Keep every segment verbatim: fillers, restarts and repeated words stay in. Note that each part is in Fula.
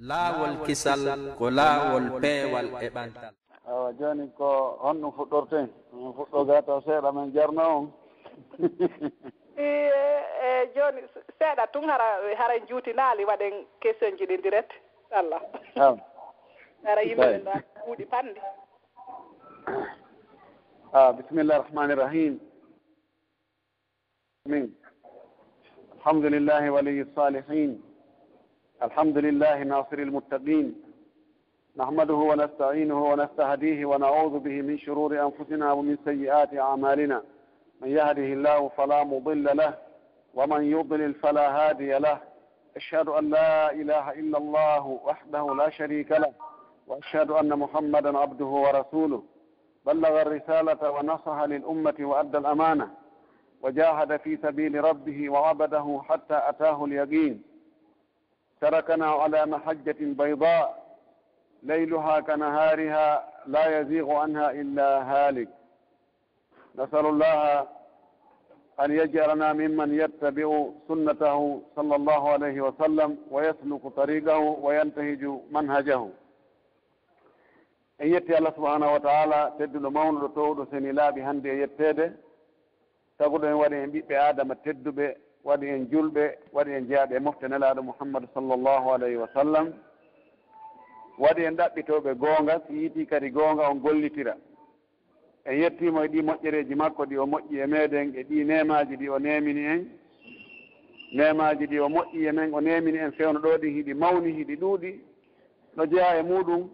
Laawol kisal ko laawol peewal e ɓantal. Awa jooni ko honɗum fuɗɗorten? Min fuɗɗo ga taw seeɗa men jarna on. E, e jooni seeɗa tun hara hara en juutinaali waɗen question ji ɗin direct Allah. Hara yimɓe ɓe ɗo kuuɗi panndi. Ah, bismillah rahmani rahim. Amin. Alhamdulillahi waliyi salihin. Alhamdulillahi nasiri almuttaqin. نحمده ونستعينه ونستهديه ونعوذ به من شرور أنفسنا ومن سيئات أعمالنا. من يهده الله فلا مضل له ومن يضلل فلا هادي له. أشهد أن لا إله إلا الله وحده لا شريك له وأشهد أن محمدا عبده ورسوله. بلغ الرسالة ونصح للأمة وأدى الأمانة وجاهد في سبيل ربه وعبده حتى أتاه اليقين. تركنا على محجة بيضاء ليلها كنهارها لا يزيغ عنها إلا هالك. نسأل الله أن يجعلنا ممن يتبع سنته صلى الله عليه وسلم ويسلك طريقه وينتهج منهجه. En yetti Allah subhanahu wa ta'ala tedduɗo mawnuɗo towɗo seni laaɓi hannde e yetteede. Taguɗo en waɗi en ɓiɓɓe Aadama tedduɓe, waɗi en julɓe, waɗi en jeyaaɓe e mofte Nelaaɗo Muhammadu sallallahu alayhi wa sallam, waɗi en ɗaɓɓitooɓe goonga, si yiitii kadi goonga on gollitira. En yettii mo e ɗii moƴƴereeji makko ɗi o moƴƴi e meeɗen, e ɗii neemaaji ɗi o neemini en. Neemaaji ɗi o moƴƴi e men, o neemini en fewndo ɗoo ɗin hiɗi mawni, hiɗi ɗuuɗi. No jeyaa e muuɗum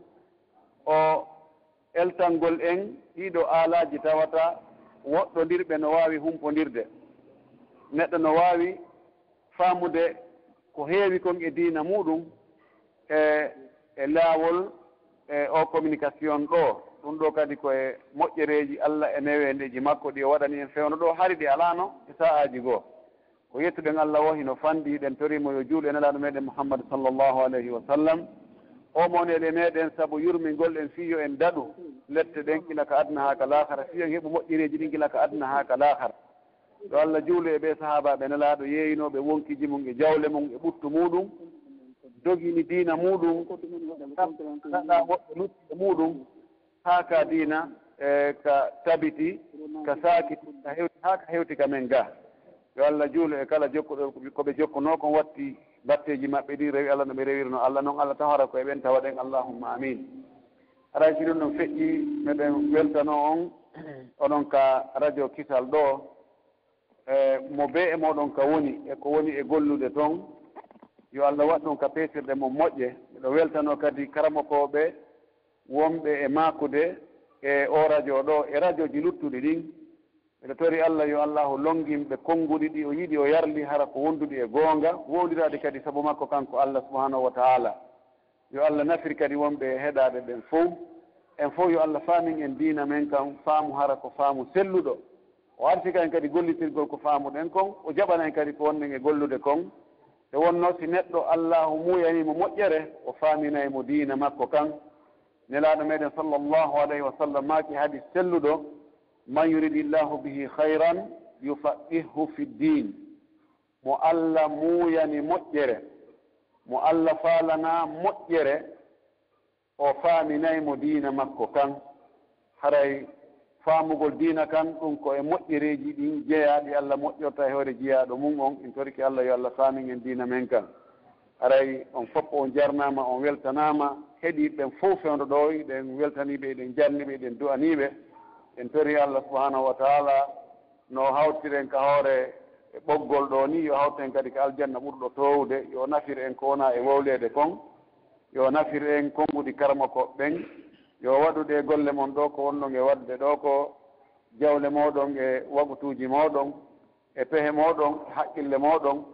o eltangol en ɗiiɗoo aalaaji tawata woɗɗondirɓe no waawi humpondirde. Neɗɗo no waawi faamude ko heewi kon e diina muuɗum e e laawol e o communication ɗoo. Ɗum ɗoo kadi ko e moƴƴereeji Alla e neweendeeji makko ɗi o waɗani en fewndo ɗoo, hari ɗi alaano e sa'aaji goo. Ko yettuɗen Alla woo hino fanɗi, hiɗen torii mo yo juulu e Nelaaɗo meeɗen Muhammad sallallahu alayhi wa sallam. O mo woni e meeɗen sabu yurmingol en fii yo en daɗu lette ɗen gila ka aduna haa ka laakara, fii yo en heɓu moƴƴereeji ɗin gila ka aduna haa ka laakara. Yo Alla juulu e ɓee sahaabaaɓe Nelaaɗo yeeyinooɓe wonkiiji mum e jawle mum e ɓuttu muuɗum, dogini diina muuɗum, naɗaa woɓɓe lutti e muuɗum, haa ka diina e ka tabiti, ka saakiti, ka hewti haa ka hewti ka men gaa. Yo Alla juulu e kala jokkuɗo ko ɓe jokkunoo kon, watti batteeji maɓɓe ɗin, rewi Alla no ɓe rewirnoo Alla non. Alla tawara ko e ɓen tawaɗen, allahumma amin. Haray si ɗum ɗon feƴƴi, meɗen weltanoo on, onon ka radio Kisal ɗoo, e mo bee e mooɗon ka woni e ko woni e gollude ton. Yo Alla waɗ ɗum ka peesirɗe mon moƴƴe. Miɗo weltanoo kadi karamokooɓe wonɓe e maakude e oo radio ɗoo e radiooji luttuɗi ɗin. Miɗo torii Alla yo Allaahu lonngin ɓe konnguɗi ɗi o yiɗi o yarli hara ko wonduɗi e goonga, woondiraaɗi kadi sabu makko kanko Alla subhaanahu wa ta'aalaa. Yo Alla nafir kadi wonɓe e heɗaade ɓen fow. En fow yo Alla faamin en diina men kan faamu hara ko faamu selluɗo. O arsika en kadi gollitirgol ko faamuɗen kon, o jaɓana en kadi ko wonɗen e gollude kon. Nde wonnoo si neɗɗo Allaahu muuyanii mo moƴƴere, o faaminay mo diina makko kan. Nelaaɗo meɗen sallallahu alayhi wa sallam maaki hadis selluɗo, man yuridillahu bihi khayran yufaqqihhu fi ddin. Mo Alla muuyani moƴƴere, mo Alla faalanaa moƴƴere, o faaminay mo diina makko kan. Haray faamugol diina kan, ɗum ko e moƴƴereeji ɗin jeyaa ɗi Alla moƴƴorta e hoore jiyaaɗo mum on. En torike Alla yo Alla faamin en diina men kan. Haray on fof on jarnaama, on weltanaama. Heɗiiɓe ɓen fof fewndo ɗoo, eɗen weltanii ɓe, eɗen jarni ɓe, eɗen du'anii ɓe. En torii Alla subhaanahu wa ta'aalaa no hawtiren ka hoore e ɓoggol ɗoo nii, yo hawten kadi ka aljanna ɓurɗo toowude, yo nafir en ko wonaa e wowleede kon, yo nafir en konnguɗi karamokooɓe ɓen, yo waɗu ɗee golle mon ɗoo ko wonɗon e waɗude ɗoo ko jawle mooɗon e wagutuuji mooɗon e pehe mooɗon e haqqille mooɗon,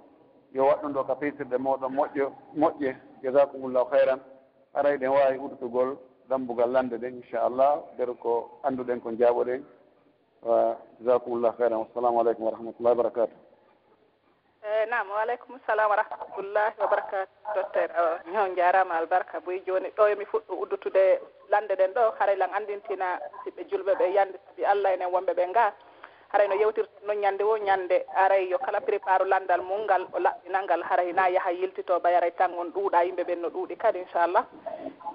yo waɗ ɗum ɗoo ka peesirɗe mooɗon moƴƴo moƴƴe. Jazakumullahu khayran. Haray eɗen waawi udditugol dammbugal lannde ɗen, inchallah, nder ko annduɗen ko njaaɓoɗen. Wa jazakumullahu khayran. Wassalamu aleykum wa rahmatullahi wa barakatuh. Eyi, naam, wa aleykum salam wa rahmatullahi wa barakatuh, docteur. On njaaraama, albarka. Buy jooni ɗoo yo mi fuɗɗo uddutude lannde ɗen ɗoo, haray lan anndintina siɓɓe julɓe ɓe yannde, sabi Alla enen wonɓe ɓe ngaa. Haray no yewtirten noon ñande woo ñande, haray yo kala prépare lanndal mum ngal, o laɓɓina ngal, haray na yaha yiltitoo, ɓay haray tan on ɗuuɗa, yimɓe ɓen no ɗuuɗi kadi, inchallah.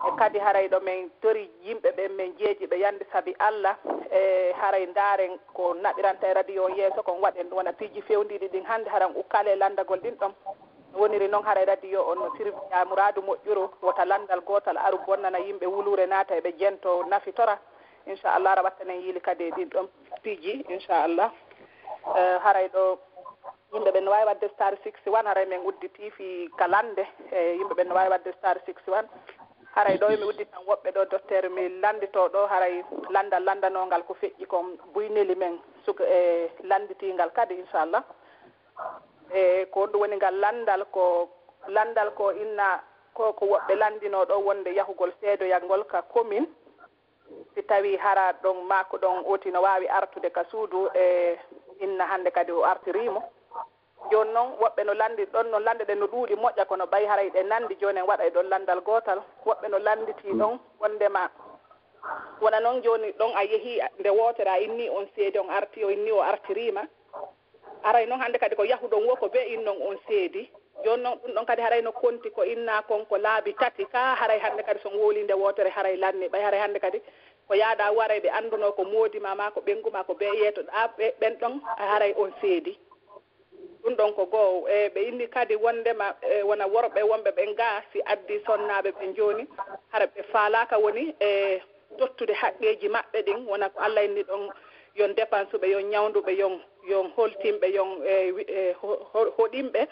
E kadi haray ɗo men tori yimɓe ɓen, men jeeji ɓe yande sabi Alla, e haray ndaaren ko naɓiranta e radio on yeeso kon, waɗen ɗum wona piiji fewndiiɗi ɗin hannde, haran ukkale lanndagol ɗin ɗon. No woniri noon, haray radio on no sirviya muraadu moƴƴuru, wota lanndal gootal aru bonnana yimɓe wuluure, naata e ɓe jento nafitora. Inchallah, ara wattanen yiili kadi e ɗin ɗon piiji, inchallah. Eh, haray ɗo yimɓe ɓen no waawi waɗde star six one, haray men udditii fii ka lannde. Eh, yimɓe ɓen no waawi waɗde star six one. Haray ɗo emi udditan woɓɓe ɗo, docteur, mi lannditoo ɗo, haray lanndal lanndanongal ko feƴƴi kon buy neli men suka e lannditiingal kadi, inchallah. E ko honɗum woni ngal lanndal? Ko lanndal ko inna ko, ko woɓɓe lanndinoo ɗo wonde yahugol seedoyangol ka commune, si tawii hara ɗon maako ɗon oti no waawi artude ka suudu, e inna hannde kadi o artirii mo. Jooni noon, woɓɓe no lanndi ɗon, no lannde ɗen no ɗuuɗi moƴƴa, kono ɓay haray ɗe nanndi, jooni en waɗay ɗon lanndal gootal. Woɓɓe no lannditii ɗon wonndema wona noon, jooni ɗon a yehii nde wootere, a innii on seedi, on artii, o innii o artirii ma. Aray noon hannde kadi ko yahuɗon woo ko bee innon on seedi. Jooni noon ɗum ɗon kadi haray no konti ko innaa kon ko laabi tati. Kaa haray hannde kadi so on wowlii nde wootere haray lannii. Ɓay haray hannde kadi ko yaadaa woo haray ɓe anndunoo ko moodi ma, maa ko ɓeyngu ma, ko bee yeetoɗaa ɓe, ɓen ɗon haray on seedi. Ɗum ɗon ko goo. E ɓe inni kadi wonndema, e wona worɓe wonɓe ɓen gaa, si addii sonnaaɓe ɓen jooni, hara ɓe faalaaka woni e tottude haqqeeji maɓɓe ɗin, wona ko Alla inni ɗon, yon dépense ɓe, yon ñawndu ɓe, yon, yon holtin ɓe, yon, e, wi-, e, ho-, ho-, hoɗin ɓe,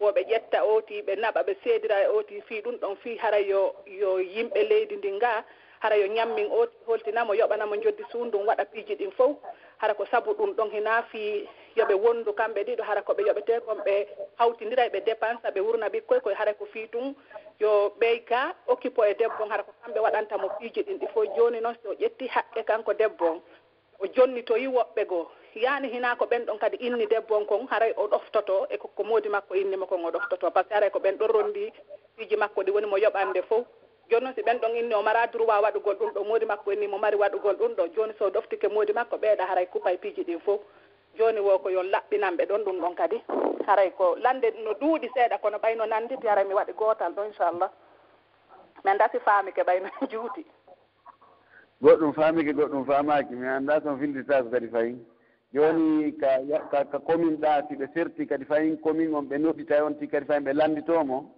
wo ɓe ƴetta ooti, ɓe naɓa, ɓe seedira e ooti, fii ɗum ɗon, fii hara yo, yo yimɓe leydi ndin gaa, hara yo ñammin ooti, holtina mo, yoɓana mo njoddi suundu, waɗa piiji ɗin fow. Hara ko sabu ɗum ɗon, hinaa fii yo ɓe wondu kamɓe ɗiɗo, hara ko ɓe yoɓetee kon, ɓe hawtindira e ɓe dépense, ɓe wurna ɓikkoy koy, hara ko fii tun yo ɓey gaa occupé e debbo on, hara ko kamɓe waɗanta mo piiji ɗin ɗi fow. Jooni non, si o ƴetti haqqe kanko debbo on, o jonnitoyi woɓɓe goo. Yaani hinaa ko ɓen ɗon kadi inni debbo on kon, haray o ɗoftoto e ko, ko moodi makko inni mo kon o ɗoftoto, par ce que haray ko ɓen ɗon ronndi piiji makko ɗi woni mo yoɓande fow. Jooni non, si ɓen ɗon inni o maraa droit waɗugol ɗum ɗo, moodi makko inni mo mari waɗugol ɗum ɗo, jooni so o ɗoftike moodi makko, ɓeeɗa haray kupay piiji ɗin fow. Jooni wo ko yon laɓɓinan ɓe ɗon ɗum ɗon kadi. Haray ko lannde no ɗuuɗi seeɗa, kono ɓay no nannditi, haray mi waɗi gootal ɗo, inchallah. Men dasi faamike ɓay no juuti. Goɗɗum faamike, goɗɗum faamaaki. Mi anndaa so on fillitaako kadi fayin. Jooni ka, ka, ka commune ɗaa, si ɓe serti kadi fayin commune on, ɓe nodditay on ti kadi fayin ɓe lannditoo mo?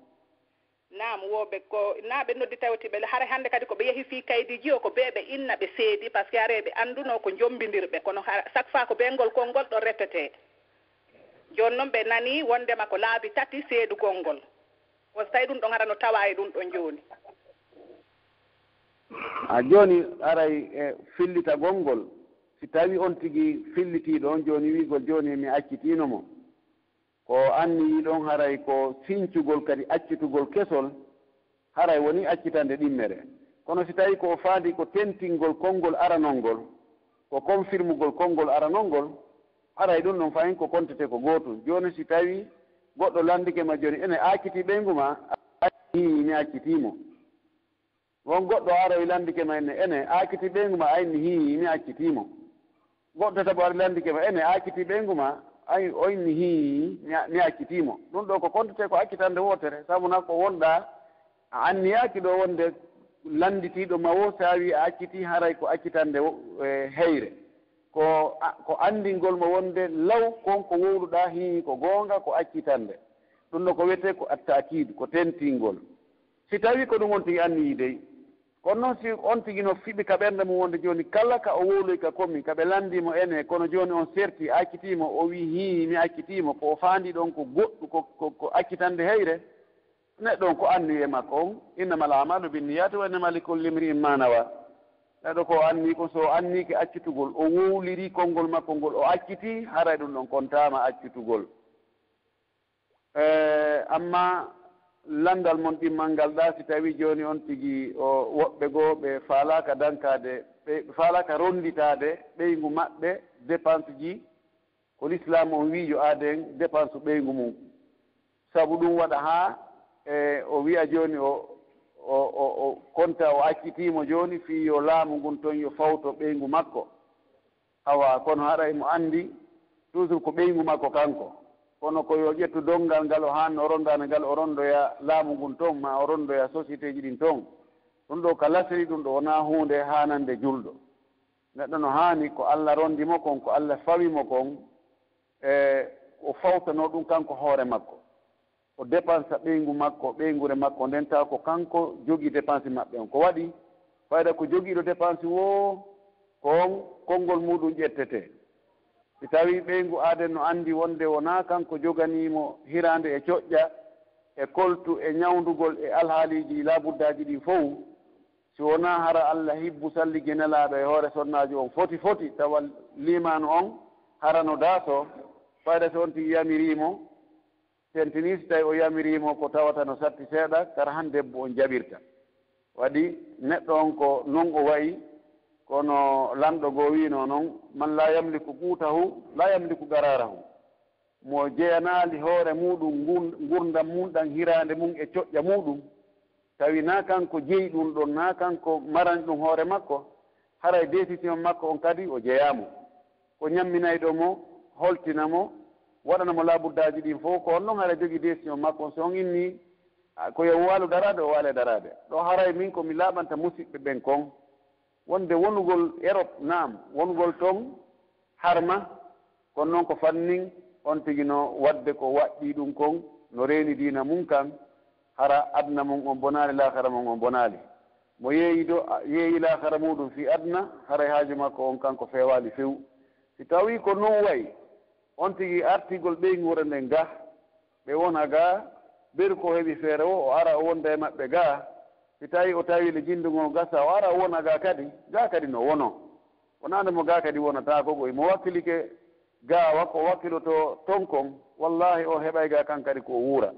Naam, wo ɓe ko, naa ɓe nodditay o ti ɓe, hara hannde kadi ko ɓe yehi fii kaydiiji o, ko bee ɓe inna ɓe seedi, par ce que hara ɓe anndunoo ko njombindirɓe, kono hara, chaque fois ko bee ngol konngol ɗo repetee. Jooni non ɓe nanii wonndema ko laabi tati seedugol ngol. On so tawi ɗum ɗon hara no tawaa e ɗum ɗon jooni. A jooni aray e fillitagol ngol, si tawi on tigi fillitiiɗo on jooni wi'gol jooni mi accitiino mo, ko anniyii ɗon haray ko sincugol kadi accitugol kesol, haray woni accitande ɗimmere. Kono si tawi ko o faandi ko tentingol konngol aranol ngol, ko confirmugol konngol aranol ngol, haray ɗum ɗon fahin ko kontetee ko gootum. Jooni si tawi goɗɗo lanndike ma jooni, ene a accitii ɓeyngu ma? Ii, mi accitii mo. Won goɗɗo aroy lanndike ma, ene, ene a accitii ɓeyngu ma? Ay, mi hii, mi accitii mo. Goɗɗo tataɓo ari lanndike ma, ene a accitii ɓeyngu ma? Ay, oy, mi hii, mi a-, mi accitii mo. Ɗum ɗo ko kontetee ko accitande wootere, sabu na ko wonɗaa a anniyaaki ɗo wonde lannditiiɗo ma woo, so a wii a accitii, haray ko accitande wo-, e, heyre. Ko a-, ko anndingol mo wonde law kon ko wowluɗaa hii ko goonga, ko accitande. Ɗum ɗo ko wiyetee ko attaakiidu, ko tentingol. Si tawii ko ɗum on tigi anniyii dey, kono noon si on tigi no fiɓi ka ɓernde mum wonde jooni kala ka o wowloyi ka commune, ka ɓe lanndii mo ene, kono jooni on sertii, accitii mo, o wii hii, mi accitii mo, ko o faandii ɗon ko goɗɗu, ko, ko, ko accitande heyre, neɗɗo on ko anniye makko on, innamal a'maalu binniyaati wa innamaa likulli imri'in maa nawaa. Neɗɗo ko o annii kon, so o anniike accitugol, o wowlirii konngol makko ngol, o accitii, haray ɗum ɗon kontaama accitugol. Eh, amma lanndal mon ɗimmal ngal ɗaa, si tawii jooni on tigi o, woɓɓe goo ɓe faalaaka dankaade, ɓe faalaaka ronnditaade ɓeyngu maɓɓe dépense ji, ko lislaam on wii yo aaden dépense ɓeyngu mum. Sabu ɗum waɗa haa, e, o wi'a jooni o, o, o, o konta o accitii mo jooni fii yo laamu ngun ton yo fawto ɓeyngu makko. Awa kono haɗa imo anndi toujours ko ɓeyngu makko kanko. Kono ko yo ƴettu donngal ngal o haanno o ronndaade ngal, o ronndoya laamu ngun toon, ma o ronndoya société ji ɗin toon. Ɗum ɗo ka lasri, ɗum ɗo wonaa huunde haanande julɗo. Neɗɗo no haani ko Alla ronndi mo kon, ko Alla fawi mo kon, e o fawtanoo ɗum kanko hoore makko. O dépensa ɓeyngu makko, ɓeyngure makko nden, tawa ko kanko jogii dépense maɓɓe on. Ko waɗi fayda ko jogiiɗo dépense woo, ko on konngol muuɗum ƴettetee. Si tawii ɓeyngu aaden no anndi wonde wonaa kanko joganii mo hiraande e coƴƴa, e koltu, e ñawndugol, e alhaaliiji laabuddaaji ɗin fow, si wonaa hara Alla hibbu salligi Nelaaɗo e hoore sonnaajo on foti foti, tawa liimaanu on hara no daasoo, fayda si on tigi yamirii mo, tentinii si tawii o yamirii mo ko tawata no satti seeɗa, kara han debbo on jaɓirta. Waɗi neɗɗo on ko non o wa'i, kono lanɗo goo wi'noo non, "Man laa yamliku quutahu, laa yamliku qaraarahu." Mo jeyanaali hoore muuɗum ngun-, ngurndan mum ɗan, hiraande mum e coƴƴa muuɗum, tawi naa kanko jeyi ɗum ɗon, naa kanko marani ɗum hoore makko, haray décision makko on kadi o jeyaa mo. Ko ñamminayɗo mo, holtina mo, waɗana mo laabuddaaji ɗin fow, ko on ɗon haray jogii décision makko on. So on innii, a, ko yo waalu daraade, o waale daraade. Ɗo haray min ko mi laaɓanta musiɓɓe ɓen kon, wonde wonugol Europe, naam, wonugol ton harma, kono noon ko fannin on tigi no waɗde ko waɗɗii ɗum kon, no reeni diina mum kan, hara aduna mum on bonaali, laakara mum on bonaali. Mo yeeyi do, yeeyi laakara muuɗum fii aduna, haray haaju makko on kanko feewaali few. Si tawii ko non wayi, on tigi artigol ɓeynguure nden ga, ɓe wona ga, beru ko heɓi feere woo, o ara o wonda e maɓɓe ga. Si tawii o tawii le jinndugol gasa, o ara o wona ga kadi, ga kadi no wonoo. Wonaa nde mo ga kadi wonataako, ko imo wakkilike ga, wa ko wakkilotoo ton kon, wallaahi o heɓay ga kan kadi ko o wuura.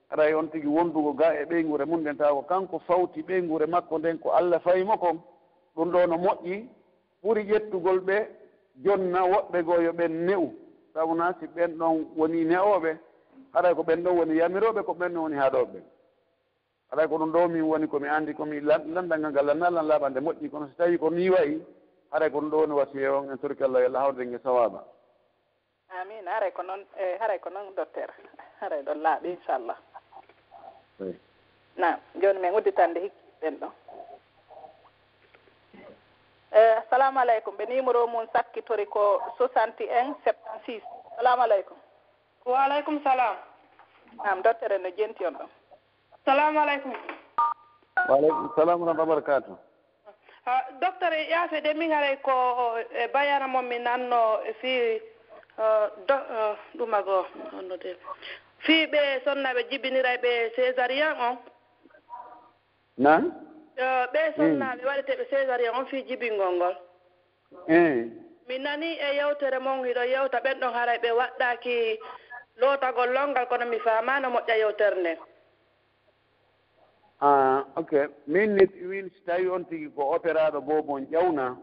Haray on tigi wondugo ga e ɓeynguure mum nden, tawa ko kanko fawti ɓeynguure makko nden, ko Alla fawi mo kon, ɗum ɗo no moƴƴi, ɓuri ƴettugol ɓe jonna woɓɓe goo yo ɓen ne'u. Sabu na si ɓen ɗon woni ne'ooɓe, haray ko ɓen ɗon woni yamirooɓe, ko ɓen ɗon woni haɗooɓe ɓen. Haray ko ɗum ɗo min woni ko mi anndi, ko mi lan-, lanndal ngal, ngal lannaa lan laaɓande moƴƴi, kono si tawii ko nii wayi, haray ko ɗum ɗo woni wasiyee on, en torike Allah, yo Allah hawrde en e sawaaba. Amiin. Haray ko noon, e, haray ko noon, docteur. Haray ɗon laaɓi, inchallah. Eey. Naam, jooni min udditande hikki ɓen ɗo. E, assalamu aleykum. Ɓe numéro mum sakkitori ko soixante et un septante-six. Assalamu aleykum. Wa aleykum salam. Naam, docteur, en no jenti on ɗon. Salamu aleykum. Wa aleykum salam wa rahmatullahi wa barakatuh. Ah, docteur, yaafe de, min haray ko, e, bayana mo mi nanno e fii, ah, do, ah, ɗuma goo, honno de? Fii ɓe sonnaaɓe jibiniray ɓe césarienne on. Naam? Eh, ɓe Mm. sonnaaɓe waɗeteeɓe césarienne on fii jibingol ngol. Eh. Mi nani e yewtere mon hiɗo yewta ɓen ɗon haray ɓe waɗɗaaki lootagol longal, kono mi faamaano moƴƴa yewtere nden. Ah, ok. Min ni, min si tawi on tigi ko operaaɗo boobo on ƴawna,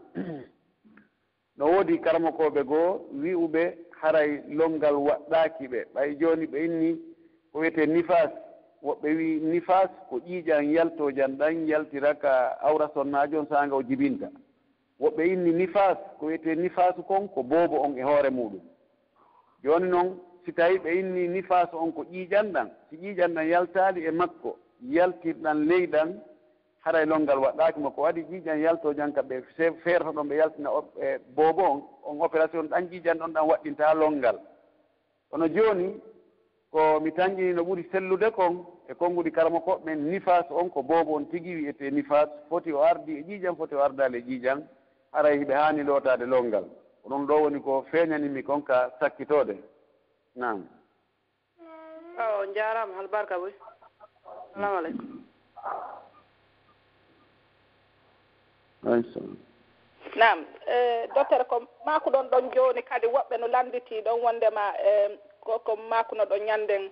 no woodi karamokooɓe goo wi'uɓe haray longal waɗɗaaki ɓe. Ɓay jooni ɓe inni ko wi'etee nifaas. Woɓɓe wi'i nifaas ko ƴiiƴan yaltoojan ɗan yaltira ka awra sonnaajo on saanga o jibinta. Woɓɓe inni nifaas, ko wi'etee nifaasu kon ko boobo on e hoore muuɗum. Jooni non, si tawii ɓe inni nifaasu on ko ƴiiƴan ɗan, si ƴiiƴan ɗan yaltaali e makko, yaltirɗan ley ɗan, haray longal waɗɗaaki mo. Ko waɗi ƴiiƴan yaltoojan ka ɓe fe-, feerata ɗon ɓe yaltina o-, e boobo on, on opération ɗan ƴiiƴan ɗon ɗan waɗɗinta longal. Kono jooni, ko mi tanƴini no ɓuri sellude kon e konnguɗi karamokooɓe ɓen, nifaasu on ko boobo on tigi wi'etee nifaasu, foti o ardii e ƴiiƴan, foti o ardaali e ƴiiƴan, haray hiɓe haani lootaade longal. Ko ɗum ɗo woni ko feeñanimmi kon ka sakkitoode. Naam. Awa, on njaaraama, albarka boy. Salamu aleykum. Naam, eh, docteur, ko maakuɗon ɗon jooni kadi, woɓɓe no lannditii ɗon wonndema, eh, ko, ko maakunoɗon ñannden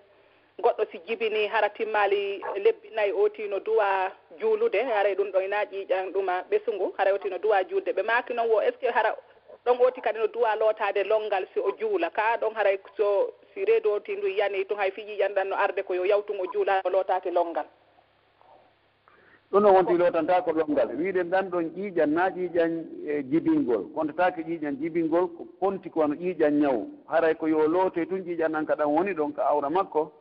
goɗɗo si jibinii hara timmaali lebbi nayi, ooti no duwaa juulude, haray ɗum ɗon ina ƴiiƴan ɗuma ɓesungu, haray ooti no duwaa juulde. Ɓe maaki non wo, est-ce que hara ɗon ooti kadi no duwaa lootaade longal si o juula? Kaa ɗon haray so, si reedu ooti ndu yanii tun, hay fii ƴiiƴan ɗan no arde ko yo yaw tun o juula, o lootaaki longal. Ɗum ɗon wonti lootantaako lonngal. Wi'den ɗan ɗon ƴiiƴan, naa ƴiiƴan, e, jibingol. Kontataake ƴiiƴan jibingol, ko konti ko wano ƴiiƴan ñawu. Haray ko yo lootoy tun ƴiiƴan ɗan ka ɗan woni ɗon ka awra makko.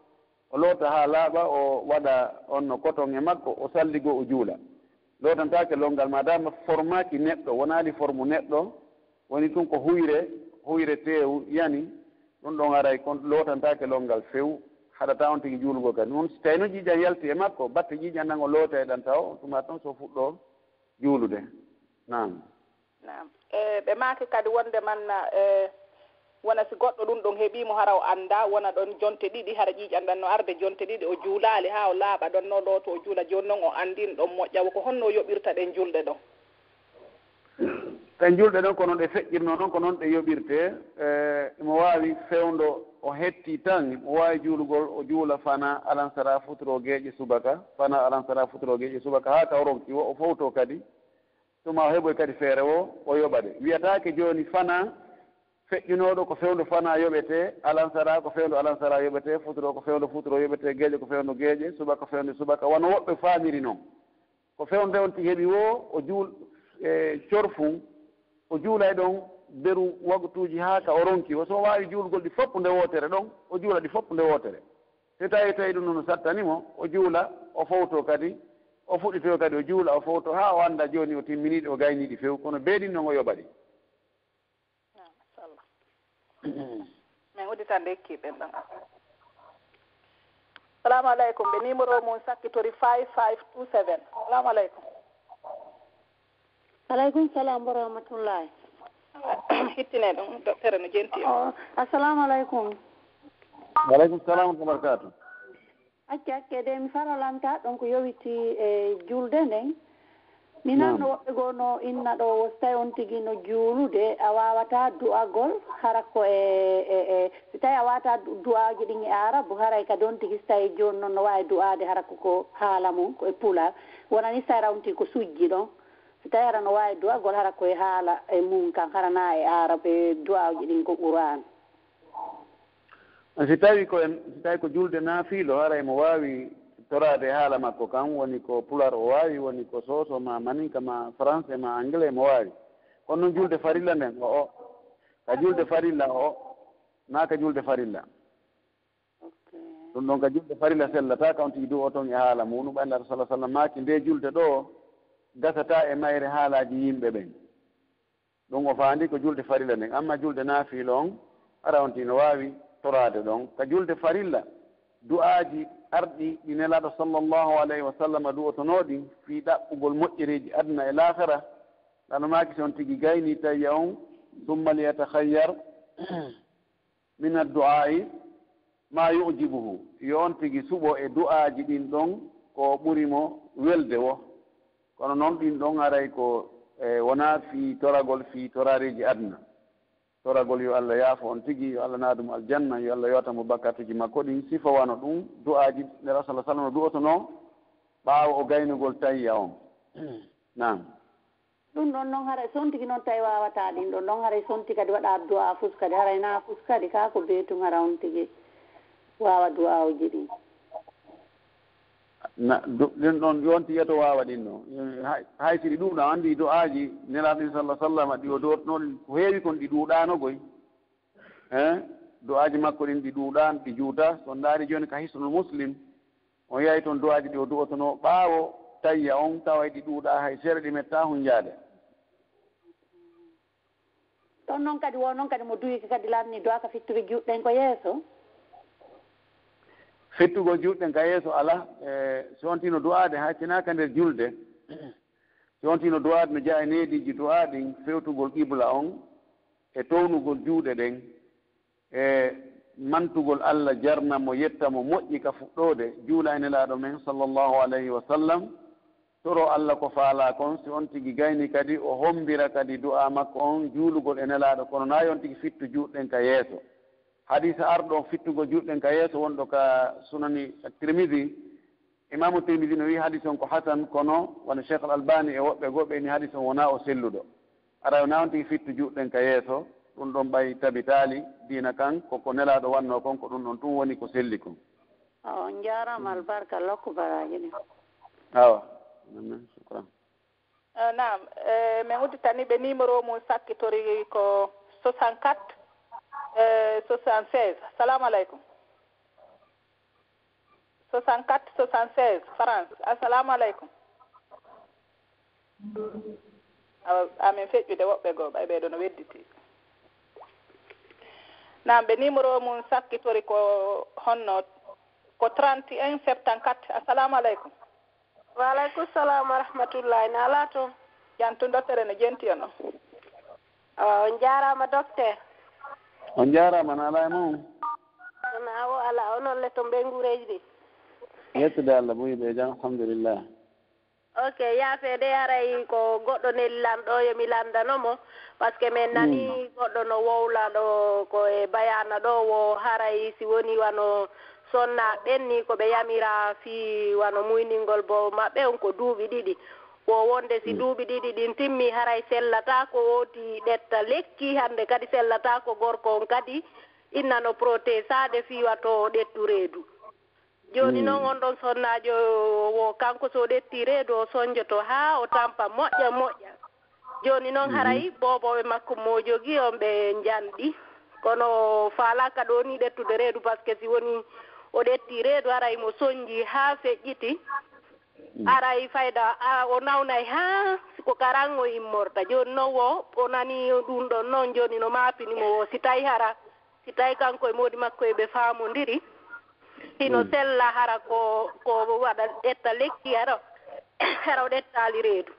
O loota haa laaɓa, o waɗa on no koton e makko, o salligoo, o juula. Lootantaake lonngal, maadaama formaaki neɗɗo, wonaali formu neɗɗo, woni tun ko huyre, huyre teewu yani, ɗum ɗon haray kon lootantaake lonngal few, haɗataa on tigi juulugol kadi. Ɗum si tawii non ƴiiƴan yalti e makko, batte ƴiiƴan ɗan o loota e ɗan taw, tuma ton so fuɗɗoo juulude. Naam. Naam. E, ɓe maaki kadi wonde man, e, wona si goɗɗo ɗum ɗon heɓii mo hara o anndaa, wona ɗon jonte ɗiɗi, hara ƴiiƴan ɗan no arde jonte ɗiɗi, o juulaali haa o laaɓa ɗon no looto o juula, jooni non o anndin ɗon moƴƴa, wo ko honno o yoɓirta ɗen julɗe ɗon? Ɗen julɗe ɗon ko non ɗe feƴƴirnoo, non ko non ɗe yoɓirtee. E, imo waawi fewndo o hetti tan, imo waawi juulugol, o juula fana alansara futuro geeƴe subaka, fana alansara futuro geeƴe subaka, haa ka o ronki wo, o fowtoo kadi. Tuma o heɓoy kadi feere wo, o yoɓa ɗe. Wiyataake jooni fana feƴƴunooɗo ko fewndo fana yoɓetee, alansara ko fewndo alansara yoɓetee, futuro ko fewndo futuro yoɓetee, geeƴe ko fewndo geeƴe, subaka ko fewndo subaka. Wano woɓɓe faamiri non. Ko fewndo on tigi heɓi wo, o juul-, e, corfun, o juulay ɗon beru waktuuji haa ka o ronki wo. So o waawi juulgol ɗi fof nde wootere ɗon, o juula ɗi fof nde wootere. So tawi, tawi ɗum no sattani mo, o juula, o fowtoo kadi, o fuɗɗitoo kadi, o juula, o fowtoo, haa o annda jooni o timminii ɗi, o gaynii ɗi few, kono bee ɗin non o yoɓa ɗi. Naam, machallah. Min udditande ekkiiɓe ɓen ɗon. Salamu aleykum. Ɓe numéro mum sakkitori five five two seven. Salamu aleykum. Aleykum salam wa rahmatullahi. Hittine ɗum, docteur no jenti o. Oh, assalamu aleykum. Wa aleykum salam wa barakatuh. Acca, acca, de mi farolanta ɗon ko yowiti e julde nden. Mi nan no woɓɓe goo no inna ɗo, wo si tawi on tigi no juulude, a waawata du'agol, hara ko e, e, e, si tawi a waawata du-, du'aaji ɗin e Aarabu, haray kadi on tigi si tawi jooni non no waawi du'aade, hara ko, ko haala mum, ko e Pular. Wonani si tawi on tigi ko sujji ɗon. Si tawi hara no waawi du'agol, hara ko e haala e mum kan, hara na e Aarabu, e du'aaji ɗin ko Qur'aan. Si tawi ko en, si tawi ko julde naafiilo, haray mo waawi toraade haala makko kan, woni ko Pular o waawi, woni ko Sooso ma Maninka ma Français ma Anglais mo waawi. Kono noon julde farilla nden, o, o, ka julde farilla, o, o, naa ka julde farilla. Ok. Ɗum ɗon ka julde farilla sellataa, ka on tigi du'oton e haala muɗum. Ɓay Nulaaɗo sallallaahu alayhi wa sallam maaki, nde julde ɗo gasataa e mayre haalaaji yimɓe ɓen. Ɗum o faandi ko julde farilla nden, amma julde naafiila on, hara on tigi no waawi toraade ɗon. Ka julde farilla, du'aaji arɗi ɗi Nelaaɗo sallallaahu alayhi wa sallam du'otonoo ɗi fii ɗaɓɓugol moƴƴereeji aduna e laakara, ɗano maaki si on tigi gayni tayya on, summa liyatakhayyar min addu'aa'i ma yu'jibuhu, yo on tigi suɓo e du'aaji ɗin ɗon ko ɓuri mo welde wo. Kono noon ɗin ɗon haray ko, e, wonaa fii toragol fii torareeji aduna. Toragol yo Allah yaafo on tigi, yo Allah naadu mo aljanna, yo Allah yoota mo bakkatuuji makko ɗin. Sifa wano ɗum, du'aaji Nelaaɗo sallallaahu alayhi wa sallam du'otonoo ɓaawo o gaynugol tayya on. Naam. Ɗum ɗon noon haray so on tigi noon tawi waawataa ɗin ɗon, noon haray so on tigi kadi waɗa du'aa fus kadi, haray naa fus kadi, kaa ko bee tun hara on tigi waawa du'aawuji ɗin. Na, du-, ɗin ɗon, yo on tigi eto waawa ɗin ɗon. Hay, hay si ɗi ɗuuɗaa, anndi du'aaji Nelaaɗo sallallaahu alayhi wa sallam, ɗi o du'otonoo ɗin, ko heewi kon ɗi ɗuuɗaano goy. Eh, du'aaji makko ɗin ɗi ɗuuɗaano, ɗi juutaa. So on ndaari jooni ka Hisnul Muslim, on yi'ay ton du'aaji ɗi o du'otonoo ɓaawo tayya on, taway ɗi ɗuuɗaa hay seeɗa, ɗi mettaa hunnjaade. Ɗon non kadi, wo non kadi mo du'ike kadi lanni du'aa ka fittude juuɗe ɗen ko yeeso? Fittugol juuɗe ɗen ka yeeso alaa, e, si on tigi no du'aade, hay sinaa ka nder julde. Si on tigi no du'aade, no jeyaa e neediiji du'aa ɗin, fewtugol qibla on, e townugol juuɗe ɗen, e mantugol Allah, jarna mo, yetta mo, moƴƴi ka fuɗɗoode, juula e Nelaaɗo men, sallallaahu alayhi wa sallam, toro Allah ko faalaa kon, si on tigi gayni kadi, o hommbira kadi du'aa makko on, juulugol e Nelaaɗo, kono naa yo on tigi fittu juuɗe ɗen ka yeeso. Hadiisa arɗo on fittugol juuɗe ɗen ka yeeso, wonɗo ka Sunani Tirmidi, Imaamu Tirmidi no wi'i hadiis on ko hasan, kono wano Sheikh Al-Albani e woɓɓe goo ɓe ni hadiis on wonaa o selluɗo. Aray wonaa on tigi fittu juuɗe ɗen ka yeeso, ɗum ɗon ɓay tabitaali diina kan, ko ko Nelaaɗo wannoo kon, ko ɗum ɗon tun woni ko selli kon. Awa, on njaaraama albarka, lokku baraaji ɗin. Awa. Amin. Shukran. Eh, naam, eh, min udditani ɓe numéro mum sakkitori ko soixante-quatre, eh, soixante-seize. Assalamu aleykum. Soixante-quatre soixante-seize, France. Assalamu aleykum. Awa, amin feƴƴude woɓɓe goo, ɓay ɓee ɗoo no wedditi. Naam, ɓe numéro mum sakkitori ko honno? Ko trente et un septante-quatre. Assalamu aleykum. Wa aleykum salam wa rahmatullahi. Na alaa toon? Jam tun, docteur, ene jenti on ɗon. Awa, on jaaraama, docteur. On jaaraama, na alaa e mum? Wona o alaa, onon le toon ɓe nguureeji ɗi? Yettude Allah, buy ɓe jam, alhamdulillah. Ok, yaafeede, haray ko goɗɗo neli lan ɗo, yo mi lanndano mo, parce que min nani goɗɗo no wowla ɗo ko e bayaana ɗo, wo haray si woni wano sonnaaɓe ɓen ni ko ɓe yamira fii wano muyningol boobo maɓɓe on ko duuɓi ɗiɗi. Wo wonde si duuɓi ɗiɗi ɗin timmi, haray sellataako woodi ɗetta lekki, hannde kadi sellataako gorko on kadi inna no protésaade fii wato ɗettu reedu. Jooni noon, on ɗon sonnaajo wo, kanko so o ɗetti reedu, o sonjoto haa o tampa moƴƴa moƴƴa. Jooni noon, haray boobooɓe makko mo o jogii on ɓe njanɗi. Kono o faalaaka ɗoo ni ɗettude reedu, parce que si woni o ɗetti reedu, haray mo sonji haa feƴƴiti, aray fayda, a, o nawnay haa ko karan o immorta. Jooni noon wo, o nani ɗum ɗon noon, jooni no maapini mo wo, si tawi hara si tawi kanko e moodi makko e ɓe faamondiri, hino sella hara ko, ko waɗa ƴetta lekki hara, hara o ƴettaali reedu.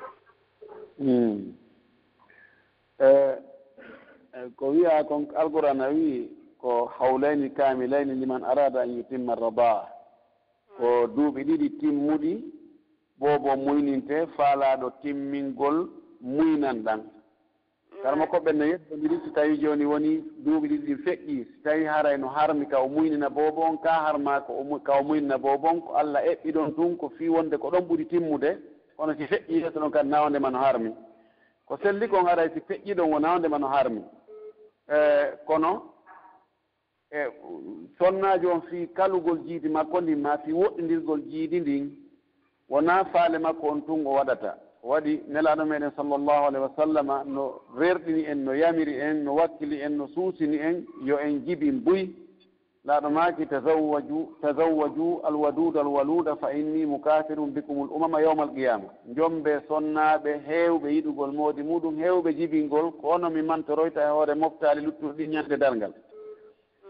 Mm. Eh, eh, ko wiyaa kon, Alquraan a wi'i ko hawlayni kaamilayni liman araada an yutimma radaa. Ko duuɓi ɗiɗi timmuɗi, boobo muyninte, faalaaɗo timmingol muynan ɗan. Karma ko ɓen no yeddondiri, si tawi jooni woni duuɓi ɗiɗi ɗin feƴƴi, si tawi haray no harmi ka o muynina boobo on, ka harma ko o mu-, ka o muynina boobo on, ko Alla eɓɓi ɗon tun, ko fii wonde ko ɗon ɓuri timmude, kono si feƴƴi yeeso ɗon kadi nawande ma no harmi. Ko selli kon haray si feƴƴi ɗon wo nawande ma no harmi. Eh, kono e sonnaajo on fii kalugol jiidi makko ndin, maa fii woɗɗindirgol jiidi ndin, wonaa faale makko on tun o waɗata. O waɗi Nelaaɗo meɗen sallallahu alayhi wa sallama no rerɗini en, no yamiri en, no wakkili en, no suusini en, yo en jibin buy. Laaɗo maaki, "Tazawwaju, tazawwaju alwaduuda alwaluuda fa inni mukaasirun bikumul umama yawmal qiyaama." Njombe sonnaaɓe heewɓe yiɗugol moodi muɗum, heewɓe jibingol, ko onon mi mantoroyta e hoore moftaali luttuɗi ɗin ñande darngal.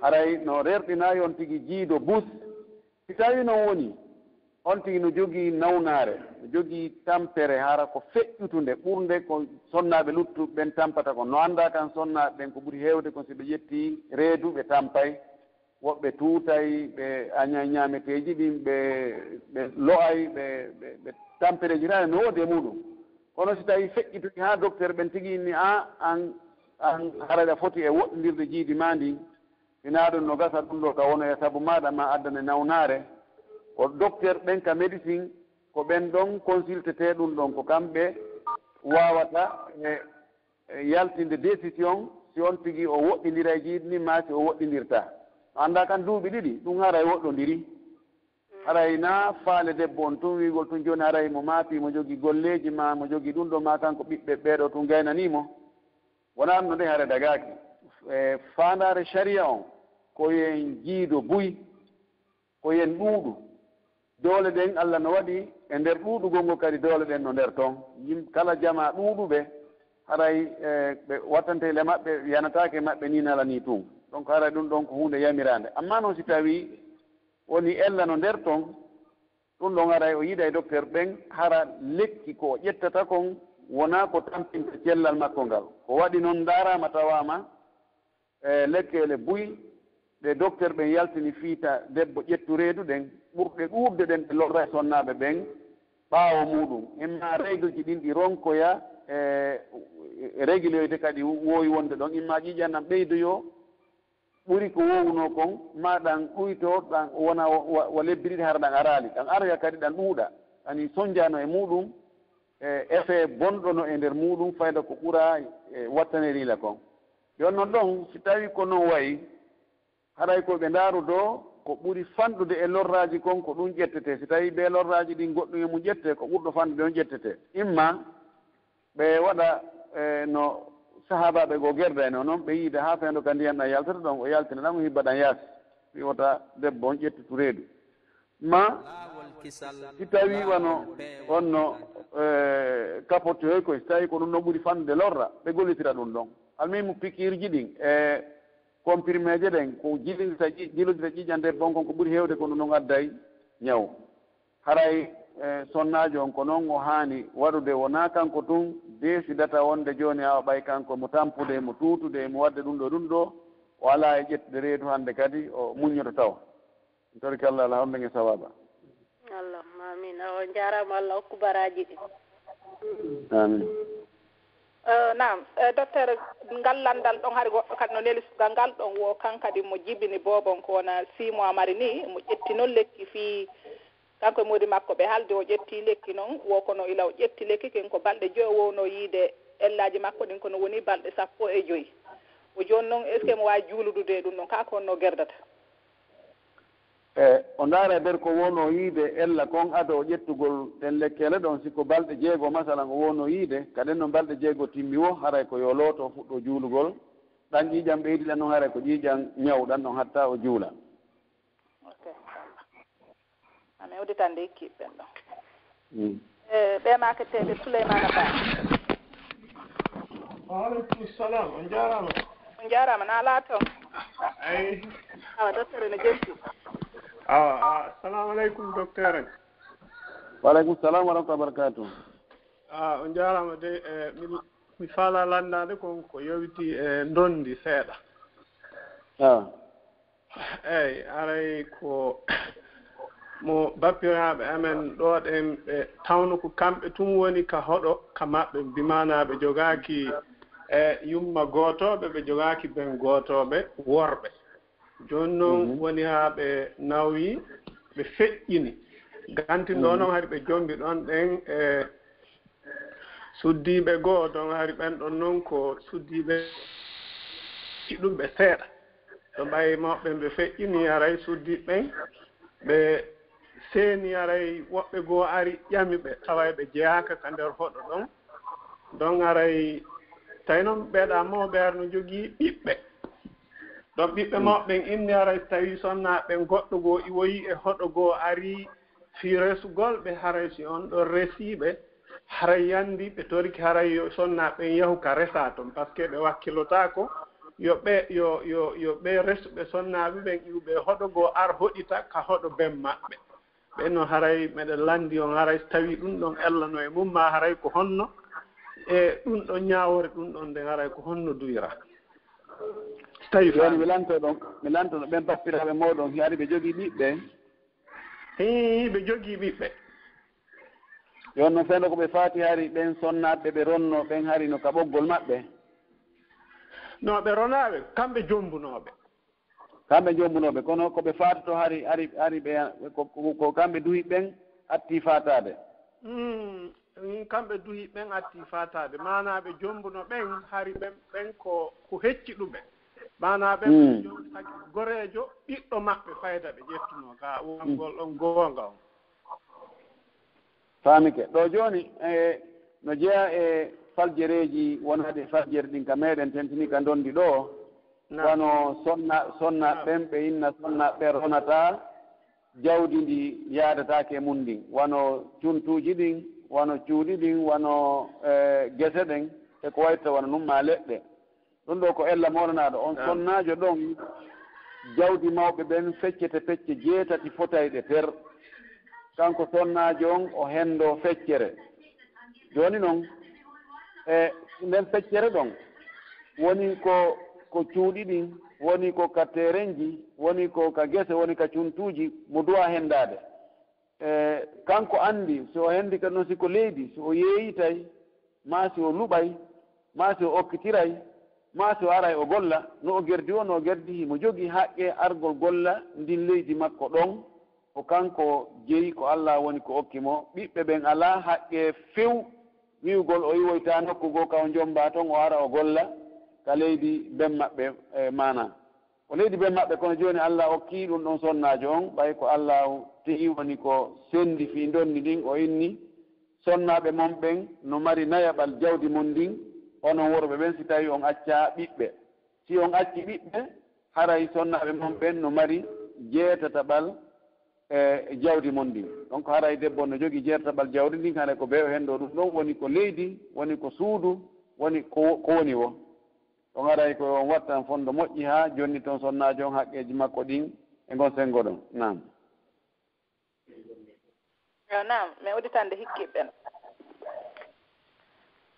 Haray no rerɗinaa yon tigi jiido bus. Si tawi non woni, on tigi no jogii nawnaare, no jogii tampere, hara ko feƴƴutunde, ɓurnde ko sonnaaɓe luttuɓe ɓen tampata kon. No anndaa kan sonnaaɓe ɓen ko ɓuri heewde kon si ɓe ƴettii reedu ɓe tampay, woɓɓe tuutay, ɓe añay ñaameteeji ɗin, ɓe, ɓe lo'ay, ɓe, ɓe, ɓe tampereeji tan no woodi e muɗum. Kono si tawi feƴƴitoyi haa docteur ɓen tigi inni, "A, an, an, hara aɗa foti e woɗɗindirde jiidi maa ndin, hinaa ɗum no gasa ɗum ɗo ka wono e sabu maaɗa ma addane nawnaare." Ko docteur ɓen ka médecine, ko ɓen ɗon consultetee ɗum ɗon, ko kamɓe waawata e, e yaltinde décision si on tigi o woɗɗindiray jiidi ndin maa si o woɗɗindirtaa. Anndaa kan duuɓi ɗiɗi, ɗum haray woɗɗondiri. Haray na faale debbo on tun wi'ugol tun jooni haray mo maapi, mo jogii golleeji maa, mo jogii ɗum ɗo maa kanko ɓiɓɓe ɓee ɗo tun gaynanii mo. Wonaa ɗum ɗo de hare dagaaki. E faandaare sariya on, ko yo en jiido buy, ko yo en ɗuuɗu. Doole ɗen Alla no waɗi e nder ɗuuɗugol ngol kadi doole ɗen no nder ton. Yim-, kala jamaa ɗuuɗuɓe, haray, e, ɓe wattante le maɓɓe, yanataake maɓɓe ni nala ni tun. Donc haray ɗum ɗon ko huunde yamiraande. Amma non si tawii woni ella no nder ton, ɗum ɗon haray o yiɗay docteur ɓen, hara lekki ko o ƴettata kon wonaa ko tampinta cellal makko ngal. Ko waɗi non ndaaraama tawaama, e, lekkeele buy ɗe docteur ɓen yaltini fii ta debbo ƴettu reedu ɗen, ɓurɗe ɗuuɗde ɗen ɓe lorra e sonnaaɓe ɓen ɓaawo muuɗum. Imma règle ji ɗin ɗi ronkoya, e, réguloyde kadi woowi wonde ɗon, imma ƴiiƴan ɗan ɓeydoyoo, ɓuri ko woowunoo kon, maa ɗan ɗuytoo, ɗan wona wa, wa, wa lebbi ɗiɗi hara ɗan araali. Ɗan aroya kadi ɗan ɗuuɗa. Ani sonjaano e muuɗum, e effet bonɗo no e nder muuɗum, fayda ko ɓura, e, wattaneri la kon. Jooni non ɗon, si tawii ko non wayi, haray ko ɓe ndaarudoo, ko ɓuri fanɗude e lorraaji kon ko ɗum ƴettetee. Si tawii ɓee lorraaji ɗin goɗɗum e mum ƴettee, ko ɓurɗo fanɗude on ƴettetee. Imma ɓe waɗa, e, no sahaabaaɓe goo gerdayno non, ɓe yiida haa fewndo ka ndiyan ɗan yaltata ɗon, o yaltina ɗan, o hibba ɗan yaasi. Wi wota debbo on ƴettu reedu. Ma si tawii wano on no, e, kapotoy koy, si tawii ko ɗum ɗon ɓuri fanɗude lorra, ɓe gollitira ɗum ɗon. Almuhimu pikiirji ɗin e comprimé je ɗen ko jilindita ƴi-, jilodita ƴiiƴan debbo on kon ko ɓuri heewde ko ɗum ɗon adday ñaw. Haray, e, sonnaajo on ko non o haani waɗude, wonaa kanko tun deesidata wonde jooni awa ɓay kanko mo tampude, mo tuutude, mo waɗde ɗum ɗo, ɗum ɗo, o alaa e ƴettude reedu hannde kadi o muññoto tawa. Mi torike Allah, Allah honde nge sawaaba. Allahumma amin. Awa, on jaaraama, Allah hokku baraaji ɗi. Amin. Eh, naam. Eh, docteur, ngal lanndal ɗon hari goɗɗo kadi no neli suka ngal ɗon wo kan kadi mo jibini boobon ko wona six mois mari ni, mo ƴetti noon lekki fii kanko e moodi makko ɓe haaldi, o ƴetti lekki noon, wo kono ila o ƴetti lekki ken ko balɗe joy o wowno yiide ellaaji makko ɗin, kono woni balɗe sappo e joy. O jooni noon, est-ce que mo waawi juuludude e ɗum ɗon? Kaa ko honno gerdata? E, o ndaara e nder ko wonoo yiide ella kon ado o ƴettugol ɗen lekkeele ɗon, si ko balɗe jeego, masalan, o wonoo yiide, ka ɗen non balɗe jeego timmi wo, haray ko yo looto o fuɗɗo juulugol. Ɗan ƴiiƴan ɓeydiɗan non, haray ko ƴiiƴan ñaw ɗan ɗon hatta o juula. Ok, inchallah. Amin udditande ikkiiɓe ɓen ɗon. Mm. E, ɓe maaketeeɓe Souleymane Ba. Waaleykum salam, on jaaraama. On jaaraama, na alaa toon? Ay. Awa, docteur ene jetti. Awa, a, assalamu aleykum, docteur en. Waaleykum salam wa rahmatullahi wa barakatuh. A, on jaaraama de, e, mi, mi faala lanndaade kon ko yowiti e ndondi seeɗa. A. Eey, haray ko mo bappiraaɓe amen ɗoo ɗen ɓe tawno ko kamɓe tun woni ka hoɗo ka maɓɓe, bi maanaa ɓe jogaaki e yumma gootooɓe, ɓe jogaaki ben gootooɓe worɓe. Jooni noon Mhm. woni haa ɓe nawyi, ɓe feƴƴini. Ganti ɗoo Mhm. noon hari ɓe jombi ɗon ɗen e suddiiɓe goo, ɗon hari ɓen ɗon noon ko suddiiɓe ɗum ɓe seeɗa. To ɓay mawɓe ɓe feƴƴini, haray suddiiɓe ɓen, ɓe seeni, haray woɓɓe goo ari ƴami ɓe, taway ɓe jeyaaka ka nder hoɗo ɗon. Ɗon haray tawi noon ɓeeɗa mawɓe hari no jogii ɓiɓɓe. Ɗon ɓiɓɓe Mm. mawɓe ɓen inni, haray tawi sonnaaɓe ɓen goɗɗo goo iwoyi e hoɗo goo ari fii resugol ɓe, haray si on ɗon resii ɓe, haray yandi ɓe toriki, haray yo sonnaaɓe ɓen yahu ka resaa ton, parce que ɓe wakkilotaako yo ɓe, yo, yo, yo ɓe resu ɓe sonnaaɓe ɓen iwɓe hoɗo goo ar hoɗita ka hoɗo ben maɓɓe. Ɓen no haray meɗen lanndi on, haray si tawii ɗum ɗon ella no e mum, maa haray ko honno e ɗum ɗon ñaawoore ɗum ɗon nden, haray ko honno duwiraa? Si tawii Jooni mi faami. lanto ɗon, mi lanto no ɓen bappiraaɓe mooɗon, hari ɓe jogii ɓiɓɓe? Hii, ɓe jogii ɓiɓɓe. Jooni non fewndo ko ɓe faati hari ɓen sonnaaɓe ɓe ronno ɓen hari no ka ɓoggol maɓɓe? No ɓe ronaaɓe, kamɓe jombunooɓe. Kamɓe jombunooɓe, kono ko ɓe faatoto hari, hari, hari ɓe, ko, ko, ko kamɓe duhi ɓen atti faataade. Mm, mm, kamɓe duhi ɓen atti faataade. Maanaa ɓe jombuno ɓen, hari ɓen, ɓen ko, ko hecciɗuɓe. Maanaa ɓen Mm. ɓe jom-, saki goreejo, ɓiɗɗo maɓɓe fayda ɓe ƴettuno, ka wongol ɗon goonga on. Faamike. Ɗo jooni, e, no jeyaa e faljereeji wonaade e faljere ɗin ka meɗen tentini ka ndondi ɗo, Naam. wano sonna, sonna Naam. ɓen ɓe inna sonna ɓe ronata jawdi ndi yaadataake e mum ndin, wano cuntuuji ɗin, wano cuuɗi ɗin, wano, e, gese ɗen, e ko wayi to wano ɗum maa leɗɗe. Ɗum ɗo ko ella moolanaaɗo on. Naam. Sonnaajo ɗon, jawdi mawɓe ɓen feccete pecce jeetati fotayɗe per. Kanko sonnaajo on, o henndo feccere. Jooni non, e nden feccere ɗon, woni ko, ko cuuɗi ɗin, woni ko ka terenji, woni ko ka gese, woni ka cuntuuji, mo duwa henndaade. E, kanko anndi, si o henndi kadi noon, si ko leydi, si o yeeyitay, maa si o luɓay, maa si o okkitiray, maa si o aray o golla, no o gerdi o, no o gerdi, himo jogii haqqe argol golla ndin leydi makko ɗon, ko kanko jeyi, ko Alla woni ko okki mo. Ɓiɓɓe ɓen alaa haqqe few wi'ugol o iwoyta nokku goo ka o jomba ton, o ara o golla ka leydi ben maɓɓe, e, maanaa. Ko leydi bee maɓɓe, kono jooni Allah okkii ɗum ɗon sonnaajo on, ɓay ko Allah tigi woni ko senndi fii ndonni ɗin, o inni, sonnaaɓe mon ɓen no mari nayaɓal jawdi mon ndin, onon worɓe ɓen, si tawii on accaa ɓiɓɓe. Si on acci ɓiɓɓe, haray sonnaaɓe mon ɓen no mari jeetataɓal e jawdi mon ndin. Donc haray debbo no jogii jeetataɓal jawdi ndin, haray ko bee o henndo ɗum ɗon, woni ko leydi, woni ko suudu, woni ko, ko woni wo. On aray ko on wattan fondo moƴƴi haa jonni ton sonnaajo on haqqeeji makko ɗin e ngon senngo ɗon. Naam. Yo, naam, mi udditande hikkiiɓe ɓen.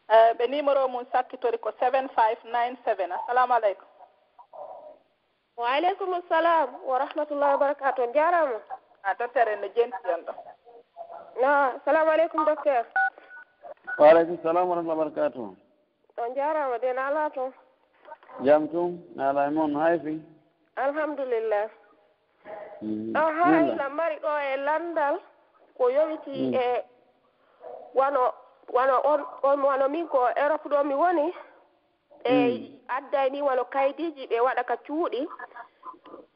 Eh, ɓe numéro mum sakkitori ko seven five nine seven. Assalamu aleykum. Wa aleykum salam wa rahmatullahi wa barakatuh. On jaaraama. A, docteur en no jenti on ɗo. Na, salamu aleykum, docteur. Wa aleykum salam wa rahmatullahi wa barakatuh. On jaaraama de, na alaa toon? Jam tun, na alaa e mon, hay fii? Alhamdulillah. Mm. Ɗo haray na mari ɗo e lanndal ko yowiti e wano, wano on, on, wano min ko Europe ɗo mi woni, e adday ni wano kaydiiji ɓe waɗa ka cuuɗi,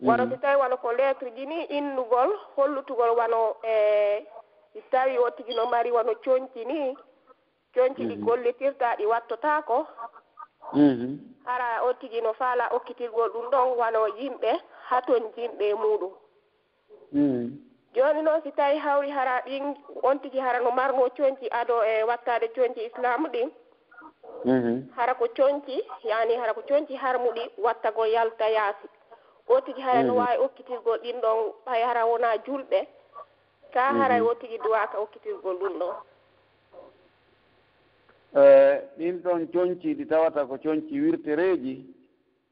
wano si tawi wano ko lettre ji ni innugol, hollutugol wano, e, si tawi o tigi no mari wano conci ni, conci ɗi gollitirta, ɗi wattotaako. Mhm. Hara o tigi no faala okkitirgol ɗum ɗon wano yimɓe hatonjinɓe e muuɗum. Mhm. Jooni noon, si tawi hawri hara ɗin, on tigi hara no marnoo conci ado e wattaade conci Islaamu ɗin, mhm, hara ko conci, yaani hara ko conci harmuɗi wattagol yalta yaasi. O tigi hara no, mhm, waawi okkitirgol ɗin ɗon, ɓay hara wonaa julɓe, ka, mhm, haray o tigi duwaaka okkitirgol ɗum ɗon. E, ɗin ɗon conci ɗi tawata ko conci wirtereeji,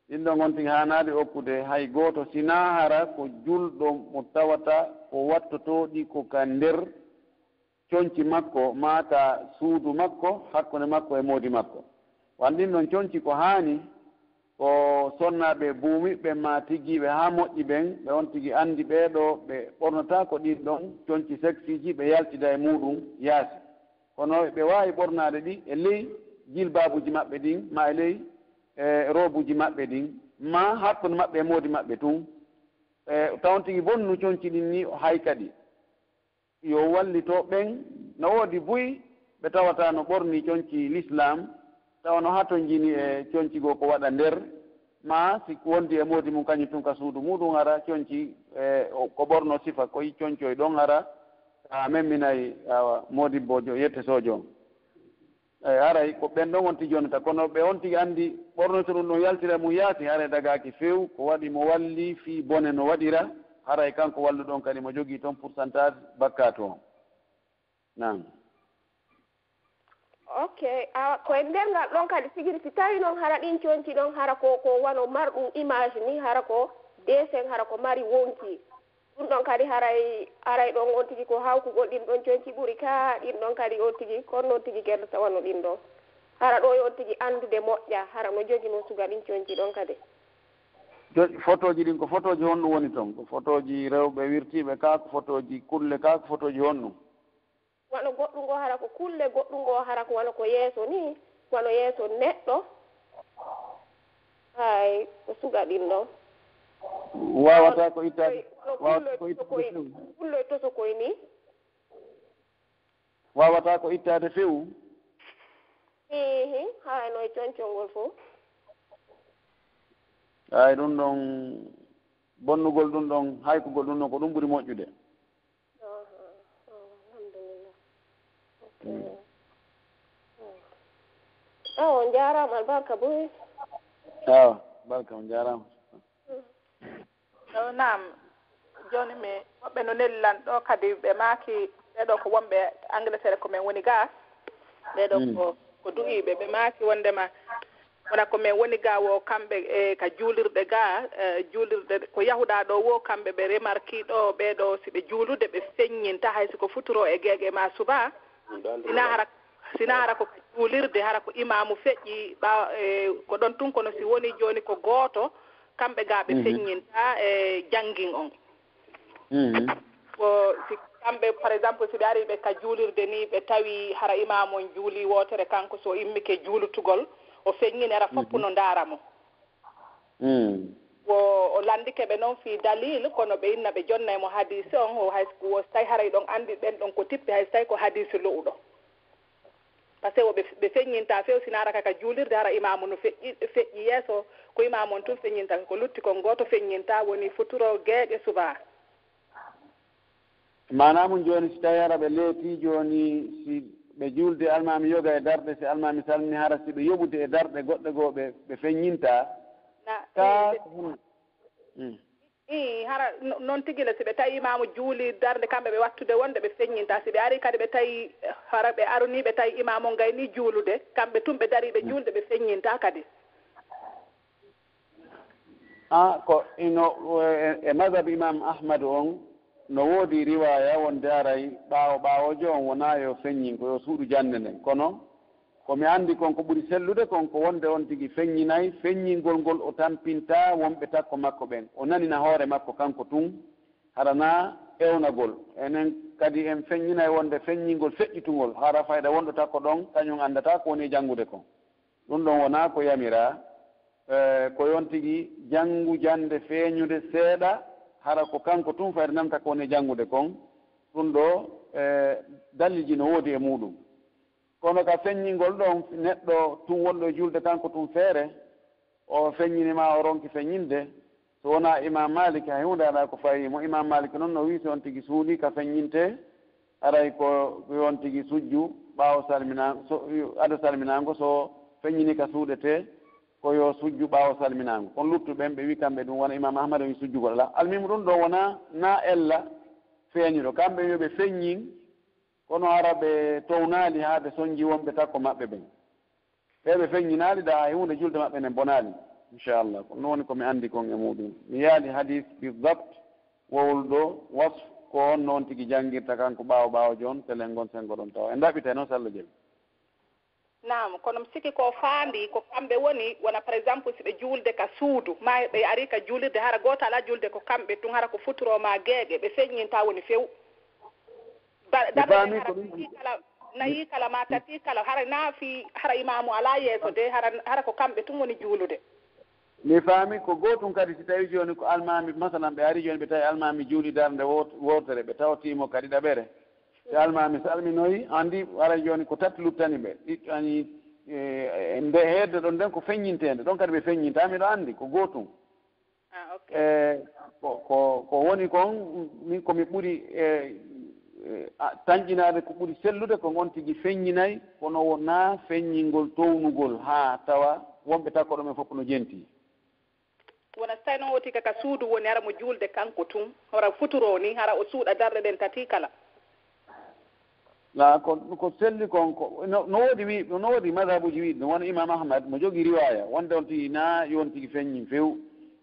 ɗin ɗon on tigi haanaade okkude hay gooto, sinaa hara ko julɗo mo tawata ko wattotooɗi ko ka nder conci makko, maa ka suudu makko, hakkunde makko e moodi makko. Wan ɗin ɗon conci ko haani, ko sonnaaɓe buumiɓe maa tigiiɓe haa moƴƴi ɓen, ɓe on tigi anndi ɓee ɗoo, ɓe ɓornotaako ɗin ɗon conci seksiiji, ɓe yaltida e muuɗum yaasi. Kono ɓe waawi ɓornaade ɗi e ley jilbaabuuji maɓɓe ɗin, maa e ley, e, roobuuji maɓɓe ɗin, maa hakkunde maɓɓe e moodi maɓɓe tun. E, tawon tigi bonnu conci ɗin ni hay kadi. Yo wallito ɓen. No woodi buy ɓe tawata no ɓorni conci lislaam, tawa no hatonjini e conci goo ko waɗa nder, maa si wondi e moodi mum kañum tun ka suudu muuɗum, hara conci, e, o, ko ɓorno sifa koy concoy ɗon, hara a memminay, awa, moodibboojo, yettesoojo on. Eyi, haray ko ɓen ɗon on tigi yonata, kono ɓe on tigi anndi ɓornoyto ɗum ɗon yaltira e mum yaasi, haray dagaaki few, ko waɗi mo walli fii bone no waɗira, haray kanko walluɗo on kadi mo jogii toon pourcentage bakkaatu on. Naam. Ok, awa, ko e nder ngal ɗon kadi tigi, si tawi noon hara ɗin conci ɗon, hara ko, ko wano marɗum image ni, hara ko dessin, hara ko mari wonki. Ɗum ɗon kadi haray, haray ɗon on tigi ko hawkugol ɗin ɗon conci ɓuri ka, ɗin ɗon kadi on tigi, kono noon tigi gerdata wano ɗin ɗon. Hara ɗo yo on tigi anndude moƴƴa, hara no jogi noon suga ɗin conci ɗon kadi. Jo-, fotooji ɗin, ko fotooji honɗum woni ton? Ko fotooji rewɓe wirtiiɓe ka, ko fotooji kulle ka, ko fotooji honɗum? Wano goɗɗum ngo hara ko kulle, goɗɗum ngo hara ko wano ko yeeso ni, wano yeeso neɗɗo. Hay, ko suga ɗin ɗon. Waawata ko ittaade, wano waawata ko kulloy ittaade tosokoy, few. Kulloy tosokoy ni. Waawata ko ittaade few. Ihi, hay no e concol ngol fof. Hay ɗum ɗon, bonnugol ɗum ɗon, haykugol ɗum ɗon, ko ɗum ɓuri moƴƴude. Aha, aha, alhamdulillah. Ok. Mm. Awa, on jaaraama, albarka buy. Awa, barka, on jaaraama. Mm. Yo, naam. Jooni mi, woɓɓe no nelli lan ɗo kadi, ɓe maaki, ɓee ɗo ko wonɓe Angleterre, ko men woni gaa. Ɓee ɗo, mm, ko, ko du'iiɓe, ɓe maaki wondema wona ko men woni gaa wo kamɓe, e, ka juulirɗe gaa, e, juulirɗe ko yahuɗaa ɗo wo, kamɓe ɓe remarki ɗo, ɓee ɗo si ɓe juulude ɓe feññinta, hay si ko futuro e geege ma suba. Sinaa hara, sinaa hara ko ka juulirde, hara ko imaamu feƴƴi, ɓa-, e, ko ɗon tun, kono si woni jooni ko gooto, kamɓe gaa ɓe, mhm, feññinta e janngin on. Mhm. Ko si kamɓe, par exemple, si ɓe ari ɓe ka juulirde ni, ɓe tawi hara imaamu on juuli wootere, kanko so immike juulutugol, o feññini, hara fof, mhm, no ndaara mo. Mm. Wo o lanndike ɓe noon fii dalil, kono ɓe inna ɓe jonna e mo hadiisi on, o hay, wo so tawi haray ɗon anndi ɓen ɗon ko tippi, hay so tawi ko hadiisi lo'uɗo. Parce que wo ɓe, ɓe feññinta few, si naara ka, ka juulirde, hara imaamu no feƴƴi, feƴƴi yeeso, ko imaamu on tun feññinta, ko lutti kon gooto feññinta, woni futuro, geeƴe, subaa. Maanaa mun jooni, si tawi hara ɓe leetii jooni, si ɓe juulde almaami yoga e darɗe, si almaami salmini, hara si ɓe yoɓude e darɗe goɗɗe goo, ɓe, ɓe feññinta. Na, ka eh, ko hun-, mm. Ii, hara no-, non tigi le, si ɓe tawi imaamu juuli darnde, kamɓe ɓe wattude wonde ɓe feññinta. Si ɓe ari kadi ɓe tawi, hara ɓe arunii, ɓe tawi imaamu on gaynii juulude, kamɓe tun ɓe darii ɓe juulde, ɓe feññinta kadi. Ah, ko ino, e, e mazhab Imam Ahmad on, no woodi riwaaya wonde aray ɓaawo ɓaawoojo on wonaa yo feññin, ko yo suuɗu jannde nden. Kono ko mi anndi kon, ko ɓuri sellude kon, ko wonde on tigi feññinay, feññingol ngol o tampinta wonɓe takko makko ɓen. O nanina hoore makko kanko tun, hara naa ewnagol. Enen kadi en feññinay wonde feññingol feƴƴitungol, hara fayda wonɗo takko ɗon, kañum anndata ko woni e janngude kon. Ɗum ɗon wonaa ko yamiraa, eh, ko yon tigi janngu jannde feeñude seeɗa, hara ko kanko tun fayda nanata ko woni e janngude kon. Ɗum ɗoo, eh, daliilji no woodi e muuɗum. Kono ka feññingol ɗon, neɗɗo tun wonɗo e juulde kanko tun feere, o feññini maa o ronki feññinde, so wonaa Imaam Maalik, hay huunde alaa ko fawii mo. Imaam Maalik non no wi'i, so on tigi suuɗii ka feññinte, aray ko, ko yo on tigi sujju ɓaawo salminaa-, so, ado salminaango, so feññini ka suuɗetee, ko yo sujju ɓaawo salminaango. Kono luttuɓe ɓen, ɓe wi'i kamɓe ɗum wona Imaam Ahmad o wi'i sujjugol alaa. Almuhimu ɗum ɗoo wonaa naa ella feeñuɗo. Kamɓe yo ɓe feññin, kono hara ɓe townaali haa ɓe sonji wonɓe takko maɓɓe ɓen. Ɓe ɓe feññinaali da hay huunde, julde maɓɓe nden bonaali. Inchallah. Ko ɗum woni ko mi anndi kon e muuɗum. Mi yaali hadis bidabt, wowluɗo wasf, ko on noon tigi janngirta kanko ɓaawo ɓaawo joon, telen ngon senngo ɗon tawa. En ɗaɓɓitay noon, so Allah jaɓi. Naam, kono mi sikki ko faandi, ko kamɓe woni, wona par exemple, si ɓe juulde ka suudu, maa ɓe ari ka juulirde, hara gooto alaa juulde ko kamɓe tun, hara ko futuro maa geeƴe, ɓe feññinta woni few. Ba-, Mi darɗe ɗen faami hara ko ɗum. Tati kala, nayi kala, maa tati kala, hara naa fii, hara imaamu alaa yeeso de, hara, hara ko kamɓe tun woni juulude. Mi faami ko gootun kadi, si tawi jooni ko almaami, masalan, ɓe ari jooni, ɓe tawi almaami juuli darnde woot-, wootere, ɓe tawti mo kadi ɗaɓere. Si almaami salminoyi, anndi, haray jooni ko tati luttani ɓe. Ɗiɗɗo ani, e, e, nde heedde ɗon nden ko feññinteende, ɗon kadi ɓe feññinta, miɗo anndi ko gootun. Ah, ok. E, ko, ko, ko woni kon, min ko mi ɓuri, e, e, a, tanƴinaade, ko ɓuri sellude ko ngon tigi feññinay, kono wonaa feññingol townugol haa tawa wonɓe takko ɗo men fof no jenti. Wona so tawi noon o tigi ka suudu woni, hara mo juulde kanko tun, hara futuro ni, hara o suuɗa darɗe ɗen tati kala. La ko, ko selli kon, ko, no, no woodi wi-, no woodi mazhabuuji wiiɗi ɗum, wano Imam Ahmad, mo jogii riwaaya, wonde on tigi na yon tigi feññi few.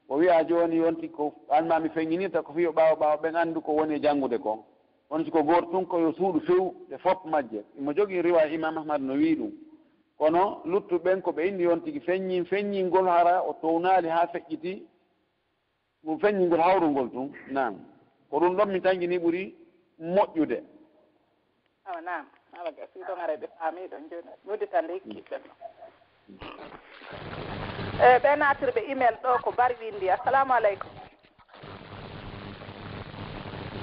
O wi'a jooni yon tigi ko almaami feññinirta ko fii yo ɓaawo ɓaawo ɓen anndu ko woni e janngude kon. Kono si ko gooto tun, ko yo suuɗu few ɗe fof majje. Mo jogii riwaaya Imam Ahmad no wi'i ɗum. Kono luttuɓe ɓen ko ɓe inni yon tigi feññi, feññingol hara o townaali haa feƴƴiti, ɗum feññingol hawrungol tun. Naam. Ko ɗum ɗon mi tanƴini ɓuri moƴƴude. Awa, naam. Awa, ga, si ɗon ara ɓe faami ɗon jooni. Nodditande hikkiiɓe. E, ɓe naatirɓe email ɗo ko Bari windi. Assalamu aleykum.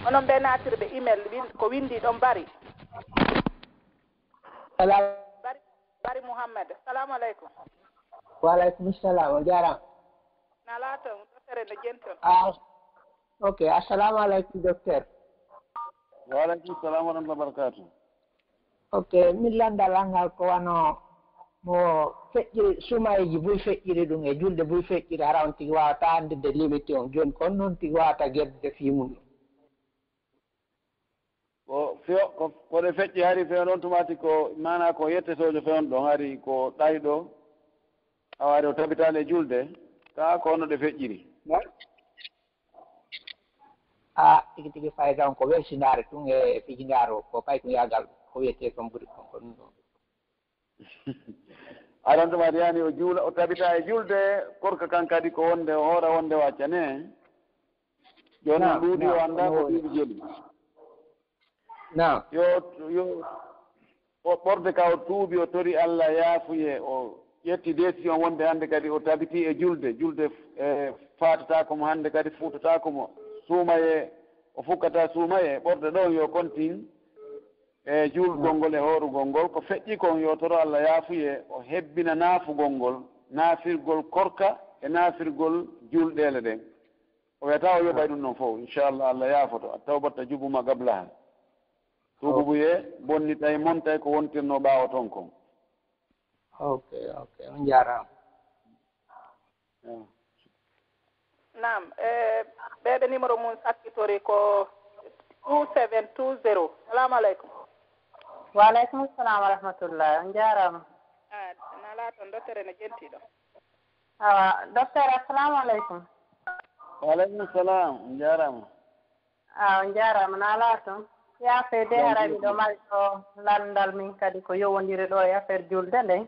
Onon ɓe naatirɓe email win-, ko windi ɗon Bari. Salam. Bari, Bari Muhammad. Assalamu aleykum. Wa aleykum salam. On jaaraama. Na laaton, ɗofere no jenton. Ah, ok. Assalamu aleykum, docteur. Wa aleykum salam wa rahmatullahi wa barakatuh. Ok, min lanndal an ngal ko wano mo feƴƴiri, sumayji buy feƴƴiri ɗum e julde buy feƴƴiri, hara on tigi waawata anndude limite on. Jooni kon noon tigi waawata geddude fii mum ɗum. Ko few-, ko, ko ɗe feƴƴi hari few ɗon tumati ko, maanaa ko yette sojo few ɗon hari ko ɗayɗo, awa hari o tabitaali e julde, kaa ko honno ɗe feƴƴiri? Na? Ah, tigi tigi fayda on ko welsindaare tun e fijindaaru, ko kay ko yaagal, ko wiyetee kon buri kon, ko ɗum ɗon. Aɗa on tuma yani o juula, o tabita e julde, korka kan kadi ko wonde, o hoora wonde o accane. Jooni Naam, ɗuuɗi o naam, anndaa ko ɗuuɗi jeli. Naam. Yo, yo, o ɓorde ka o tuubi, o tori Allah yaafuye, o ƴetti décision wonde hannde kadi o tabitii e julde, julde e faatataako mo hannde kadi fuutataako mo, suumayee o fukkata suumayee, ɓorde ɗon yo kontin e juulgol ngol e hoorugol ngol, ko feƴƴi kon yo toro Allah yaafuyee, o hebbina naafugol ngol, naafirgol korka e naafirgol julɗeele ɗen. O wiyata o yoɓay ɗum ɗon fof, inchallah Allah yaafoto, a tawbatta jubuma gablaha. Tuububuyee bonnitay montay ko wontirnoo ɓaawo ton kon. Ok, ok, on jaaraama. Naam, e ɓeeɓe numéro mum sakkitori ko two seven two zero. Salamu aleykum. Wa aleykum salam wa rahmatullah, on jaaraama. A nala toon, docteur ene jentiɗo. Awa, docteur, assalamu aleykum. Wa aleykum salam, on jaaraama. A on jaaraama, naalaa toon. Yaafe de, haray miɗo mari ɗo lanndal min kadi ko yowondiri ɗo e affaire julde nden.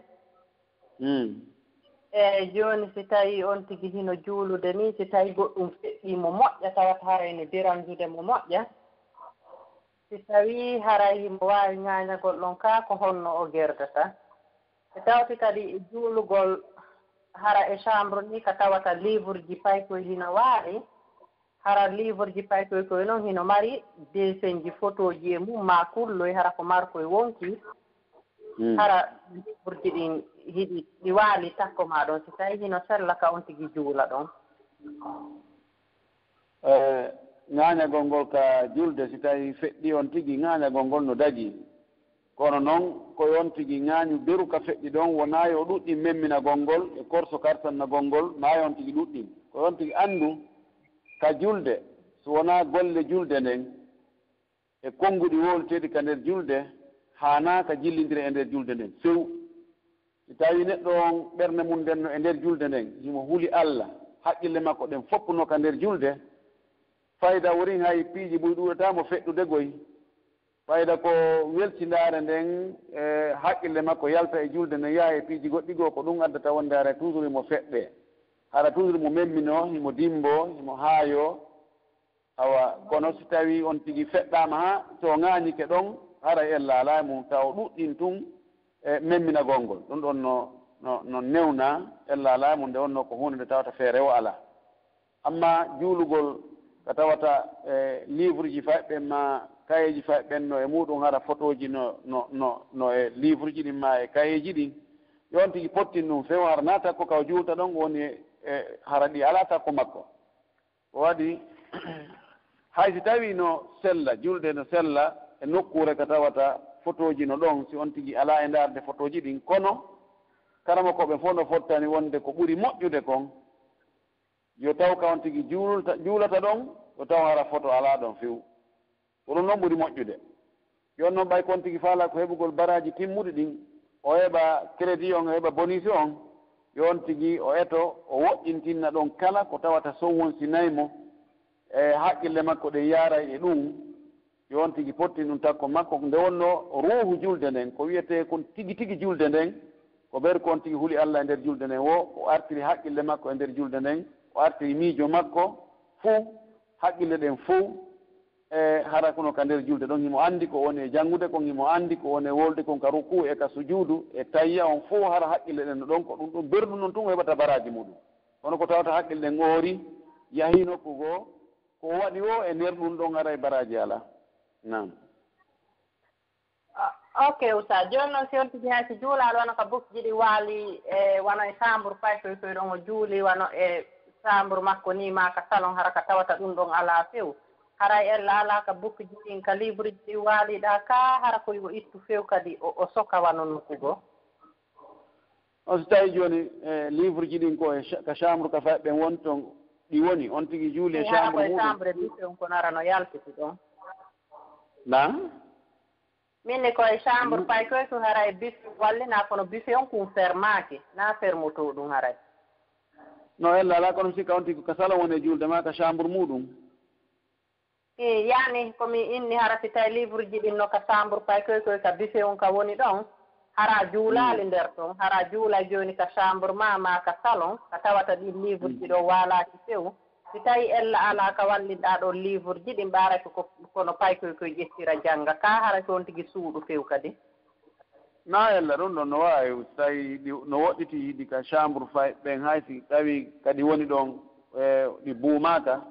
Eeyi, jooni si tawii on tigi hino juulude nii, si tawii goɗɗum feƴƴii mo moƴƴa, tawata haray no deranjude mo moƴƴa. Si tawii haray himo waawi ŋaañagol ɗon kaa, ko honno o gerdata? E tawti kadi e juulugol hara e chambre nii ka tawata livreji paykoy hino waali, hara livreji paykoy koy noon hino mari dessinji, photoji e mum, maa kulloy, hara ko markoy wonkii, hara livreji ɗin hiɗi, ɗi waali takko maa ɗon, si tawii hino sella ka on tigi juula ɗon. Ŋaañagol ngol ka julde, si tawii feƴƴii on tigi, ŋaañagol ngol no dagii. Kono noon, ko yo on tigi ŋaañu beru ka feƴƴi ɗon, wonaa yo ɗuɗɗin memminagol ngol e korso kartannagol ngol, maa yo on tigi ɗuɗɗin. Ko yo on tigi anndu ka julde, so wonaa golle julde nden e konnguɗi wowleteeɗi ka nder julde, haanaaka jillindire e nder julde nden few. Si tawii neɗɗo on ɓernde mum nden no e nder julde nden, himo huli Alla, haqqille makko ɗen fof no ka nder julde, fayda worin hay piiji buy ɗuuɗataa mo feɗɗude goy. Fayda ko weltindaare nden e haqqille makko yalta e julde nden, yaha e piiji goɗɗi goo, ko ɗum addata wonde hara toujours himo feɗɗee. Hara toujours himo memminoo, himo dimmboo, himo haayoo. Awa, kono si tawii on tigi feɗɗaama haa to ŋaañike ɗon, haray ella alaa e mum, taw ɗuɗɗin tun e memminagol ngol. Ɗum ɗon no, no, no newnaa, ella alaa e mum, nde wonnoo ko huunde nde tawata feere o alaa. Amma juulugol ka tawata e livreji fayɓe ɓen maa kayeeji fayɓe ɓen no e muuɗum, hara photoji no, no, no, no e livreji ɗin maa e kayeeji ɗin, yo on tigi pottin ɗum few, hara naa takko ka o juulta ɗon woni e, hara ɗi alaa takko makko. Ko waɗi, hay si tawii no sella, julde no sella e nokkuure ka tawata photoji no ɗon, si on tigi alaa e ndaarde photoji ɗin, kono karamokooɓe fof no fottani wonde ko ɓuri moƴƴude kon, yo taw ka on tigi juulta, juulata ɗon, yo taw hara photo alaa ɗon few. Ko ɗum ɗon ɓuri moƴƴude. Yo on noon ɓay ko on tigi faalaa ko heɓugol baraaji timmuɗi ɗin, o heɓa crédit on, o heɓa bonus on, yo on tigi o eto, o woɗɗintinna ɗon kala ko tawata sowwonsinay mo e haqqille makko ɗen yaaray e ɗum, yo on tigi pottin ɗum takko makko. Nde wonnoo ruuhu julde nden, ko wiyetee kon tigi tigi julde nden, ko ber ko on tigi huli Alla e nder julde nden woo, o artiri haqqille makko e nder julde nden, o artiri miijo makko fuu, haqqille ɗen fuu, e hara kono ka nder julde ɗon, himo anndi ko woni e janngude kon, himo anndi ko woni e wolde kon ka rukuu e ka sujuudu e tayya on fof, hara haqqille ɗen no ɗon, ko ɗum ɗum berɗum non tun o heɓata baraaji muɗum. Kono ko tawata haqqille ɗen oori, yahii nokku goo, ko o waɗi o e nder ɗum ɗon haray baraaji alaa. Naam. Ok, Oustaz. Jooni noon, si on tigi hay si juulaali wano ka bukji ɗi waali, e wano e chambre paykoy koy ɗon o juuli, wano e chambre makko ni, maa ka salon, hara ka tawata ɗum ɗon alaa few. Haray ella alaa ka bukji ɗin, ka livreji ɗi waaliɗaa ka, hara ko yo ittu few kadi o, o soka wano nokku goo. On si tawii jooni e livreji ɗin ko e cha-, ka chambre ka fayɓe ɓen woni ton ɗi woni, on tigi juuli e Hara ko chambre e muɗum. Chambre e buse on kono hara no yaltiti ɗon. Naa? Min ni ko e chambre paykoy ko hara e buse walli naa kono buse on kun fermaaki, naa fermoto ɗum haray. No ella alaa kono si ka on tigi ko ka salon woni e juulde maa ka chambre muɗum. I yani ko mi inni hara si tawi livreji ɗin no ka chambre paykoy koy ka buse on ka woni ɗon, hara juulaali nder ton, hara juulay jooni ka chambre maa, maa ka salon, ka tawata ɗin livreji ɗo waalaaki few. Si tawi ella alaa ka wallinɗaa ɗon livreji ɗin, ɓaaray ko, ko, kono paykoy koy ƴettira jannga, ka hara ko on tigi suuɗu few kadi. Na ella ɗum ɗon no waawi, so tawii ɗi no woɗɗitii ɗi ka chambre fay ɓen, hay si tawii kadi woni ɗon, e, ɗi buumaaka,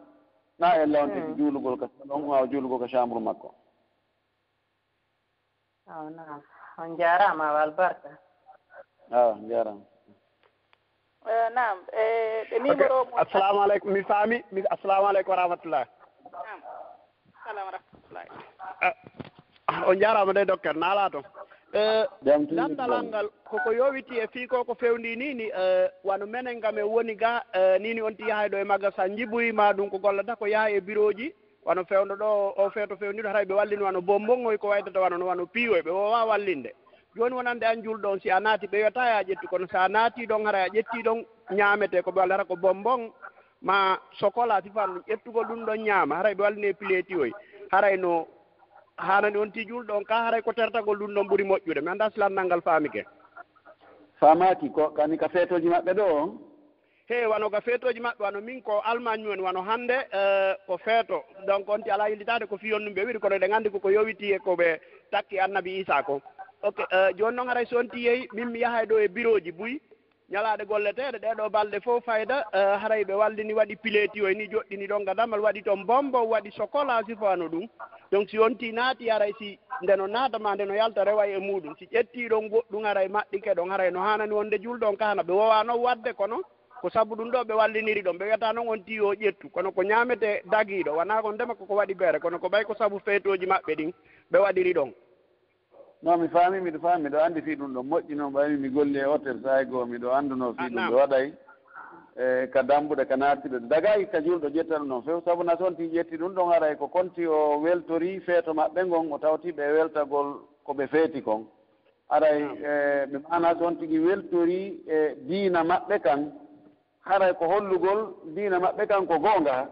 na ella on tigi juulugol ka salon, maa o juulugol ka chambre makko. Aw, naam. On jaaraama, Awa Albarka. Awa, on jaaraama. Eh, naam. Eh, ɓe numéro mo. Assalamu aleykum, mi faami. Mi, assalamu aleykum wa rahmatullah. Naam. Salam wa rahmatullah. Ah, on jaaraama dey, docteur, naalaa toon. Eh, Jam tigi lanndalal jam. Ngal, koko yowiti e fii ko, ko fewndii nii ni, eh, wano menen ga men woni ga, eh, nii ni on ti yahay ɗo e magasin njibuyi ma ɗum ko gollata ko yaha e birooji, wano fewndo ɗo, o feeto fewndi ɗo, haray ɓe wallini wano bonbon oy ko waytata wano, wano piiwoy, ɓe woowaa wallinde. Jooni wonande an juulɗo on, si a naati, ɓe wiyataa yo a ƴettu, kono si a naati ɗon, haray a ƴetti ɗon ñaamete ko ɓe wallata ko bonbon, ma sokola, sifan ɗum, ƴettugol ɗum ɗon ñaama, haray ɓe wallini e pileeti oy. Haray no haanani on ti juulɗo on ka, haray ko tertagol ɗum ɗon ɓuri moƴƴude. Mi anndaa si lanndal ngal faamike. Faamaaki ko kani ka feetooji maɓɓe ɗo on? He, wano ka feetooji maɓɓe, wano min ko Allemagne woni, wano hannde, eh, ko feeto. Donc, on ti alaa yillitaade ko fii on ɗum ɓe wiɗi, kono eɗen anndi ko ko yowiti e ko ɓe takki Annabi Iisaa ko. Ok, eh, jooni noon haray so on ti yehi, min mi yahay ɗo e birooji buy, ñalaaɗe golleteeɗe, ɗee ɗoo balɗe fof fayda, eh, haray ɓe wallini, waɗi pileeti oy ni, joɗɗini ɗon ga damal, waɗi toon bonbon, waɗi sokola, sifano ɗum. Donc, si on ti naati, haray si nde no naata ma nde no yalta, rewa e muuɗum. Si ƴetti ɗon goɗɗum, haray maɗɗike ɗon, haray no haanani wonde juulɗo on ka hana. Ɓe woowaa noon waɗde, kono ko sabu ɗum ɗo ɓe walliniri ɗon. Ɓe wiyataa noon on ti yo ƴettu, kono ko ñaametee dagiiɗo, wanaa ko ndema koko waɗi beere, kono ko ɓay ko sabu feetooji maɓɓe ɗin ɓe waɗiri ɗon. Non, mi faami, miɗo faami, miɗo anndi fii ɗum ɗon moƴƴi noon, ɓay mi golli e hôtel saa'i goo, miɗo anndunoo fii Ah, ɗum naam. Ɓe waɗay, e, ka dambuɗe, ka naattude. Dagay ka juulɗo ƴetta ɗum ɗon few, sabu na so on ti ƴetti ɗum ɗon, haray ko konti o weltori feeto maɓɓe ngon, o tawti ɓe weltagol ko ɓe feeti kon. Haray, e, ɓe maana so on tigi weltori e diina maɓɓe kan, haray ko hollugol diina maɓɓe kan ko goonga.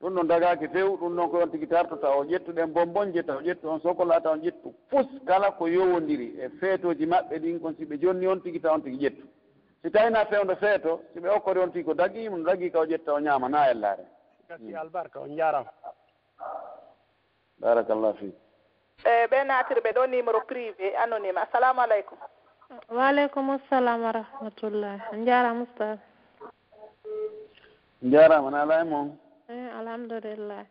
Ɗum ɗon dagaaki few, ɗum ɗon ko on tigi tartota, o ƴettu ɗen bonbon, ƴetta, o ƴettu on sokola, ta on ƴettu fus kala ko yowondiri e feetooji maɓɓe ɗin kon, si ɓe jonni on tigi, ta on tigi ƴettu. Si tawii na fewndo feeto, si ɓe okkori on tigi ko dagii, mo dagii ka o ƴetta, o ñaama, na ellaare. Gasi albarka, on jaaraama. Barakallah fiik. Eh, ɓe naatirɓe ɗo numéro privé, anonyme. Assalamu aleykum. Wa aleykum assalam wa rahmatullah. On jaaraama, Ustaz. Jaaraama, na alaa e mon. Eh, alhamdulillah.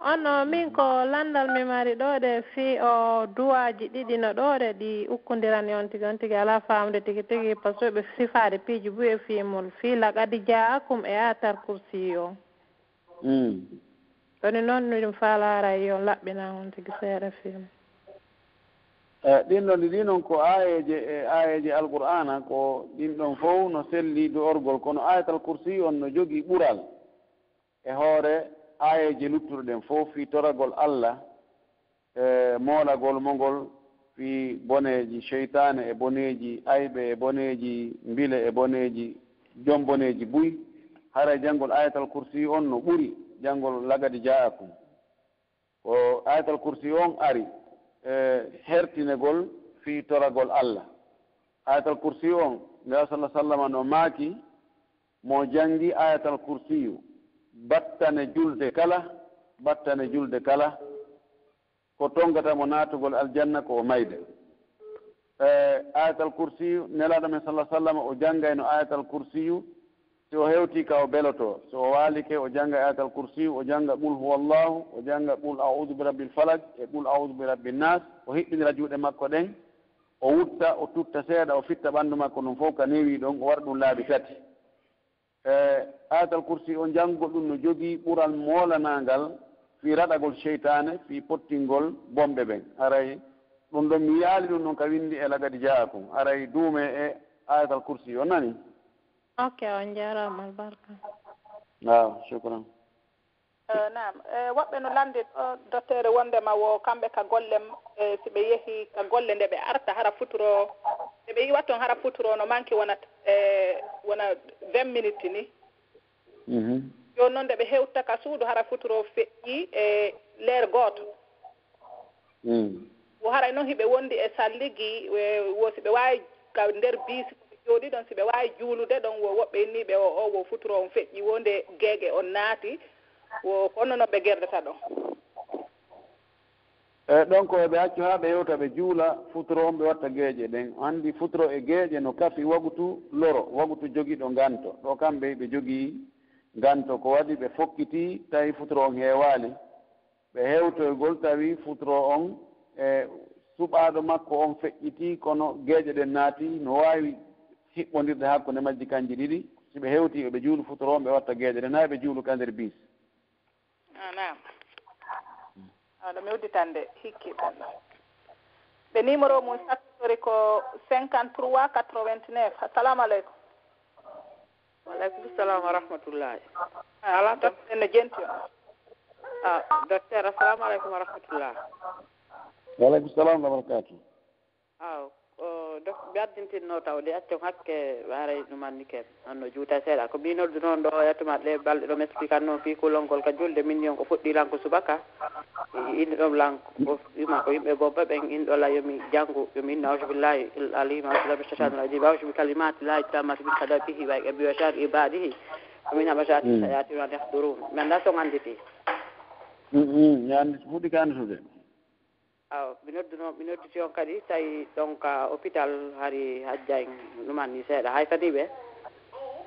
Ono min ko lanndal mi mari ɗo de fii o duwaaji ɗiɗi no ɗo de ɗi ukkondirani on tigi, on tigi alaa faamude tigi tigi, parce que ɓe sifaade piiji buy e fii mum. Fii laqad jaakum e Ayatal Kursi o. Mm. Woni noon miɗum faalaara yo on laɓɓinan on tigi seeɗa fii mum. E, ɗin ɗon ɗiɗi noon ko aayeeje, e aayeeje Alqur'aana, ko ɗin ɗon fow no selli du'orgol, kono Ayatal Kursi on no jogii ɓural e hoore aayeeje luttuɗe ɗen fow fii toragol Alla, e moolagol mo ngol fii boneeji seytaane e boneeji ayɓe e boneeji mbile e boneeji jom boneeji buy. Haray janngol Ayatal Kursi on no ɓuri janngol laqad jaakum. Ko Ayatal Kursi on ari e hertinegol fii toragol Alla. Ayatal Kursi on, Nulaaɗo sallallaahu alayhi wa sallam no maaki, mo janngi Ayatal Kursiyu battane julde kala, battane julde kala, ko tonngata mo naatugol aljanna ko o mayde. E, Ayatal Kursiyu, Nelaaɗo men sallallaahu alayhi wa sallam o janngayno Ayatal Kursiyu, si o hewtii ka o belotoo. So o waalike, o jannga Ayatal Kursiyu, o jannga Qul huwallaahu, o jannga Qul a'uuzu bi rabbil falaq e Qul a'uuzu bi rabbin naas, o hiɓɓinira juuɗe makko ɗen, o wutta, o tutta seeɗa, o fitta ɓanndu makko ndun fow ka newi ɗon, o waɗa ɗum laabi tati. E, Ayatal Kursi on, janngugol ɗum no jogii ɓural moolanaangal fii raɗagol seytaane, fii pottingol bonɓe ɓen. Haray ɗum ɗon mi yi'aali ɗum ɗon ka winndi e laqad jaakum. Haray duumee e Ayatal Kursi, on nanii? Ok, on jaaraama albarka. Waaw, shukran. Eh, naam. Eh, woɓɓe no lanndi ɗo, dotteere, wonndema wo kamɓe ka golle, eh, si ɓe yehi ka golle nde ɓe arta hara futuro, nde ɓe iwa ton hara futuro no manki wona, eh, wona vingt minutes ni. Mhm. Jooni noon nde ɓe hewta ka suudu hara futuro feƴƴi e leer gooto. Mm. Wo haray noon hiɓe wondi e salligi, e wo si ɓe waawi ka nder biisi ko ɓe jooɗi ɗon, si ɓe waawi juulude ɗon, wo woɓɓe inniiɓe o, o wo futuro on feƴƴi, wo nde geege on naati, wo ko honno noon ɓe gerdata ɗon? E ɗon ko ɓe accu haa ɓe hewta ɓe juula futuro on ɓe watta geeƴe ɗen. Anndi futuro e geeƴe no kafi wagutu loro, wagutu jogiiɗo nganto. Ɗo kamɓe ɓe jogii nganto ko waɗi ɓe fokkitii tawi futuro on heewaali. Ɓe hewtoygol tawi futuro on e suɓaaɗo makko on feƴƴitii kono geeƴe ɗen naati no waawi hiɓɓondirde hakkunde majji kanji ɗiɗi. Si ɓe hewtii ɓe juulu futuro on ɓe watta geeƴe ɗen haa ɓe juulu ka nder biis. Ah, naam. Aɗa mi udditande hikki ɓen ɗo. Ɓe numéro mum sattori ko cinquante trois quatre-vingt-neuf. Assalamu aleykum. Waleykum salam wa rahmatullahi. Ala tan ene jenti on. Ah, docteur, assalamu aleykum wa rahmatullah. Waleykum salam wa barakatuh. Aw, ko dok ɓerdintinno tawde accon hakke ɓaaray ɗum anni ken. Anno juuta seeɗa. Ko mbi noddu noon ɗo yatuma ɗe balɗe ɗo mi expliquer noon fii kulol ngol ka julde min yon ko fuɗɗi lan ko subaka. Inni ɗum lan ko ima ko yimɓe gobba ɓen in ɗo la yomi janngu yomi inna auzu billahi il alim auzu billahi min shaitan rajim auzu bi kalimati lahi tamati min kadabihi wa iqabi wa shar ibadihi. Ko min haɓa shati sayatin wa yahdurun. Mi annda so annditi. Mi anndi fuɗɗi ka anndude. Aw, mi nodduno mi nodditi on kadi tawi ɗon ka hôpital hari hajja en ɗumanni seeɗa hay kadi ɓe.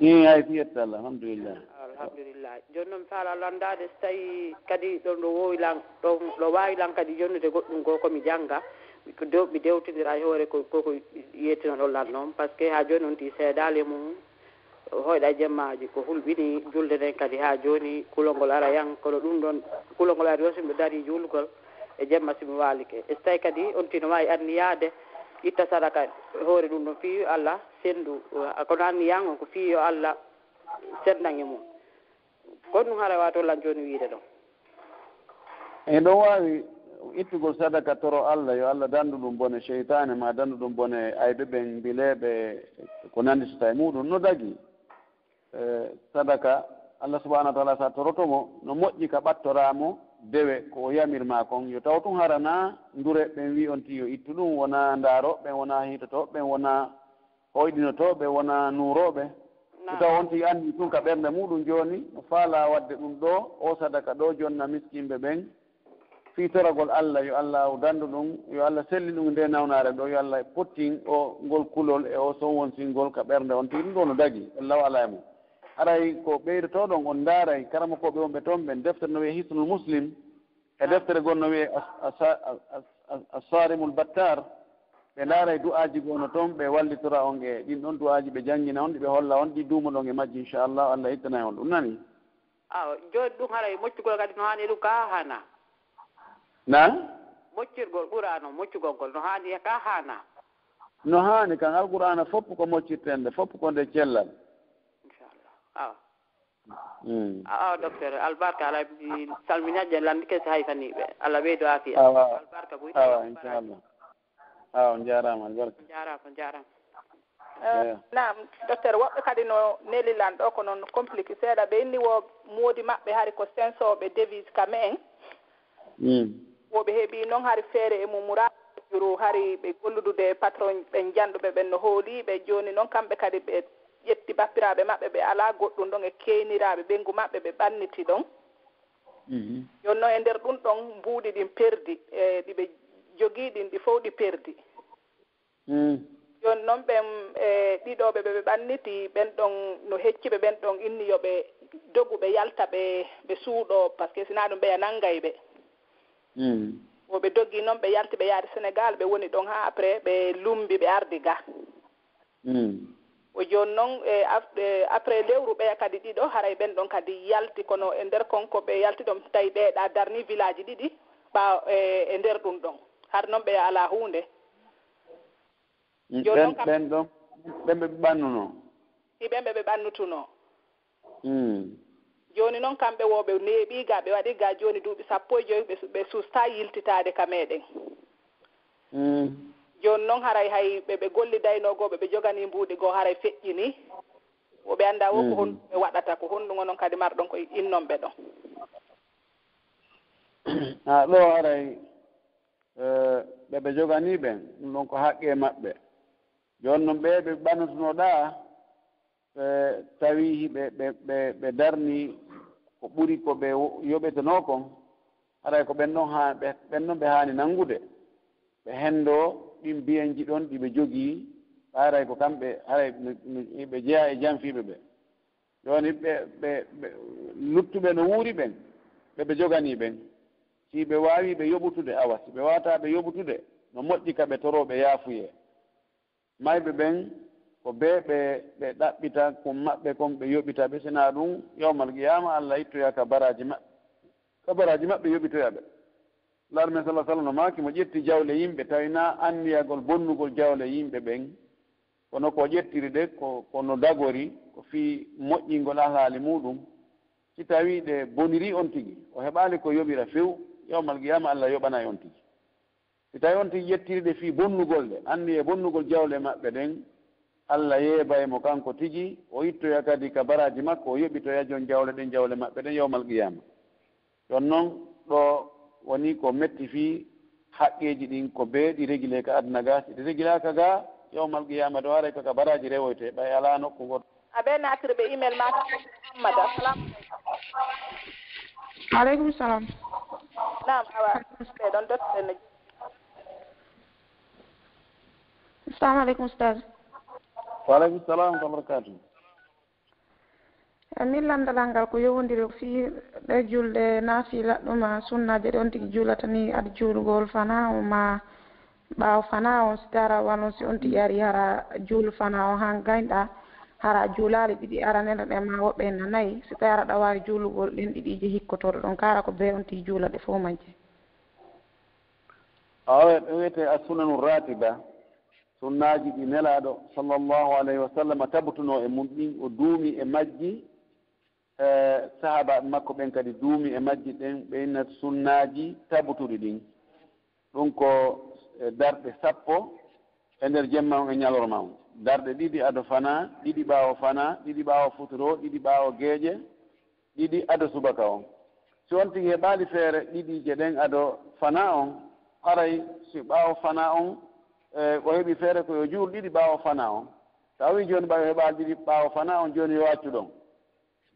Ii hay fiyetta Allah alhamdulillah. Alhamdulillah. Jooni noon mi faala lanndaade so tawi kadi ɗon ɗo woowi lan ɗon ɗo waawi lan kadi jonnude goɗɗum goo ko mi jannga. Ko dew mi dewtindira e hoore ko koko yettinoɗon lan noon par ce que haa jooni on tii seedaali e mum. Hoyɗa jemmaaji ko hulɓinii julde nden kadi haa jooni kulol ngol ara yan kono ɗum ɗon kulol ngol ari o si miɗo darii juulgol e jemma si mi waalike e so tawi kadi on tino waawi anniyaade itta sadaka hoore ɗum ɗon fii yo Allah senndu kono anniyan on ko fii yo Allah senndan e mum. Ko ɗum hara wato lan jooni wiide ɗon. Eɗon waawi ittugol sadaka toro Allah yo Allah danndu ɗum bone seytaane maa danndu ɗum bone ayɓe ɓen mbileeɓe ko nannditata e muuɗum no dagii. Sadaka Allah subahanahu wa taala so a toroto mo no moƴƴi ka ɓattoraa mo dewe ko o yamir maa kon yo taw tun hara naa ndure ɓen wi on ti yo ittu ɗum wonaa ndaarooɓe ɓen wonaa hiitotooɓe ɓen wonaa hoyɗinotooɓe wonaa nuurooɓe. Ko taw on tigi anndi tun ka ɓernde muuɗum jooni no faalaa waɗde ɗum ɗoo oo sadaka ɗoo jonna miskinɓe ɓen fii toragol Allah yo Allah o danndu ɗum yo Allah sellin ɗum e ndee nawnaare ɗoo yo Allah pottin o ngol kulol e oo sowonsingol ka ɓernde on tigi ɗum ɗoo no dagii Allah o alaa e mum. Haray ko ɓeydotoo ɗon on ndaaray karamokooɓe wonɓe toon ɓen deftere no wiyee Hisnul Muslim e deftere goo no wiyee Assarimul Battar. Ɓe ndaaray du'aaji goo no toon ɓe wallitora on e ɗin ɗon du'aaji ɓe janngina on ɗi ɓe holla on ɗi duumoɗon e majji inchallah Allah ittanay on ɗum nani. Awa jooni ɗum haray moccugol kadi no haani e ɗum ka haana? Na? Moccirgol qur'aana o moccugol ngol no haani e ka haana? No haani kan alqur'aana fopp ko moccirtende fopp ko nde cellal. Inchallah awa. Awa docteur albarka ala salmini hajja landi kese hay faniɓe Allah ɓeydo afiya albarka buy. Awa inchallah. Awa on jarama albarka. Jarama jarama. Naam docteur woɓɓe kadi no neli lan ɗo ko noon complique seeɗa ɓe inni wo moodi maɓɓe hari ko sensoɓe devise ka me'en. Wo ɓe heɓi noon hari feere e mum muraajuru hari ɓe golludude patron ɓen janɗuɓe ɓen no hooliɓe jooni noon kamɓe kadi ɓe ƴetti bappiraaɓe maɓɓe ɓe alaa goɗɗum ɗon e keyniraaɓe ɓeyngu maɓɓe ɓe ɓanniti ɗon. Jooni noon e nder ɗum ɗon mbuuɗi ɗin perdi e ɗi ɓe jogii ɗin ɗi fof ɗi perdi. Jooni noon ɓen e ɗiɗo ɓe ɓe ɓanniti ɓen ɗon no hecci ɓe ɓen ɗon inni yo ɓe dogu ɓe yalta ɓe ɓe suuɗoo par ce que sinaa ɗum ɓeya nanngay ɓe. Wo ɓe dogii noon ɓe yalti ɓe yaade Senegaal ɓe woni ɗon haa après ɓe lummbi ɓe ardi ga. O jooni noon e après lewru ɓeya kadi ɗiɗo haray ɓen ɗon kadi yalti kono e nder kon ko ɓe yalti ɗon tawi ɓeeɗa darni village ɗiɗi ɓaawo e nder ɗum ɗon har noon ɓeya alaa huunde. Jooni noon kam ɓen ɗon ɓen ɓe ɓe ɓannunoo. Hi ɓen ɓe ɓe ɓannutunoo. Jooni noon kamɓe wo ɓe neeɓii ga ɓe waɗi ga jooni duuɓi sappo e joy ɓe sustaa yiltitaade ka meeɗen. Jooni noon haray hay ɓe ɓe gollidaynoo goo ɓe ɓe joganii mbuuɗi goo haray feƴƴinii. Wo ɓe anndaa wo ko honɗum ɓe waɗata ko honɗum onon kadi marɗon ko innon ɓe ɗon. A ɗo haray ɓe ɓe joganii ɓen ɗum ɗon ko haqqee maɓɓe. Jooni noon ɓee ɓe ɓannotunoo ɗaa ɓe tawi hiɓe ɓe ɓe ɓe darni ko ɓuri ko ɓe yoɓetenoo kon Haray ko ɓen ɗon haa, ɓe, ɓen ɗon ɓe haani nanngude. Ɓe henndoo ɗin biyanji ɗon ɗi ɓe jogii, ɓaaray ko kamɓe, haray no, no, ɓe jeyaa e janfiiɓe ɓe. Jooni ɓe, ɓe, ɓe luttuɓe no wuuri ɓen, ɓe ɓe joganii ɓen. Si ɓe waawii ɓe yoɓutude, awa, si ɓe waawataa ɓe yoɓutude, no moƴƴi ka ɓe toroo ɓe yaafuyee. Mayɓe ɓen, ko bee ɓe, ɓe ɗaɓɓita kun maɓɓe kon, ɓe yoɓita ɓe. Si naa ɗun, yawmal qiyaama, Alla ittoya ka baraaji maɓɓe, ka baraaji maɓɓe yoɓitoya ɓe. Laaɗo men, sallallaahu alayhi wa sallam, no maaki, mo ƴetti jawle yimɓe, tawi naa anniyagol bonnugol jawle yimɓe ɓen, kono ko ƴettiri ɗe, ko, ko no dagori, ko fii moƴƴingol alhaali muuɗum. Si tawii ɗe bonirii on tigi, o heɓaali ko yoɓira few, yawmal qiyaama, Alla yoɓanay on tigi. Si tawii on tigi ƴettiri ɗe fii bonnugol ɗe, anniya bonnugol jawle maɓɓe ɗen, Alla yeebay mo kanko tigi, o ittoya kadi ka baraaji makko, o yoɓitoya jon jawle ɗen, jawle maɓɓe ɗen, yawmal qiyaama. Ɗon non, ɗo woni ko metti fii haqqeeji ɗin, ko bee ɗi regilee ka aduna gaa. Si ɗi regilaaka gaa, yawmal qiyaama ɗo haray ko ka baraaji rewoytee, ɓay alaa nokku goɗɗo. A ɓe naatirɓe email maa, Muhammad. Assalamu aleykum. Aleykum salam. Naam, awa, ɓe ɗon dottude no. Assalamu aleykum, Ustaz. Wa aleykum salam wa rahmatullahi wa barakatuh. E min lanndalal ngal ko yowondiri fii ɗe julɗe naafila ɗuma sunnaaje ɗe on tigi juulata ni, adi juulugol fanaa o ma ɓaawo fanaa on, si tara wano si on tigi ari hara juulu fanaa on han gaynɗa, hara juulaali ɗiɗi aranere ɗen ma woɓɓe na nayi, si tara ɗa waawi juulugol ɗen ɗiɗi je hikkotooɗo ɗon, kara ko bee on tigi juula ɗe fow majje. Awa, ɗum wiyetee as-sunanu ratiba, sunnaaji ɗi Nelaaɗo sallallahu alayhi wa sallam tabutunoo e mum ɗin, o duumi e majji, e sahaabaaɓe makko ɓen kadi duumi e majji ɗen, ɓe inna sunnaaji tabutuɗi ɗin. Ɗum ko, e, darɗe sappo e nder jemma on e ñalorma on. Darɗe ɗiɗi ado fanaa, ɗiɗi ɓaawo fanaa, ɗiɗi ɓaawo futuro, ɗiɗi ɓaawo geeƴe, ɗiɗi ado subaka on. Si on tigi heɓaali feere ɗiɗiije ɗen ado fanaa on, haray si ɓaawo fanaa on, e, o heɓi feere ko yo juul ɗiɗi ɓaawo fanaa on. Tawi jooni ɓay o heɓaali ɗiɗi ɓaawo fanaa on, jooni yo accu ɗon.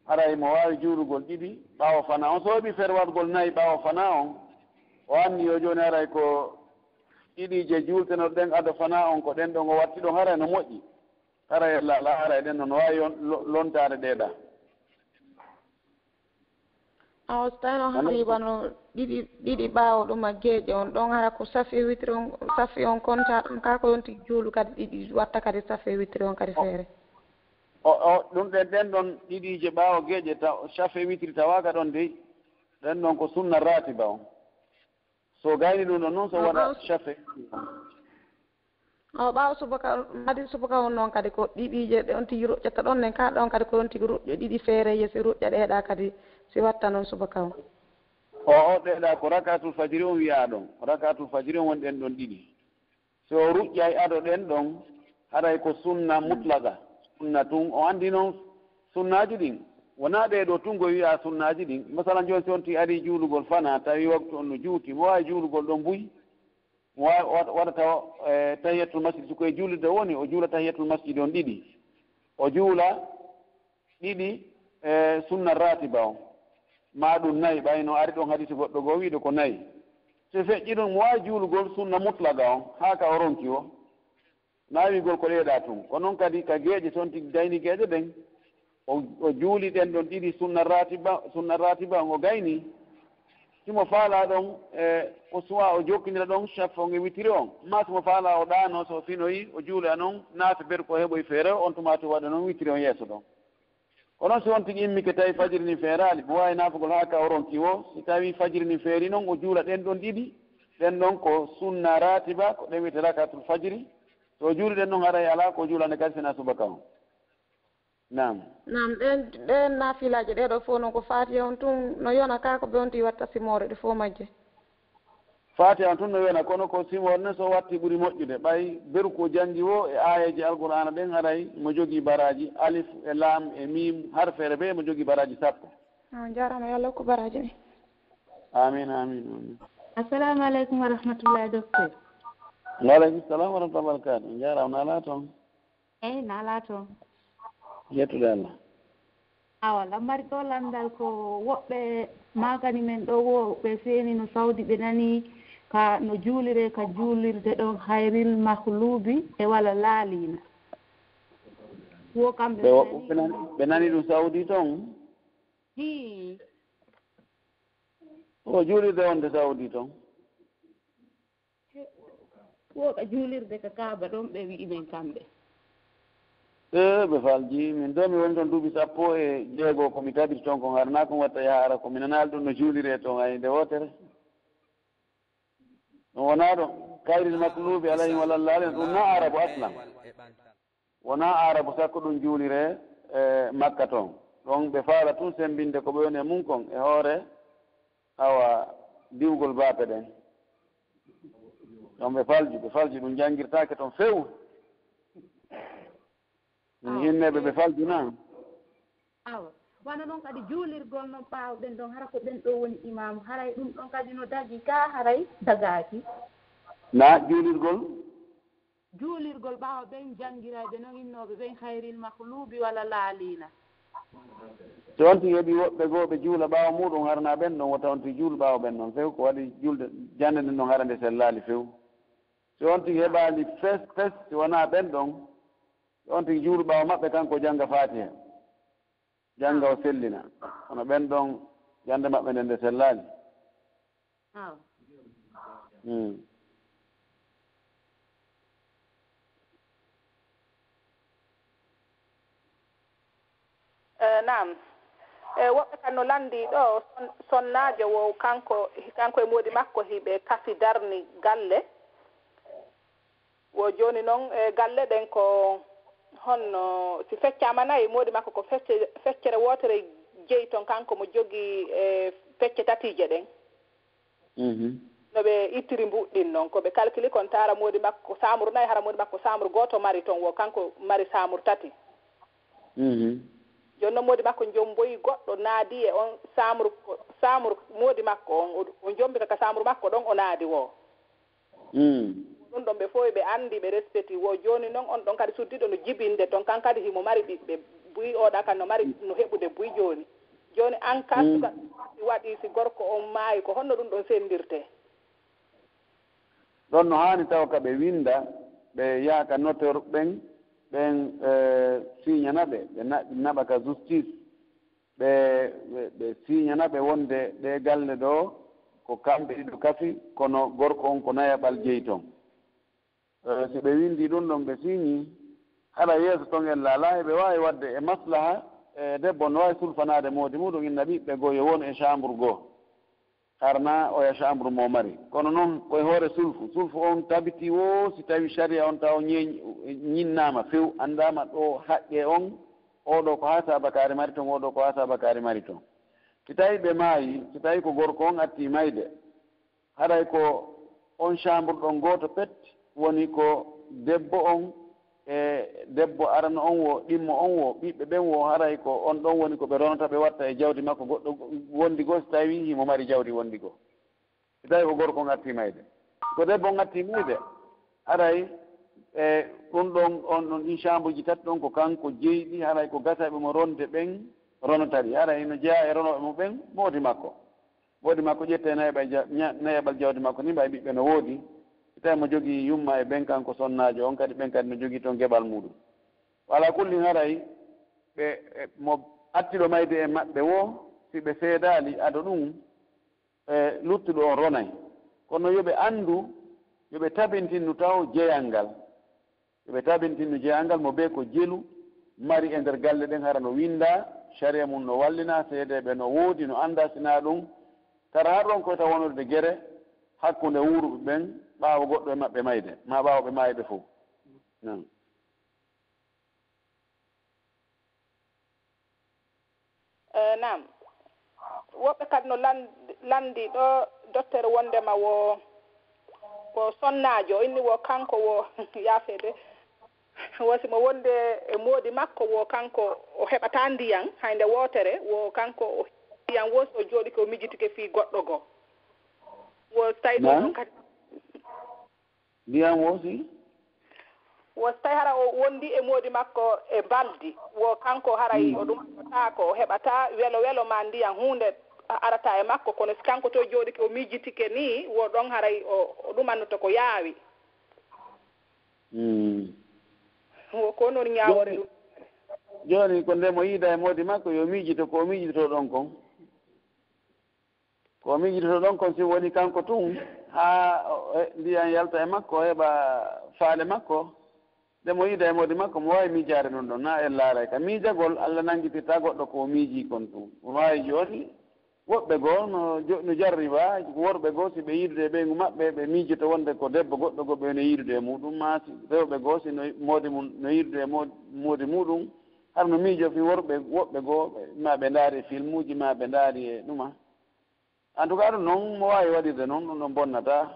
Haray mo waawi juulugol ɗiɗi ɓaawo fanaa on. So o heɓi feere waɗugol nayi ɓaawo fanaa on, o anni yo jooni haray ko ɗiɗiije juultenoɗen ado fanaa on, ko ɗen ɗon o watti ɗon, haray no moƴƴi. Haray la, la, haray ɗen ɗon no waawi on, lo-, lontaade ɗee ɗa. Awa, so tawii no haali wano ɗiɗi, ɗiɗi ɓaawo ɗum a geeƴe on, ɗon hara ko safi witiri on, safi on konta ɗum kaa ko yonti juulu kadi ɗiɗi, watta kadi safi witiri on kadi feere. O, o, ɗum ɗen, ɗen ɗon ɗiɗiije ɓaawo geeƴe taw, safi witiri tawaaka ɗon dey, ɗen ɗon ko sunna ratiba on. So gayni ɗum ɗon noon, so o, waɗa ɓaawo su-, cafe. O, ɓaawo subaka, madi subaka on noon kadi ko ɗiɗiije ɗe on tigi ruƴƴata ɗon nden, kaa ɗon kadi ko on tigi ruƴƴo ɗiɗi feere, yesi ruƴƴa ɗeeɗa kadi, si watta noon subaka on. O, o, ɗeeɗa ko rakatul fajiri on wiyaa ɗon. Rakatul fajiri on woni ɗen ɗon ɗiɗi. So o ruƴƴay ado ɗen ɗon, haray ko sunna mutlaqa. Sunna tun, o anndi noon sunnaaji ɗin. Wonaa ɗee ɗoo tun ko wiyaa sunnaaji ɗin. Masalan, jooni si on tigi arii juulugol fanaa, tawi waktu on no juuti, mo waawi juulugol ɗon buy. Mo waawi wa-, waɗa tawa, e, tahiyatul masjid, si ko e juulirde woni, o juula tahiyatul masjid on ɗiɗi. O juula ɗiɗi, e, sunna ratiba on, maa ɗum nayi, ɓay no ari ɗon hadiisi goɗɗo goo wiiɗo ko nayi. Si feƴƴi ɗum, mo waawi juulugol sunna mutlaga on, haa ka o ronki o. Naawigol ko ɗeeɗa tun. Ko non kadi ka geeƴe, si on tigi gayni geeƴe ɗen, o, o juuli ɗen ɗon ɗiɗi sunna ratiba, sunna ratiba on o gayni. Si mo faalaa ɗon, e, o suwa o jokkindira ɗon shafo on e witiri on. Maa si mo faalaa o ɗaanoo, so o finoyi, o juuloya non, naafe ber ko heɓoyi feere, on tuma tun waɗa non witiri on yeeso ɗon. Kono si on tigi immike tawi fajiri ndin feeraali, mo waawi naafugol haa ka o ronki woo. Si tawi fajiri ndin feeri non, o juula ɗen ɗon ɗiɗi. Ɗen ɗon ko sunna ratiba, ko ɗen wiyetee rakatul fajiri. So o juuli ɗen ɗon, haray alaa ko o juulande kadi si naa subaka on. Naam. Naam, ɗen, ɗen naafilaaji ɗee ɗoo fof non ko Faatiha on tun no yona kaa ko ɓe on tigi watta simoore ɗe fof majje? Faatiha on tun no yona, kono ko simoore nden so watti ɓuri moƴƴude. Ɓay beru ko janngi woo e aayeeje Alqur'aana ɗen, haray mo jogii baraaji alif e laam e miim, harfeere bee mo jogii baraaji sappo. On jaaraama, yo Allah hokku baraaji ɗin. Amiin, amiin, amiin. Assalamu aleykum wa rahmatullahi, docteur. Wa aleykum salam wa rahmatullahi wa barakatuh. On jaaraama, no alaa toon? Eey, no alaa toon. Yettude Allah. Awa, lammari ɗo lanndal ko woɓɓe Makani men ɗo wo ɓe seeni no sawdi ɓe nani ka no juulire ka juulirde ɗon hayril mahlubi e wala laalina. Wo kamɓe ɓe wo- ɓe nani- ɓe nani- ɓe nani ɗum sawdi ton. Hii. O juulirde wonde sawdi ton. Wo ka juulirde ka kaaba ɗon ɓe wi'i men kamɓe. E ɓe falji min do mi woni ton duuɓi sappo e jeego ko mi tabiti ton kon harna kon watta yaha ara ko mi nanaali ɗum no juulire ton ay nde wootere. Ɗum wonaa ɗum kayril makluubi alayhim wala laalin ɗum na arabu aslan. Wonaa arabu sakko ɗum juulire e makka ton ɗon ɓe faala tun sembinde ko ɓe woni e mum kon e hoore awa diwgol baape ɗen. Ɗon ɓe falju ɓe falju ɗum janngirtaake ton few. Ɗum inneeɓe ɓe falju na. Awa wano noon kadi juulirgol noon ɓaawɗen ɗon hara ko ɓen ɗo woni imaamu haray ɗum ɗon kadi no dagi ka haray dagaaki. Na juulirgol. Juulirgol ɓaawo ɓen janngiray ɓe noon innooɓe ɓen hayril mahluubi wala laaliina. So on tigi heɓi woɓɓe goo ɓe juula ɓaawo muuɗum harana ɓen ɗon wota on tigi juulu ɓaawo ɓen ɗon few ko waɗi juulde jannde nden ɗon hara nde sellaali few. So on tigi heɓaali fes fes si wonaa ɓen ɗon so on tigi juulu ɓaawo maɓɓe kanko jannga faatiha. Jannga o sellina kono ɓen ɗon jannde maɓɓe nden nde sellaali. Naam. E woɓɓe kan no lanndii ɗoo sonnaajo wo kanko kanko e moodi makko hiɓe kafi darni galle. Wo jooni noon e galle ɗen ko honno si feccaama nayi moodi makko ko feccere wootere jeyi toon kanko mo jogii e fecce tatiije ɗen. No ɓe ittiri mbuuɗɗin noon ko ɓe kalkili kon taara moodi makko ko saamuru nayi hara moodi makko ko saamuru gooto mari toon wo kanko mari saamuru tati. Jooni noon moodi makko njomboyi goɗɗo naadi e on saamuru saamuru moodi makko on o jombi ka saamuru makko ɗon o naadi woo. Ɗum ɗon ɓe fof ɓe anndi ɓe respecti wo jooni noon on ɗon kadi suddiɗo no jibinde toon kan kadi himo mari ɓiɓɓe buy oɗa kan no mari no heɓude buy jooni jooni an ka suka si waɗi si gorko on maayi ko honno ɗum ɗon senndirtee? Ɗon no haani tawa ka ɓe winnda ɓe yaha ka noteur ɓen ɓen siiñana ɓe ɓe naɓa ka justice. Ɓe ɓe siiñana ɓe wonde ɗee galle ɗoo ko kamɓe ɗiɗo kafi kono gorko on ko nayaɓal jeyi toon. Si ɓe winndii ɗum ɗon ɓe siiñii, hara yeeso toon en laalaa eɓe waawi waɗde e maslaha e debbo on no waawi sulfanaade moodi muuɗum inna ɓiɓɓe goo yo wonu e chambre goo. Harnaa oya chambre mo mari. Kono noon ko e hoore sulfu. Sulfu on tabitii woo si tawii sariya on taw ñinnaama few, anndaama ɗo haqqee on, oo ɗoo ko haa saabakaari mari toon, oo ɗoo ko haa saabakaari mari toon. Si tawii ɓe maayii, si tawii ko gorko on attii mayde, haray ko on chambre ɗon gooto pet woni ko debbo on e debbo arano on wo ɗimmo on wo ɓiɓɓe ɓen wo haray ko on ɗon woni ko ɓe ronata ɓe watta e jawdi makko goɗɗo wondi goo si tawi himo mari jawdi wondi goo si tawi ko gorko on atti mayde ko debbo on atti mayde haray e ɗum ɗon on ɗon ɗin chambre ji tati ɗon ko kanko jeyɗi haray ko gasaɓe mo ronde ɓen ronotari haray no jeeya e ronoɓe mo ɓen moodi makko Woodi makko ƴettee nayaɓal jawdi makko ni mbayi ɓiɓɓe no woodi, si tawi mo jogii yumma e ɓen kanko sonnaajo on kadi ɓen kadi no jogii toon geɓal muuɗum. Wa alaa kulli haray ɓe mo attiɗo mayde e maɓɓe woo si ɓe seedaali ado ɗum luttuɗo on ronay. Kono yo ɓe anndu yo ɓe tabintinnu taw jeyal ngal. Yo ɓe tabintinnu jeyangal mo bee ko jelu mari e nder galle ɗen hara no winndaa, cariya mum no wallinaa, seedeeɓe no woodi, no anndaa si naa ɗum, tara har ɗon koyta wonorde gere hakkunde wuuruɓe ɓen ɓaawo goɗɗo e maɓɓe mayde, maa ɓaawo ɓe maayi ɓe fow. Naam. Woɓɓe kadi no lanndii ɗo dotteer wonndema wo ko sonnaajo, o inni wo kanko wo yaafeede, wo si mo wonde e moodi makko wo kanko o heɓataa ndiyan hay nde wootere, wo kanko o heɓi ndiyan wo si o jooɗike o mijitike fii goɗɗo goo. Wo si tawii ɗum ɗon kadi. Ndiyan woosi? Wo si tawi hara o wondi e moodi makko e mbaldi, wo kanko haray o ɗum taako, o heɓataa welo welo maa ndiyan huunde a- arata e makko, kono si kanko to jooɗike o miijitike ni, wo ɗon haray o o ɗumannoto ko yaawi. Mm. Wo ko noon ñaawori Jooni, ɗum. Jooni ko nde mo yiida e moodi makko yo miijito ko o miijitotoo ɗon kon. Ko o miijitotoo ɗon kon si woni kanko tun haa ndiyan yalta e makko o heɓa faale makko. Nde mo yiida e moodi makko mo waawi miijaade ɗum ɗon na en laaray ka miijagol Alla nanngitirta goɗɗo ko o miijii kon tun. Ɗum waawi jooni woɓɓe goo no no jarriba worɓe goo si ɓe yiidude e ɓeyngu maɓɓe ɓe miijoto wonde ko debbo goɗɗo goo ɓe no yiidude e muɗum maa si rewɓe goo si no moodi mum no yiidude e moodi muɗum hara no miijo fii worɓe woɓɓe goo ma ɓe ndaari e filmuuji ma ɓe ndaari e ɗuma. En tout cas ɗum noon mo waawi waɗirde noon ɗum ɗon bonnataa.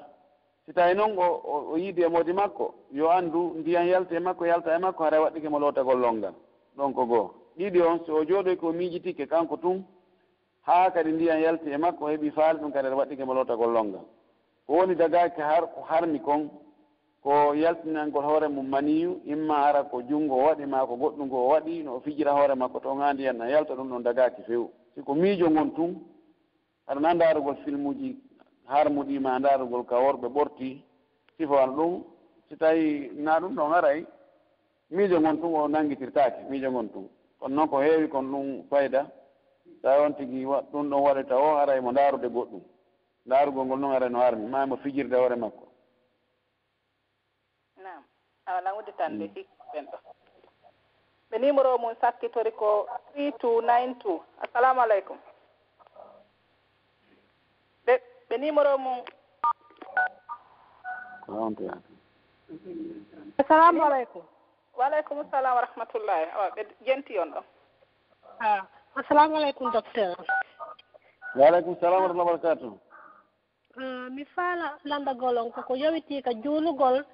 Si tawii noon o o yiidi e moodi makko yo anndu ndiyan yalti e makko yalta e makko haray waɗɗike mo lootagol lonngal. Ɗon ko goo. Ɗiɗi on si o jooɗoyke o miijitike kanko tun haa kadi ndiyan yalti e makko o heɓii faale ɗum kadi aɗa waɗɗike mo lootagol lonngal. Ko woni dagaaki har ko harmi kon ko yaltinangol hoore mum maniyu imma hara ko junngo o waɗi maa ko goɗɗum goo o waɗi no o fijira hoore makko toon haa ndiyan ɗan yalta ɗum ɗon dagaaki few. Si ko miijo ngon tun. Haɗa na ndaarugol filmuuji harmuɗi maa ndaarugol ka worɓe ɓorti sifo wano ɗum si tawii na ɗum ɗon haray miijo ngon tun o nanngitirtaake miijo ngon tun kono noon ko heewi kon ɗum fayda tawi on tigi ɗum ɗon waɗata o haray mo ndaarude goɗɗum ndaarugol ngol noon haray no harmi maa mo fijirde hoore makko. Naam. Awa lan udditande hikka ɓen ɗo. Ɓe numéro mum sakkitori ko three two nine two. Assalamu aleykum. Ɓe ɓe numéro mum. Ko honto yaata? Assalamu aleykum. Wa aleykum salam wa rahmatullahi. Awa ɓe jenti on ɗo. Ah, assalamu aleykum docteur. Wa aleykum salam wa rahmatullahi wa barakatuh. Mi faala lanndagol on ko ko yowitii ka juulugol,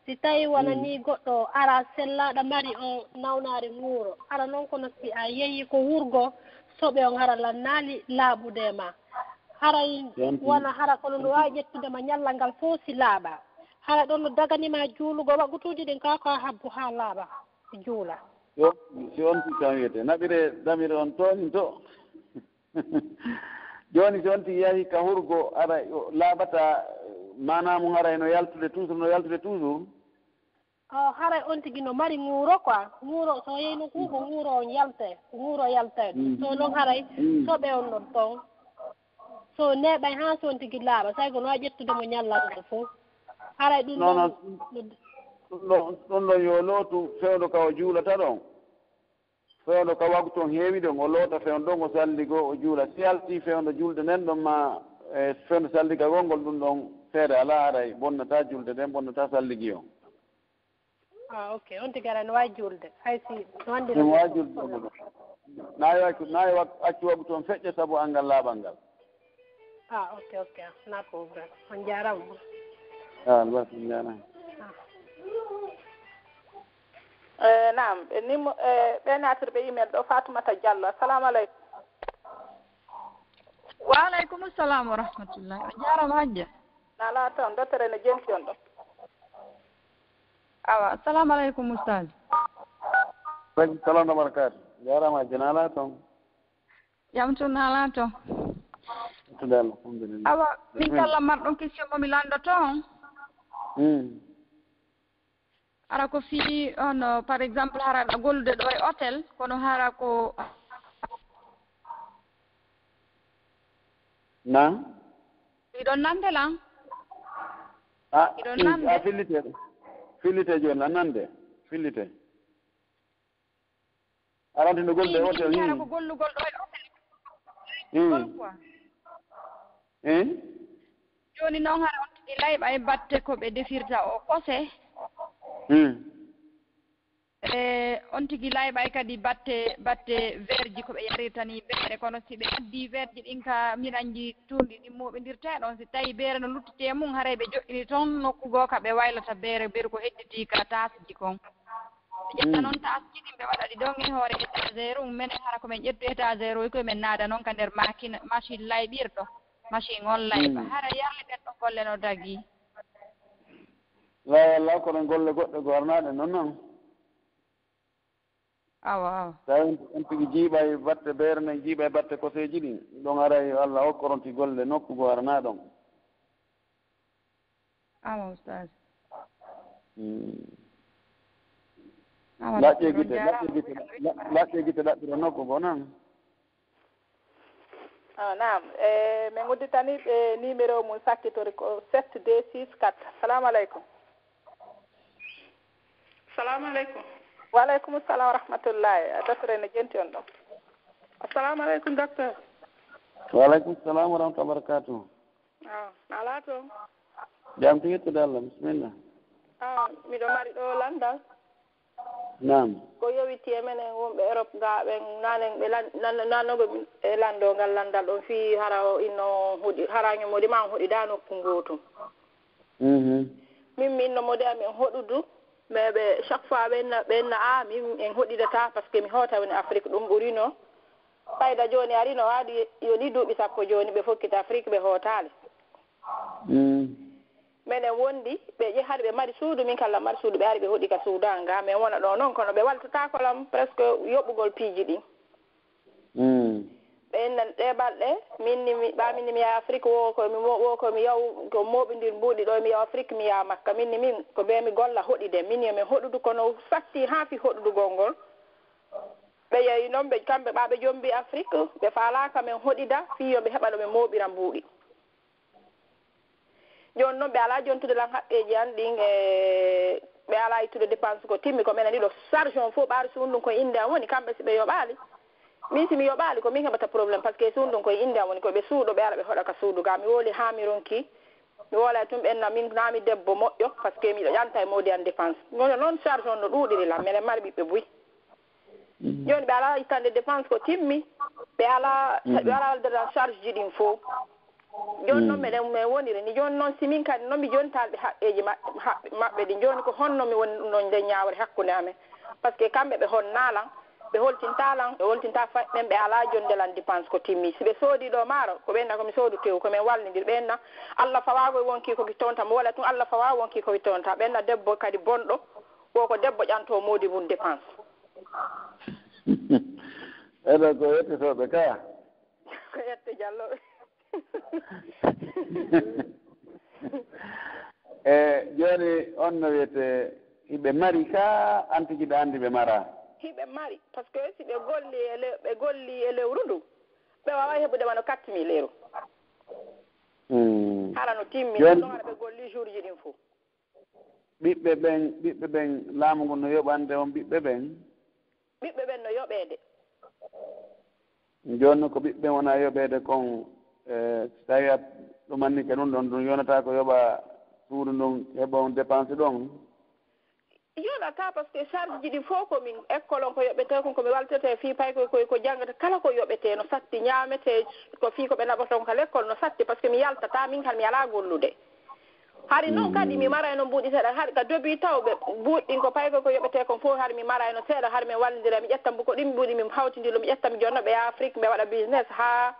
si tawii wona nii goɗɗo o araa sellaaɗo mari on nawnaari nguuro, hara noon kono si a yehii ko wurgo soɓe on hara lannaali laaɓude e maa, haray wona hara kono no waawi ƴettude ma ñallal ngal fof si laaɓaa, hara ɗoon no dagani ma juulugol waqtuuji ɗin kaa ko a habbo haa laaɓa si juula. Si on si on tigi kam wiyetee naɓiree damiri on toonin to. Jooni si on tigi yahii ka hurgo aɗa laaɓata maanaa mum haray no yaltude toujours no yaltude toujours. O haray on tigi no mari ŋuuro quoi ŋuuro so yeyno ku ko ŋuuro on yaltay ko ŋuuro yaltay ɗum so noon haray soɓe on ɗon toon so neeɓay haa so on tigi laaɓa say ko no a ƴettude mo ñallal ngal fof haray ɗum ɗon ɗum ɗon yo lootu fewndo ka o juulata ɗon. Fewndo ka waktu on heewi ɗon o loota fewndo ɗon o salligoo o juula si altii fewndo julde nden ɗon ma e fewndo salligagol ngol ɗum ɗon feere alaa haray bonnataa julde nden bonnataa salligii on. Ah ok on tigi aray no waawi juulde hay si no anndi. Ɗum waawi juulde ɗon ɗon naawi accu naawi accu waktu on feƴƴa sabu anngal laaɓal ngal. Ah ok ok na ko vrai on jaaraama. Ah albarka on jaaraama. Eyi naam ɓe nimo e ɓe natirɓe email ɗo Fatoumata Diallo. Assalamu aleykum. Wa aleykum salam wa rahmatullah. A jaaraama hajja. Nala toon dottere no jenti on ɗo. Awa assalamu aleykum oustaz. Aleykum salam wa barakatu. Jaaraama hajja nala toon. Jam tun nala toon. Tude Allah alhamdulillah. Awa min kala marɗon question mo mi lanndo toon. Hara ko fii on par exemple hara aɗa gollude ɗo e hôtel kono hara ko na iɗon nande lan a iɗon nande a fillite fillite jooni a nande fillite arantino gollude e hôtel hara ko gollugol ɗo e hôtel quoi jooni noon hara on tigi layɓa e batte ko ɓe defirta o kose e on tigi layɓa e kadi batte batte verji ko ɓe yarirta ni beere kono si ɓe addi verji ɗin ka miranji tuundi ɗin moɓindirte ɗon si tawi beere no luttite mum haray ɓe joɗɗini toon nokku goo ka ɓe waylata beere beru ko hedditi ka tasji kon ɓe ƴetta noon tasji ɗin ɓe waɗa ɗi ɗon e hoore étagère um menen hara ko men ƴettu étagère o koye men naada noon ka nder makina machine layɓirɗo machine on layɓa hara yarli ɓen ɗo golle no dagi lawalla kono golle goɗɗe gornaɗe noon noon Awa, awa. Tawi on tigi jiiɓa e batte beere nden, jiiɓa e batte koseeji ɗin. Ɗon haray yo Allah okkoronti golle nokku goo haranaa ɗon. Awa, Ustaz. Mm. Awa, Laƴƴe docteur, on gite, jaaraama. Laƴƴe gite, la-, laƴƴe gite ɗaɓɓira nokku goo nan. Ah, naam. E, min udditani ɓe numéro mum sakkitori ko sept deux six quatre. Assalamu aleykum. Assalamu aleykum. Wa aleykum salam wa rahmatullahi. A docteur ene jenti on ɗon. Assalamu aleykum, docteur. Wa aleykum salam wa rahmatullahi wa barakatuh. Ah, alaa toon. Jam tigi to Dalla, bismillah. Ah, miɗo mari ɗo landal. Naam. Ko yowiti e menen wonɓe Europe ga, ɓen nanen ɓe lan-, nan-, nannoɓe e lanndongal lanndal ɗon fii hara o inno hoɗi, hara ño modi ma on hoɗi da nokku ngootu. Mhm. Min, min no modi amin hoɗudu, mais ɓe chaque fois ɓe inna, ɓe inna, "Ah, min en hoɗidata parce que mi hoota woni Afrique, ɗum ɓurino." Fayda jooni ari no waɗi yoni duuɓi sappo jooni ɓe fokkita Afrique ɓe hootaali. Mm. Menen wondi, ɓe ƴehani ɓe mari suudu, min kala mari suudu, ɓe ari ɓe hoɗi ka suudu an ga, mais wona ɗo noon, kono ɓe waltataako lam presque yoɓugol piiji ɗin. Mm. Ɓe inna ɗe balɗe, min ni mi, ɓa min ni mi yaha Afrique, wo ko mi mo-, wo ko mi yaw, ko mooɓindir mbuuɗi ɗo, mi yaw Afrique, mi yaha Makka, min ni min, ko ɓe mi golla hoɗide, min yo min hoɗudu, kono satti haa fi hoɗudugol ngol. Ɓe yehi noon, ɓe, kamɓe ɓa ɓe jombi Afrique, ɓe faalaaka men hoɗida, fii yo ɓe heɓa ɗo ɓe mooɓira mbuuɗi. Jooni noon, ɓe alaa jontude lan haqqeeji an ɗin, e ɓe alaa ittude dépense ko timmi, ko menen ɗiɗo. Charge on fof ɓaari suudu ndun ko innde an woni, kamɓe si ɓe yoɓaali. Min si mi yoɓaali, ko min heɓata problème, parce que suudu ndun ko e innde an woni, ko ɓe suuɗo, ɓe ara ɓe hoɗa ka suudu ga. Mi woli haa mi ronki, mi wolay tun ɓe inna min naa mi debbo moƴƴo, parce que miɗo ƴanta e moodi an dépense. Kono noon charge on no ɗuuɗiri lan, menen mari ɓiɓɓe buy. Mhm. Jooni ɓe alaa ittande dépense ko timmi, ɓe alaa, mhm, ɓe alaa walde lan charge ji ɗin fof. Jooni noon, mhm, meɗen, men woniri ni. Jooni noon, si min kadi noon mi jontaali ɓe haqqeeji maɓɓe, haqqe maɓɓe ɗin, jooni ko honno mi woni ɗum ɗon nden ñaawre hakkunde amen? Parce que kamɓe ɓe honnaa lan, ɓe holtintaa lan, ɓe holtintaa fay men, ɓe alaa jonde lan dépense ko timmi. Si ɓe soodii ɗo maaro, ko ɓe inna ko mi soodu tew, ko men wallindiri. Ɓe inna, "Allah fawaa ko wonki ko ki toonta." Mo wala tun, "Allah fawaa wonki ko ki toonta." Ɓe inna, "Debbo kadi bonɗo, wo ko debbo ƴanto moodi mum dépense." Eɗo ko yettotooɓe ka? Ko yette Jallo. E jooni on no wiyete hiɓe mari ka, an tigi ɓe anndi ɓe mara? Hiɓe mari, parce que si ɓe golli e le-, ɓe golli e lewru ndu, ɓe waaway heɓude wano quatre mille euros. Hmm. Hara no timmi, jooni non hara ɓe golli jour ji ɗin fof. Ɓiɓɓe ɓen, ɓiɓɓe ɓen, laamu ngun no yoɓande on ɓiɓɓe ɓen? Ɓiɓɓe ɓen no yoɓeede. Jooni ko ɓiɓɓe ɓen wona yoɓeede kon, e, si tawii a ɗumannike ɗum ɗon, ɗum yonataa ko yoɓa suudu ndun, heɓa on dépense ɗon? Yonataa, parce que charge ji ɗi fof ko min, école on ko yoɓetee kon, ko mi waltetee fii pay ko, ko, ko janngata, kala ko yoɓetee no satti, ñaametee, ko fii ko ɓe naɓata on ka l'école no satti, parce que mi yaltataa, min kadi mi alaa gollude. Hari noon kadi mi marayno mbuuɗi seeɗa, hari ka dobi tawɓe mbuuɗi ɗin ko payko ko yoɓetee kon fof, hari mi marayno seeɗa, hari min wallondira, mi ƴetta mbuko ɗin mbuuɗi, min hawtindilo, mi ƴetta mi jonna ɓe yaha Afrique, ɓe waɗa business haa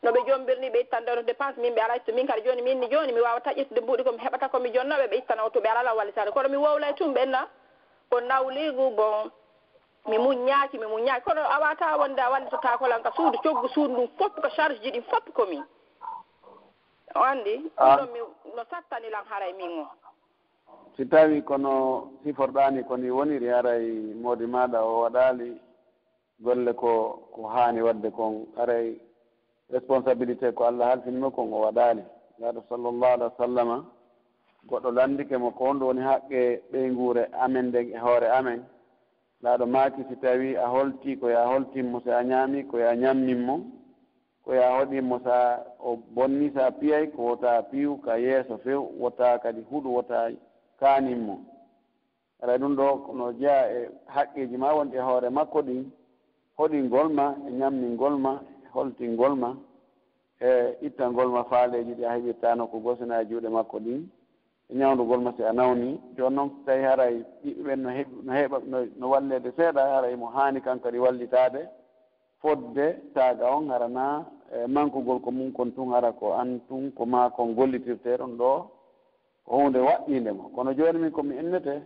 no ɓe jombirni, ɓe ittan ɗon dépense, min ɓe alaa ittu, min kadi jooni, min ni jooni, mi waawataa ƴettude mbuuɗi ko mi heɓata ko mi jonna ɓe, ɓe ittana o to ɓe alaa lan wallitaade, kono mi wowlay tun ɓe na ko nawliigu, bon, mi muññaaki, mi muññaaki, kono a waawataa wonde a wallitotaako lan ka suudu, coggu suudu ndun fof ko charge ji ɗin fof ko min. O anndi, ɗum ɗon mi, no sattani lan haray min o. Si tawii kono siforɗaa ni ko ni woniri, haray moodi maaɗa o waɗaali golle ko, ko haani waɗde kon, haray responsabilité ko Allah halfini mo kon o waɗaali. Nulaaɗo sallallahu alaihi wa sallama, goɗɗo lanndike mo ko honɗum woni haqqe ɓeynguure amen nden e hoore amen. Nulaaɗo maaki, si tawii a holtii ko yo a holtin mo, si a ñaamii ko yo a ñammin mo, ko yo a hoɗin mo, sa o bonnii, sa piyay, ko wota piyu ka yeeso few, wota kadi huɗu, wota kaanin mo. Haray ɗum ɗo no jeyaa e haqqeeji ma wonɗi e hoore makko ɗin, hoɗingol ma, e ñammingol ma, e holtingol ma, e ittangol ma faaleeji ɗi a heɓirtaano ko gosina e juuɗe makko ɗin, e ñawndugol ma si a nawni. Jooni noon, so tawii haray ɓiɓɓe ɓen no heɓ-, no heɓa, no, no walleede seeɗa, haray mo haani kan kadi wallitaade, fodde taaga on, hara na, e, mankugol ko mun kon tun, hara ko an tun, ko maa kon gollitirtee ɗon ɗo, ko huunde waɗɗiinde mo. Kono jooni min ko mi innete,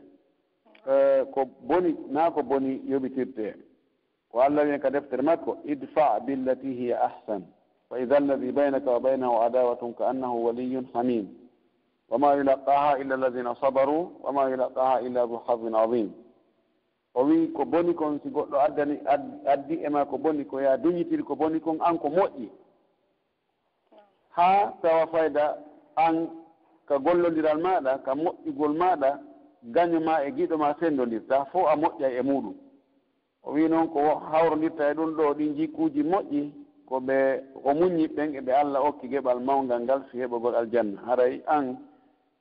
Eh, ko boni, na ko boni yoɓitirte. Ko Allah wiyen ka deftere makko, "Idfa billati hiya ahsan. Fa idha alladhi baynaka wa baynahu adawatun ka annahu waliyyun hamim. Wa ma yulaqaha illa alladhina sabaru, wa ma yulaqaha illa dhu hazzin azim." O wi, ko boni kon si goɗɗo addani, ad-, addi e ma ko boni, ko ya duñitiri ko boni kon, an ko moƴƴi. Haa tawa fayda an ka gollondiral maaɗa, ka moƴƴugol maaɗa, gaño ma e giɗo ma senndondirta, fof a moƴƴay e muuɗum. O wii noon ko hawrondirta e ɗum ɗoo, ɗin jikkuuji moƴƴi, ko ɓe, ko muññiɓe ɓen e ɓe Alla okki geɓal mawngal ngal fii heɓogol aljanna. Haray an,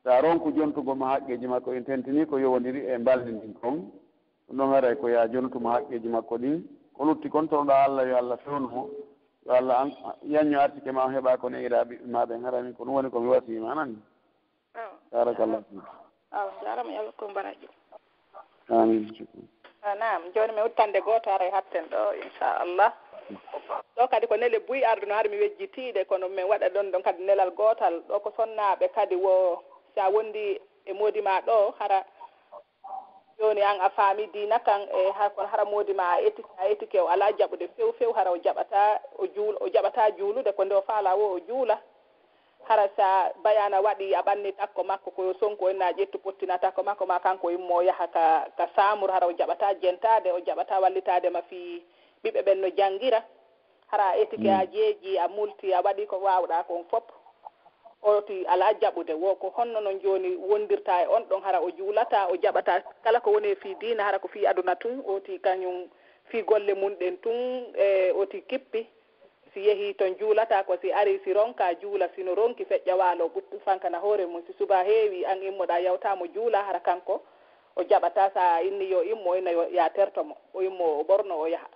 so a ronku jontugol mo haqqeeji makko, en tentinii ko yowondiri e mbalndi ndin kon. Ɗum ɗon haray ko yaa jontu mo haqqeeji makko ɗin. Ko lutti kon, toroɗaa Alla, yo Alla fewnu mo. Yo Alla an, yañño arsike ma on, heɓa ko ne'iɗaa ɓiɓɓe ma ɓen. Haray min ko ɗum woni ko mi wasii ma, a nanii? Awa. Barakallahu fiik. Awa, jaaraama, yo Alla hokku on baraaji. Amiin. Ah, naam, jooni mi udditande gooto, haray hatten ɗoo, inchallah. Ɗoo kadi ko nele buy arduno, hari mi wejjitiiɗe, kono min waɗa ɗon, ɗon kadi nelal gootal. Ɗoo ko sonnaaɓe kadi wo, si a wondi e moodi ma ɗoo, hara jooni an a faami diina kan, e ha-, kono hara moodi ma a eti-, a etike, o alaa jaɓude few few, hara o jaɓataa, o juul-, o jaɓataa juulude, ko nde o faalaa wo o juula. Hara sa bayaana waɗi, a ɓanni takko makko, ko yo Sonko en na ƴettu pottina takko makko, ma kanko immo o yaha ka, ka saamur, hara o jaɓataa jentaade, o jaɓataa wallitaade ma fii ɓiɓɓe ɓen no janngira. Hara a etike, a jeeji, a multi, a waɗi ko waawɗaa kon fop. Oti alaa jaɓude. Wo ko honno non jooni wondirta e on ɗon, hara o juulataa, o jaɓataa kala ko woni e fii diina, hara ko fii aduna tun, oti kañum fii golle mun ɗen tun, e oti kippi. Si yehii ton juulataa ko, si arii si ronkaa juula, si no ronki feƴƴa waalo ɓuttu fankana hoore mun. Si subaa heewii an immoɗaa yawtaa mo juulaa, hara kanko o jaɓataa, sa inni yo immo, o inna yo, yaa terto mo, o immo o ɓorno o yaha.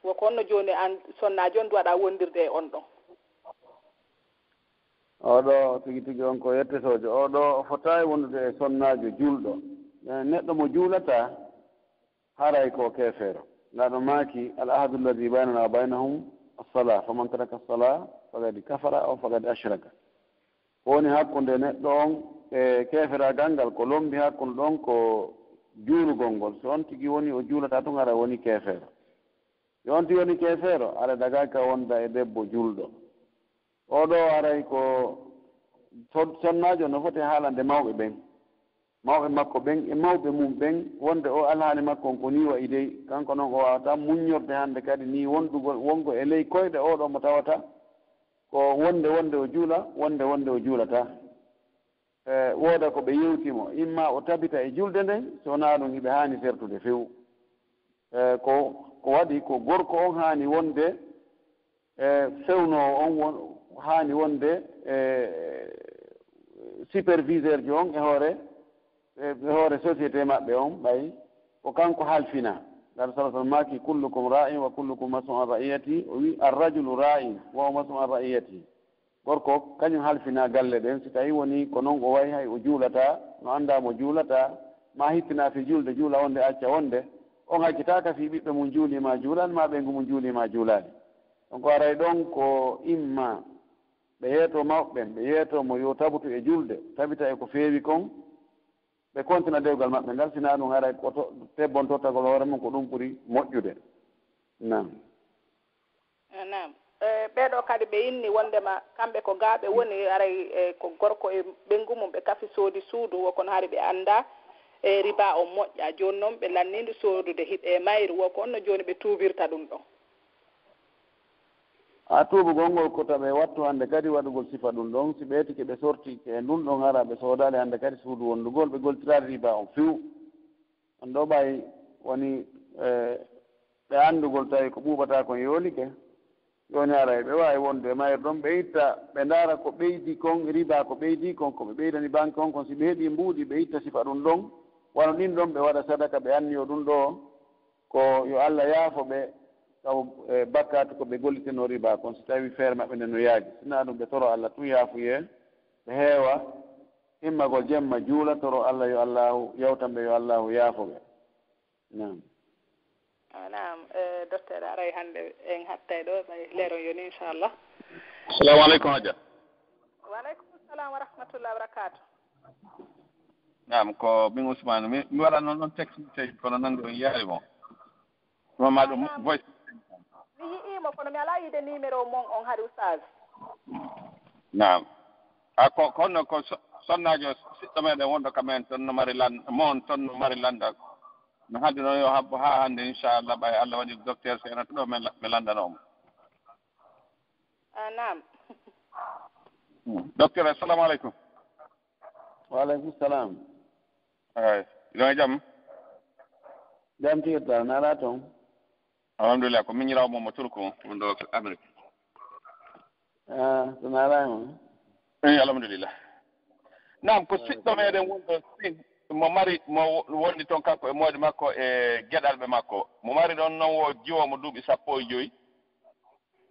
Wo ko honno jooni an sonnaajo on duwaɗaa wondirde e on ɗon? Oɗo tigi tigi on ko yettetoojo. Oɗo o fotaay wondude e sonnaajo juulɗo. Eh, neɗɗo mo juulataa, haray ko keefeero. Laaɗo maaki, "Al ahdu alladhi baynana wa baynahum as-salah, faman taraka as-salah faqad kafara aw faqad ashraka." Ko woni hakkunde neɗɗo on e keeferaagal ngal, ko lombi hakkunde ɗon ko juulugol ngol. So on tigi woni o juulataa tun, haray woni keefeero. Yo on tigi woni keefeero, haray dagaaki ka wonda e debbo juulɗo. Oɗo haray ko so-, sonnaajo no foti haalande mawɓe ɓen. Mawɓe makko ɓen e mawɓe mum ɓen, wonde o alhaali makko on ko nii wa'i dey, kanko non o waawataa muññorde hannde kadi nii wondugol, wongo e ley koyɗe oɗo mo tawata ko wonde wonde o juula, wonde wonde o juulataa. E, wooda ko ɓe yewti mo, imma o tabita e julde nden, so wonaa ɗum hiɓe haani sertude few. E, ko, ko waɗi ko gorko on haani wonde, e, fewnoowo on won-, haani wonde, e, superviseur jo on e hoore, e, e hoore société maɓɓe on, ɓay ko kanko halfinaa. Ngal sala sala maaki, "Kullukum ra'in wa kullukum mas'ulun an ra'iyati." O wi, "Ar-rajulu ra'in wa huwa mas'ulun an ra'iyati." Gorko, kañum halfinaa galle ɗen. Si tawi woni ko non o wayi, hay o juulataa, no anndaa mo juulataa, ma hittinaa fii julde, juula wonde, acca wonde, on hakkitaaka fii ɓiɓɓe mum juulii ma juulaali, ma ɓeyngu mum juulii ma juulaali. Donc, haray ɗon ko imma ɓe yeeto mawɓe ɓen, ɓe yeeto mo yo tabutu e julde, tabita e ko feewi kon, ɓe kontina dewgal maɓɓe ngal, sinaa ɗum haray ko to-, tebbontortagol hoore mum, ko ɗum ɓuri moƴƴude. Naam. Eh, naam. Eh, ɓee ɗoo kadi ɓe inni wonndema kamɓe ko gaa ɓe woni, aray, eh, ko gorko e ɓeyngu mum ɓe kafi soodi suudu, wo kono hari ɓe anndaa, eh, riba on moƴƴaa. Jooni noon ɓe lanniindu soodude hiɓe e mayru, wo ko honno jooni ɓe tuubirta ɗum ɗon? A tuubugol ngol ko taɓe wattu hannde kadi waɗugol sifa ɗum ɗon. Si ɓe etike ɓe sortike e ɗum ɗon, hara ɓe soodaali hannde kadi suudu wonndugol, ɓe goltiraali riba on few. On ɗoo ɓay woni, eh, ɓe anndugol tawi ko ɓuuɓataa kon yoolike. Jooni haray ɓe waawi wonde e mayre ɗon, ɓe itta, ɓe ndaara ko ɓeydi kon, riba ko ɓeydi kon, ko ɓe ɓeydani banque on kon, si ɓe heɓii mbuuɗi, ɓe itta sifa ɗum ɗon. Wano ɗin ɗon ɓe waɗa sadaka, ɓe anniyo ɗum ɗoo ko yo Alla yaafo ɓe, taw, eh, bakkaatu ko ɓe gollitinoo riba kon, si tawi feere maɓɓe nden no yaaji. Sinaa ɗum ɓe toro Alla tun yaafuyee, ɓe heewa immagol jemma juula, toro Alla yo Allaahu yawtan ɓe, yo Allaahu yaafo ɓe. Naam. Ah, naam. Eh, docteur, aray hannde en hattay ɗoo, ɓay leeron yoni, inchallah. Assalamu aleykum, Hajja. Wa aleykum salam wa rahmatullahi wa barakatuh. Naam, ko min Ousmane. Mi, mi waɗa noon, noon texte message, kono nande on yaari mo. Ɗum ma ɗum voice. Mi yi'ii mo, kono mi alaa yiide numéro mon on hari, Oustaz. Naam. A ko, ko honno ko so-, sonnaajo siɗɗo meɗen wonɗo ka men toon no mari lan-, mo on toon no mari lanndal. No hannde noon yo habbo haa hannde, inchallah, ɓay Allah waɗi docteur Seenata ɗo, men la-, mi lanndanoo mo. Ah, naam. Hmm. Docteur, assalamu aleykum. Wa aleykum salam. Eey, hiɗon e jam? Jam tigi tan, alaa toon? Alhamdulillah, ko miñiraawo mon mo Turku, won ɗo Amérique. Ah, so mi alaa e mon? Eey, alhamdulillah. Naam, ko siɗɗo meɗen wonɗo Siin, mo mari, mo wondi toon kanko e moodi makko e geɗalɓe makko. Mo mari ɗoon noon wo jiwo mo duuɓi sappo e joy.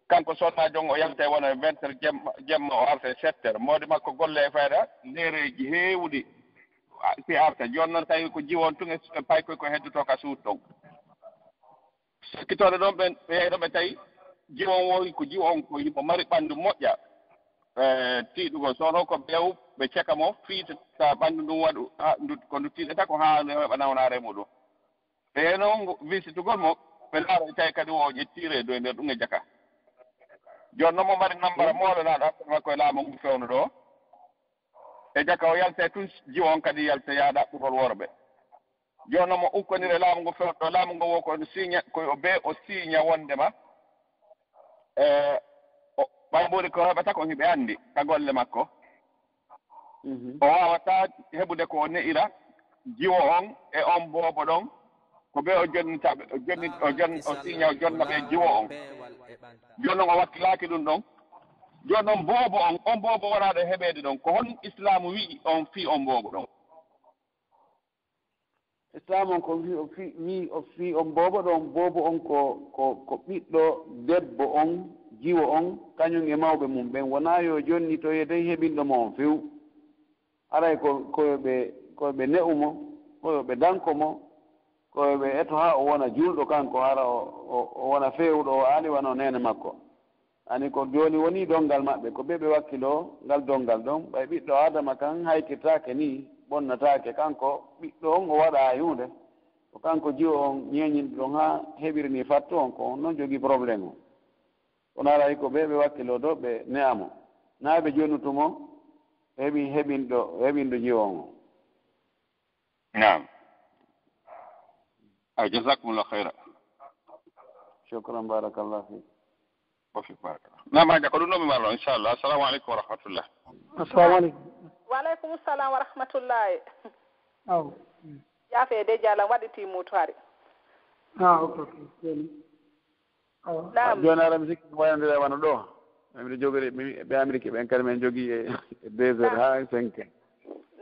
Kanko sonnaajo on o yalta e wona e vingt heures jemma, jemma o arta e sept heures. Moodi makko golle e fayda, leereeji heewuɗi, a, si arta. Jooni noon tawi ko jiwo on tun e, e paykoy ko heddotoo ka suudu ɗon. Sakkitooɓe ɗon ɓen, ɓe yehi ɗon ɓe tawi jiwo on wowi ko jiwo on ko himo mari ɓanndu moƴƴa. E, tiiɗugol. So wonoo ko beewu, ɓe ceka mo, fii ta ɓanndu ndun waɗu, ha, ndu, ko ndu tiiɗata ko haa ndu heɓa nawnaare muɗum. Ɓe no ngu-, wisitugol mo, ɓe laara e tawi kadi wo o ƴettiire dow e nder ɗum e jaka. Jooni noon mo mari nambara moolanaɗo hakkunde makko e laamu ngu fewndo ɗo. E jaka o yalta e tun jiwo on kadi yalta yaha ɗaɓɓugol worɓe. Jooni noon mo ukkonire laamu ngu fewndo ɗo, laamu ngu wo ko siña, ko o be o siña wondema, e, o, ɓay mbuuri ko heɓata kon hiɓe anndi ka golle makko. Mhm. O waawataa heɓude ko o ne'ira jiwo on e on boobo ɗon. Ko ɓe o jonnita, o jonni, o jon-, o siña, o jonna ɓe jiwo on. Jooni noon o wakkilaaki ɗum ɗon. Jooni noon boobo on, on boobo wonaaɗo heɓeede ɗon. Ko hon Islaamu wi'i on fii on boobo ɗon? Islaam on ko wi-, o fi-, wi-, o fii on boobo ɗon, boobo on ko, ko, ko ɓiɗɗo debbo on, jiwo on, kañum e mawɓe mum ɓen. Wonaa yo jonnitoye dey heɓinɗo mo on few. Haray ko, ko yo ɓe, ko yo ɓe ne'u mo, ko yo ɓe danko mo, ko yo ɓe eto haa o wona juulɗo kanko, hara o, o, o wona feewuɗo, o aali wano neene makko. Ani ko jooni woni donngal maɓɓe, ko ɓe ɓe wakkiloo ngal donngal ɗon. Ɓay ɓiɗɗo Aadama kan haytirtaake ni, bonnataake, kanko ɓiɗɗo on o waɗaa e huunde. Ko kanko jiwo on ñeeñinɗo ɗon haa heɓiri ni fattu on, ko on non jogii problème o. Kono haray ko ɓe ɓe wakkiloo ɗo ɓe ne'a mo. Naa ɓe jonnutu mo, heɓi-, heɓinɗo, heɓinɗo jiwo on o. Naam. Ay, jazakumullah khayra. Shukran, barakallah fik. Wa fik, barakallah. Naam, Haja, ko ɗum ɗo mi marno, inchallah. Assalamu aleykum wa rahmatullah. Assalamu aleykum. Wa aleykum salam wa rahmatullahi. Aw. Yaafe de Jalam waɗi timutu hari. Ah, ok, ok. Joni. Awa. Naam. Jooni ara mi sikki ko wayandira wano ɗo. Miɗo jogori, mi, ɓe Amérique ɓen kadi men jogii e, e deux heures haa cinq heures.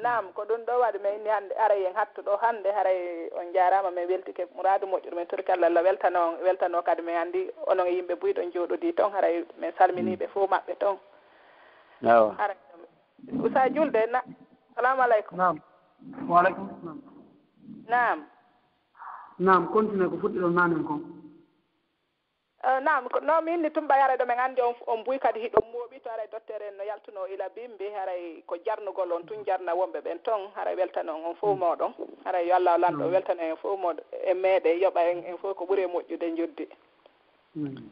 Naam, ko ɗum ɗo waɗi men inni hannde, haray en hattu ɗo hannde, haray on njaaraama, men weltike muraadu moƴƴuɗo, men torike Allah, Allah weltano on, weltano kadi men anndi onon e yimɓe buy ɗon jooɗodii ton, haray men salminii ɓe fof maɓɓe ton. Awa. Haray, Usa Julde, na-, salamu aleykum. Naam. Wa aleykum salam. Naam. Naam, continue ko fuɗɗiɗon nanen kon. Eh, naam, ko, no mi inni tun ɓay haray ɗo men anndi on, on buy kadi hiɗon mooɓi to, haray docteur en no yaltunoo ila bimbi, haray ko jarnugol on tun jarna wonɓe ɓen ton, haray weltano on, on fof mooɗon. Haray yo Allah o lanɗo weltano en fof mooɗon, e meɗen, yoɓa en, en fof ko ɓuri e moƴƴude njoddi. Mm.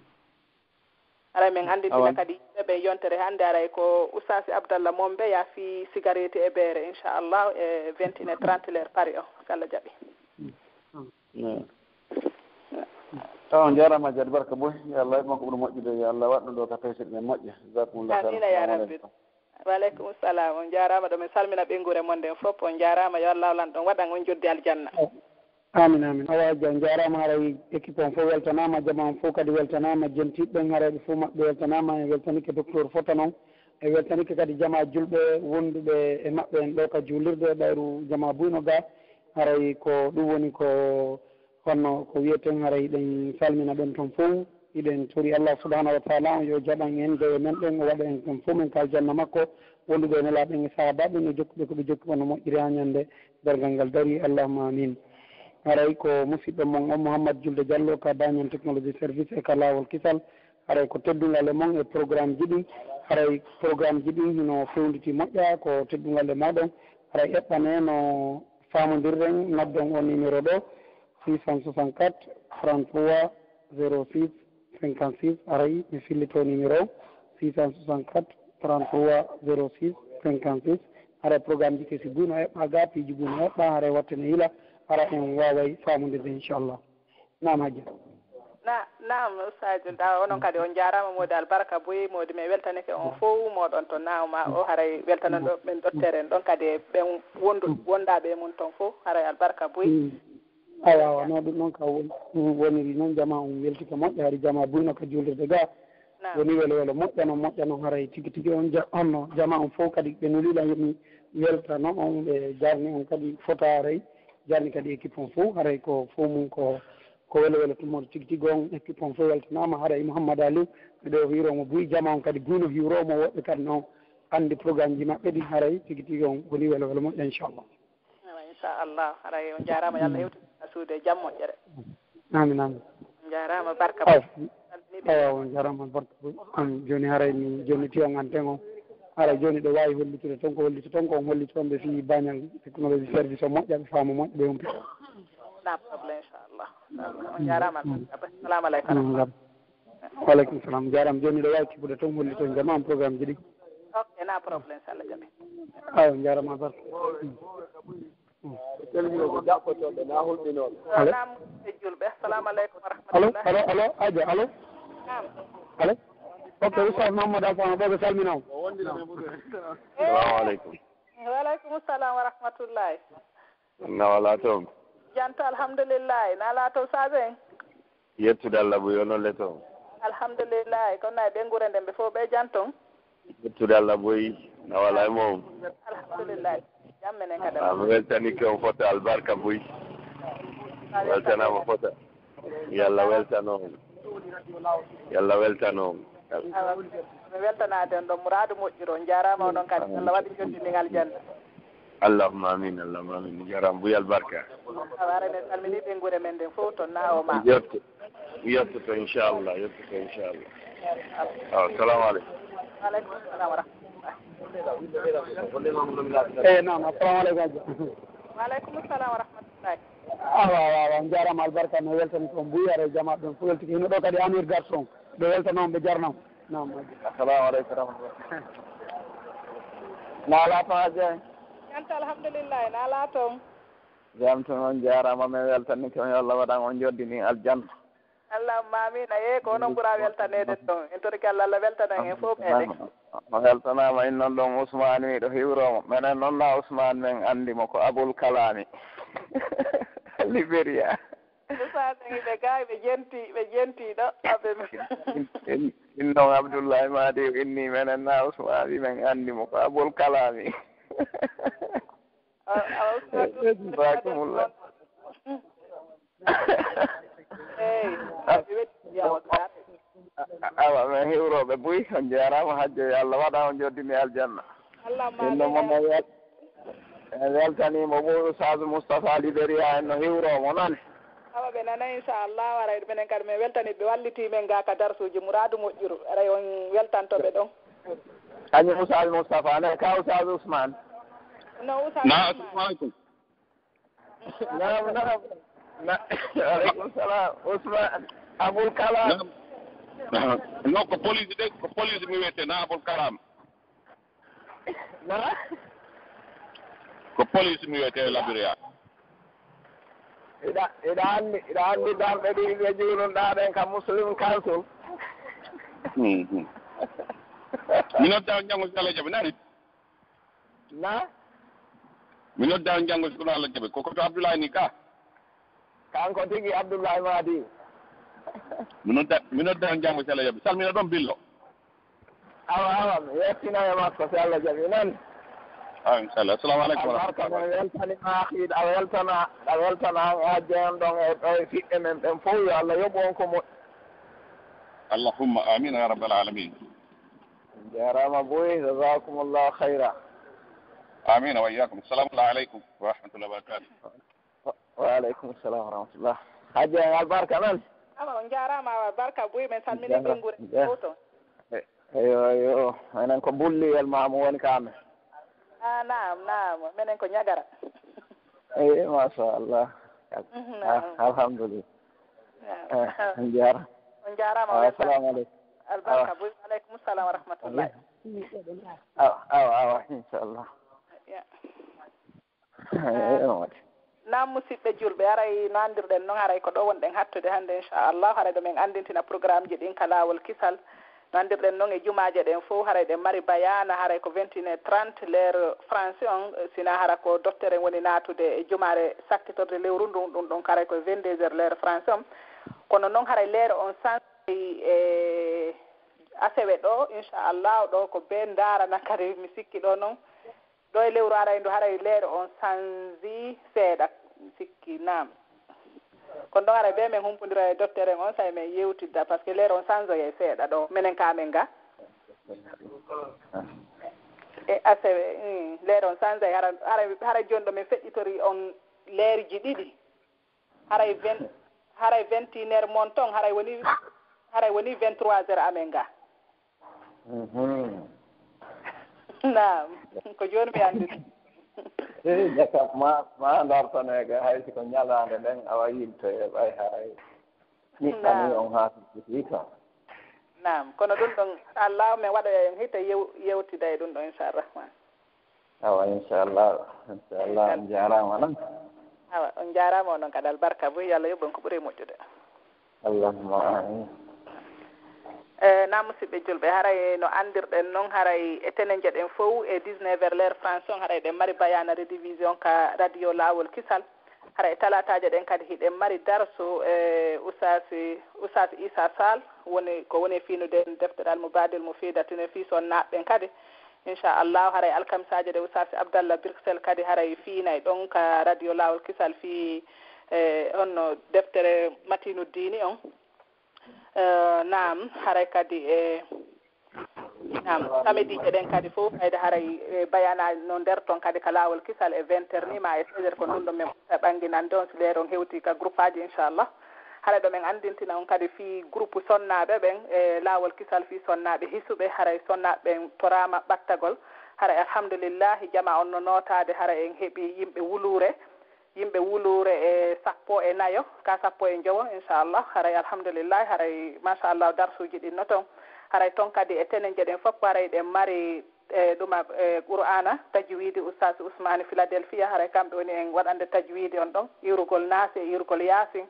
Haray men anndintina kadi yimɓe ɓen yontere hannde, haray ko Oustaz Abdallah Mombe ya fii sigareeti e beere, inchallah, e vingt et une heures trente l'heure Paris o, so Allah jaɓi. Mm. Taw on njaaraama, Jadi Barka Boy. Yo Allah waɗ kon ko ɓuri moƴƴude. Yo Allah waɗ ɗum ɗo ka taysirɗe men moƴƴe. Jazakumullah khairan. Amiina ya rabbi. Wa aleykum salam. On njaaraama ɗo. Men salmina ɓeynguure mon nden fof. On njaaraama. Yo Allah lanɗo on waɗan on joddi aljanna. Amin, amin. Awa, Hajja, on njaaraama. Haray équipe on fof weltanaama. Jama on fof kadi weltanaama. Jentiiɓe ɓen, haray ɓe fof maɓɓe weltanaama. En weltanike docteur fof tan on. En weltanike kadi jama julɓe wonduɓe e maɓɓe en ɗo ka juulirde, ɓayru jama buyno ga. Haray ko ɗum woni ko Kono ko wiyeten, haray hiɗen salmina ɓen ton fow. Hiɗen tori Allah subhanahu wa taala on yo jaɓan en dewe men ɗen, o waɗa en ton fow men ka aljanna makko. Wonduɓe e nelaaɓe ɓen e sahaabaaɓe ɓen e jokkuɓe ko ɓe jokki wonno moƴƴiri haa ñande dargal ngal dari. Allahumma amin. Haray ko musidɗo mon on Mouhammad Julde Diallo ka Bañol Technologie Service e ka Laawol Kisal. Haray ko teddungal e mon e programme ji ɗin. Haray programme ji ɗin hino fewnditi moƴƴa, ko teddungal e mooɗon. Haray eɓɓanee no faamondirɗen, noddon o numéro ɗo, six cent soixante-quatre, trente-trois, zéro six, cinquante-six. Haray mi fillito numéro o, six cent soixante-quatre, trente-trois, zéro six, cinquante-six. Haray programme ji kesi buy no eɓɓa ga, piiji buy no eɓɓa, haray watte no yila, hara en waaway faamondirde, inchallah. Naam, Hajja. Na, naam, Sadio, da, onon kadi on jaaraama, moodi albarka buy, moodi men weltanike on fow, moɗon to naawma o, haray weltanan ɗo ɓen ɗottere en ɗon kadi e ɓen wondu-, wondaaɓe e mun ton fow, haray albarka buy. Mm. Awa, awa, no ɗum noon ka won-, ɗum woniri noon, jama on weltike moƴƴa, hari jama buy no ka juulirde ga. Naam. Woni welo welo moƴƴa noon, moƴƴa noon, haray tigi tigi on ja-, on no jama on fow kadi ɓe nulila yomi weltano on, ɓe jarni on kadi fota haray, jarni kadi équipe on fow, haray ko fow mum ko, ko welo welo tummoto tigi tigi on, équipe on fow weltanaama, haray Mouhammad Aliou, miɗo hiiro mo buy, jama on kadi buy no hiiro mo, woɓɓe kadi no anndi programme ji maɓɓe ɗin, haray tigi tigi on woni welo welo moƴƴa, inchallah. Awa, inchallah, haray on jaaraama, yo Allah hewtin suudu e jam moƴƴere. Amin, amin. On jaaraama, barka. Awa, salminiiɓe. Awa, on jaaraama, barka. Am, jooni haray mi jonniti on anten on. Haray jooni ɗo waawi hollitude ton ko hollito ton ko on hollito on ɓe fii bañal technologie service o moƴƴa, ɓe faama moƴƴa, ɓe humpita. Na problème, inchallah. On jaaraama. Mm. Assalamu aleykum. Mm, ngam. Wa aleykum salam. Jaaraama. Jooni ɗo waawi kippude ton hollito jama am programme ji ɗi. Ok, na problème, so Allah jaɓi. Awa, jaaraama, barka. Mm. Alo? Naam, e julɓe. Assalamu aleykum wa rahmatullah. Alo, alo, alo, Adja, alo? Naam. Alo? Ok, Oustaz Mahamadou Alpha, ɓe salminaama. Salamu aleykum. Wa aleykum salam wa rahmatullahi. Na wala toon? Janto, alhamdulillahi. Na laato saabe en? Yettude Allah buy, onon le toon? Alhamdulillahi. Kono na e ɓe ngure nden ɓe fof ɓe janton? Yettude Allah buy, na wala e mum? Alhamdulillahi. Jam menen kadi. Ah, mi weltanike on fota albarka buy. Weltanaama fota. Yo Allah weltano on. Yo Allah weltano on. Awa, mi weltanaade on ɗon muraadu moƴƴuru. On jaaraama onon kadi. Allah waɗi joddi ndin aljanna. Allahumma amin, Allahumma amin. Jaaraama buy albarka. Awa, aray men salminii ɓe ngure men nden fof to Naawo ma. Yetto, yettoto inchallah, yettoto inchallah. Awa, salamu aleykum. Wa aleykum salam wa rahmatullah. Eyi, naam, assalamu aleykum, Hajji. Wa aleykum salam wa rahmatullahi. Awa, awa, awa, on jaaraama albarka, no weltani ko mbuy, aray jama ɗon fof weltike. Hino ɗo kadi Amir Garçon, ɓe weltanoon, ɓe jarnoo. Naam, Hajji. Assalamu aleykum wa rahmatullah. Na laato, Hajji? Jam tan, alhamdulillahi, na laato? Jam tan, on jaaraama, men weltanike on, yo Allah waɗan on joddi ndin aljanna. Allahumma amiin. A yehi ko onon ɓura weltaneede ɗon. En torike Allah, Allah weltanan en fof meɗen. O weltanaama, in noon ɗon Ousmane miɗo hiwroo mo. Menen noon na Ousmane men anndi mo ko Abul Kalami. Liberia. Ousmane en ɓe gaay ɓe jenti, ɓe jenti ɗo. Aɓe in, in, in noon Abdoulaye Madi o inni menen na Ousmane men anndi mo ko Abul Kalami. Jazakumullah. Awa, men hiwrooɓe buy, on jaaraama, Hajjo, yo Allah waɗa on joddi mi aljanna. Inno mo mo wel-, en weltaniimo buy, Oustaz Moustapha Liberia, en no hiwroo mo nane. Awa, ɓe nana, inchallah, aray menen kadi men weltani, ɓe wallitii men ga ka darsuuji muraadu moƴƴuru, aray on weltanto ɓe ɗon. Kañum Oustaz Moustapha, ne ka Oustaz Ousmane. No Oustaz Ousmane. Assalamu aleykum. Naam, naam. Na-, aleykum salam. Ousmane Aboul Kalam. Naam. Naam. Non, ko police de, ko police mi wiyete, na Aboul Kalam. Na? Ko police mi wiyete Labiriya. Iɗa, iɗa anndi, iɗa anndi darɗe ɗi ɓe juulunɗaa ɗen ka Muslim Council. Mhm. Mi nodda on janngo si Allah jaɓi, nani? Na? Mi nodda on janngo si kono Allah jaɓi. Ko, ko to Abdoulaye ni ka? Kanko tigi Abdoulaye Madi. Mi nodda, mi nodda on janngo si Allah jaɓi. Salmina ɗon Billo. Awa, awa, mi yettina e makko si Allah jaɓi, nani? Awa, inchallah. Assalamu aleykum wa rahmatullah. Albarka, mi weltani ma, a weltana, a weltana an e hajja en ɗon e, e fiɓɓe men ɓen fof, yo Allah yoɓu on ko moƴƴi. Allahumma amin ya rabbal alamin. Jaaraama boy, jazakumullahu khayra. Amin wa iyyakum. Assalamu aleykum wa rahmatullahi wa barakatuh. Wa, wa aleykum salam wa rahmatullah. Hajji en albarka nan. Awa, on jaaraama, awa, barka buy, men salmini ɓe ngure fof toon. E-, eyo, eyo, enen ko Bulliyel Maamu woni ka amen. Ah, naam, naam. Menen ko Ñagara. Eyi, machallah. Ah, alhamdulillah. Ah, on jaara. On jaaraama. Ah, welcome. Assalamu aleykum. Albarka. Wa aleykum salam wa rahmatullah. Awa, awa, awa, inchallah. Naam, musidɓe julɓe, haray no anndirɗen noon, haray ko ɗo wonɗen hattude hannde, inchallah. Haray ɗo men anndintina programmeji ɗin ka laawol kisal. No anndirɗen noon, e jumaaje ɗen fof, haray ɗen mari bayaana, haray ko vingt et une heures trente, l'heure français on, sina hara ko docteur en woni naatude e jumaare sakkitorde lewru ndun, ɗum ɗon haray ko vingt-deux heures, l'heure français on. Kono noon, haray l'heure on sansi e asewe ɗo, inchallah, ɗo ko bee ndaarana kadi, mi sikki ɗo noon. Ɗo e lewru araydu, haray l'heure on sansi seeɗa, mi sikki, naam. Kono ɗon haray bee men humpondira e docteur en on, say men yewtidda, parce que l'heure on sansoyay seeɗa ɗo, menen ka men ga. E asewe, mm, l'heure on sansoyay, hara, hara, hara jooni ɗo men feƴƴitori on l'heure ji ɗiɗi. Haray vingt, haray vingt et une heures mon ton, haray woni, haray woni vingt-trois heures amen ga. Mhm. Naam, ko jooni mi anndi. Eyi, jaka, ma, ma dartane ga, hay si ko ñalaande nden, awa yilte e ɓay haray. Ni Naam. Ani on haa si ka. Naam, kono ɗum ɗon, Allah, men waɗoya en hite yew-, yewtida e ɗum ɗon, inchallah. Awa, inchallah, inchallah, on jaaraama noon. Awa, on jaaraama onon kadi, albarka boy, yo Allah yoɓ on ko ɓuri moƴƴude. Allahumma amin. E, naam, musidɓe julɓe, haray no anndirɗen noon, haray e tenenje ɗen fof e dix-neuf heures l'heure France on, haray ɗen mari bayaana rediffusion ka radio Laawol Kisal. Haray talaataaje ɗen kadi hiɗen mari darsu e Oustaz, Oustaz Issa Sall, woni ko woni e fiinude deftere Al Mubadil Mufida tine fii sonnaaɓe ɓen kadi. Inchallah, haray alkamisaaje ɗe Oustaz Abdallah Bruxelles kadi haray fiinay ɗon ka radio Laawol Kisal fii, e, honno deftere Matinu Diini on. E, naam, haray kadi e, naam, samediije ɗen kadi fof, kayde haray, e, bayanaaji no nder ton kadi ka Laawol Kisal e vingt heures ni ma e seize heures ko ɗum ɗo men ɓannginande on si leer on hewti ka groupe aji, inchallah. Haray ɗo men anndintina on kadi fii groupe sonnaaɓe ɓen e Laawol Kisal fii sonnaaɓe hisuɓe, haray sonnaaɓe ɓen toraama ɓattagol. Haray alhamdulillahi, jama on no nootaade, haray en heɓi yimɓe wuluure, yimɓe wuluure e sappo e nayo, ka sappo e njowo, inchallah. Haray alhamdulillahi, haray machallah, darsuuji ɗin no ton. Haray ton kadi e tenenje ɗen fof, haray ɗen mari e ɗuma, e Qur'aana, tajwiidi Oustaz Ousmane Philadelphia, haray kamɓe woni en waɗande tajwiidi on ɗon, iwrugol Naasi e iwrugol Yaasin,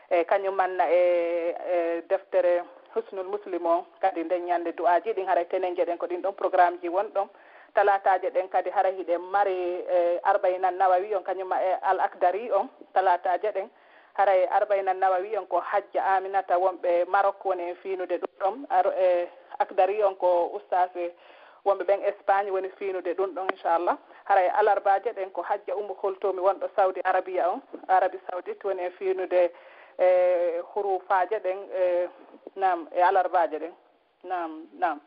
e kañum manna e, e deftere Husnul Muslim on, kadi nden ñande du'aaji ɗin, haray tenenje ɗen ko ɗin ɗon programmeji won ɗon. Talaataaje ɗen kadi haray hiɗen mari, e, Arba'in an-Nawawi on, kañum ma e Al Akdari on, talaataaje ɗen. Haray Arba'in an-Nawawi on ko Hajja Aminata wonɓe Maroc woni en fiinude ɗum ɗon. Ar-, e, Akdari on ko Oustaz wonɓe ɓen Espagne woni fiinude ɗum ɗon, inchallah. Haray alarbaaje ɗen ko Hajja Ummu Kultumi wonɗo Saudi Arabia on, Arabie Saoudite woni en fiinude, e, hurufaaje ɗen, e, naam, e alarbaaje ɗen. Naam, naam.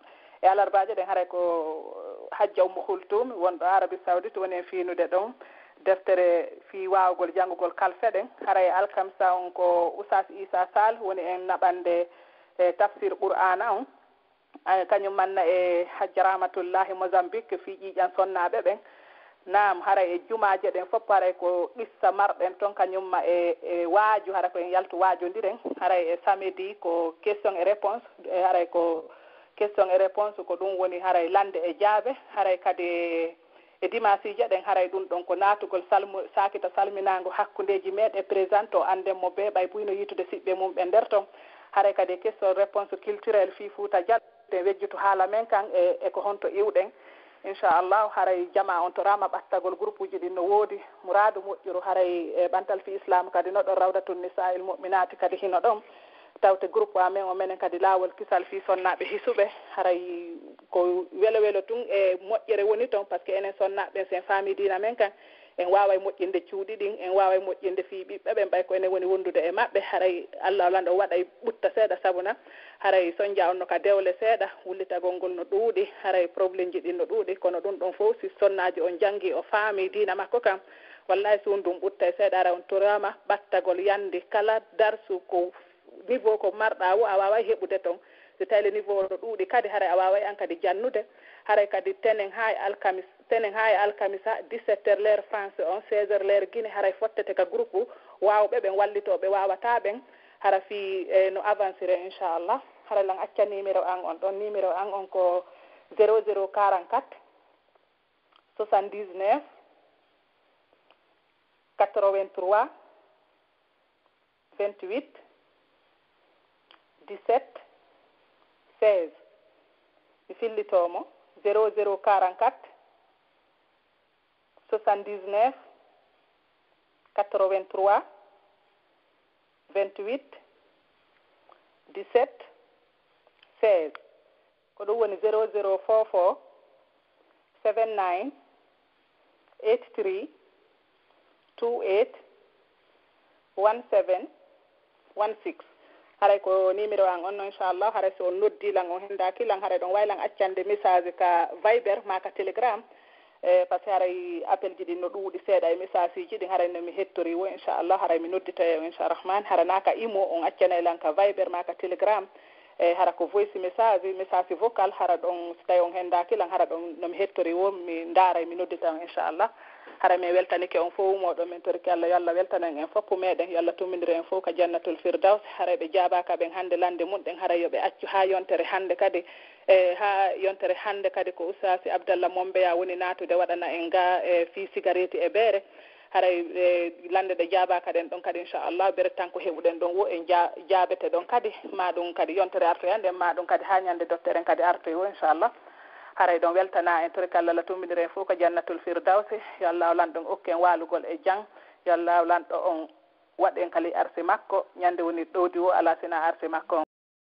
E alarbaaje ɗen haray ko Hajja Ummu Kultumi wonɗo Arabie Saoudite woni en fiinude ɗon deftere fii waawgol janngugol kalfe ɗen. Haray alkamisa on ko Oustaz Issa Sall woni en naɓande, e, tafsir Qur'aana on. Ay, kañum manna e Hajja Rahmatullahi Mozambique fii ƴiiƴan sonnaaɓe ɓen. Naam, haray e jumaaje ɗen fof, haray ko qissa marɗen ton, kañum ma e, e waaju, haray ko en yaltu waajondiren. Haray e samedi ko question et réponse, e haray ko question et réponse, ko ɗum woni haray lande e jaabe. Haray kadi e, e dimaasiije ɗen, haray ɗum ɗon ko naatugol salmu-, saakita salminaango hakkundeeji meɗen, présente o, annden mo bee ɓay buyno yiitude siɓɓe mum ɓe nder ton. Haray kadi e question réponse culturelle fii Fuuta Jalɓe. Te wejjutu haala men kan e, e ko honto iwɗen. Inchallahu, haray jama on toraama ɓattagol, groupe uji ɗin no woodi. Muraadu moƴƴuru haray e ɓantal fii Islam kadi no ɗon, Rawdatun Nisa'il Mu'minati kadi hino ɗon. Tawte groupe amen o menen kadi Laawol Kisal fii sonnaaɓe hisuɓe. Haray ko welo welo tun e moƴƴere woni ton, parce que enen sonnaaɓe ɓen, si en faami diina men kan, en waaway moƴƴinde cuuɗi ɗin, en waaway moƴƴinde fii ɓiɓɓe ɓen, ɓay ko enen woni wondude e maɓɓe. Haray Allah o lanɗo waɗay ɓutta seeɗa, sabuna haray sonja on no ka dewle seeɗa, wullitagol ngol no ɗuuɗi, haray problemji ɗin no ɗuuɗi, kono ɗum ɗon fof si sonnaajo on jangi, o faami diina makko kan, wallahi si ɗum ɓuttay seeɗa, haray on toraama ɓattagol yandi kala darsu ko niveau ko marɗa wo a waaway heɓude ton. So tawi le niveau o no ɗuuɗi kadi, haray a waaway an kadi jannude. Haray kadi tenen haa e alkamis, tenen haa e alkamisa, dix-sept heures l'heure français on, seize heures l'heure Guinée, haray fottete ka groupe, waawɓe ɓen wallitoo ɓe waawataa ɓen, hara fii, eh, no avancire, inchallah. Haray lan acca numéro an on ɗon. Numéro an on ko zéro zéro quarante-quatre, soixante-dix-neuf, quatre-vingt-trois, vingt-huit, dix-sept, seize. Mi fillitoo mo, zéro zéro quarante-quatre, soixante-dix-neuf, quatre-vingt-trois, vingt-huit, dix-sept, seize. Ko ɗum woni zéro zéro four four seven nine eight three two eight one seven one six. Haray ko numéro an on, inchallah. Haray si on noddi lan, on hendaaki lan, haray ɗon waawi lan accande message ka Viber maa ka Telegram. E, parce que haray appel ji ɗin no ɗuuɗi seeɗa e message ji ɗin, haray no mi hettori wo, inchallah, haray mi nodditoye on, incharahman. Hara naa ka Imo, on accanay lan ka Viber maa ka Telegram. E, hara ko voice message, message vocal, hara ɗon, si tawi on hendaaki lan, hara ɗon no mi hettori wo, mi ndaaray, mi noddita on, inchallah. Haray mi weltanike on fow, moɗon min torike Allah, yo Allah weltano en en foppu meɗen, yo Allah tumbindire en fow ka Jannatul Firdaws. Haray ɓe jaabaaka ɓen hande lande mun ɗen, haray yo ɓe accu haa yontere hande kadi. E, haa yontere hande kadi ko Ustaasi Abdallah Mombeya woni naatude waɗana en ga, e, fii sigareeti e beere. Haray, e, lande ɗe jaabaaka ɗen ɗon kadi, inchallah, bere tan ko heɓuɗen ɗon wo en ja-, jaabete ɗon kadi, ma ɗum kadi yontere artoya nden, ma ɗum kadi haa ñande dottere en kadi artoy wo, inchallah. Haray ɗon weltana en, torike Allah, Allah tumbindira en fow ka Jannatul Firdawsi. Yo Allah lanɗo on okku en waalugol e jam. Yo Allah lanɗo on waɗ en kala e arsi makko. Ñande woni ɗowdi wo, alaa sina arsi makko on.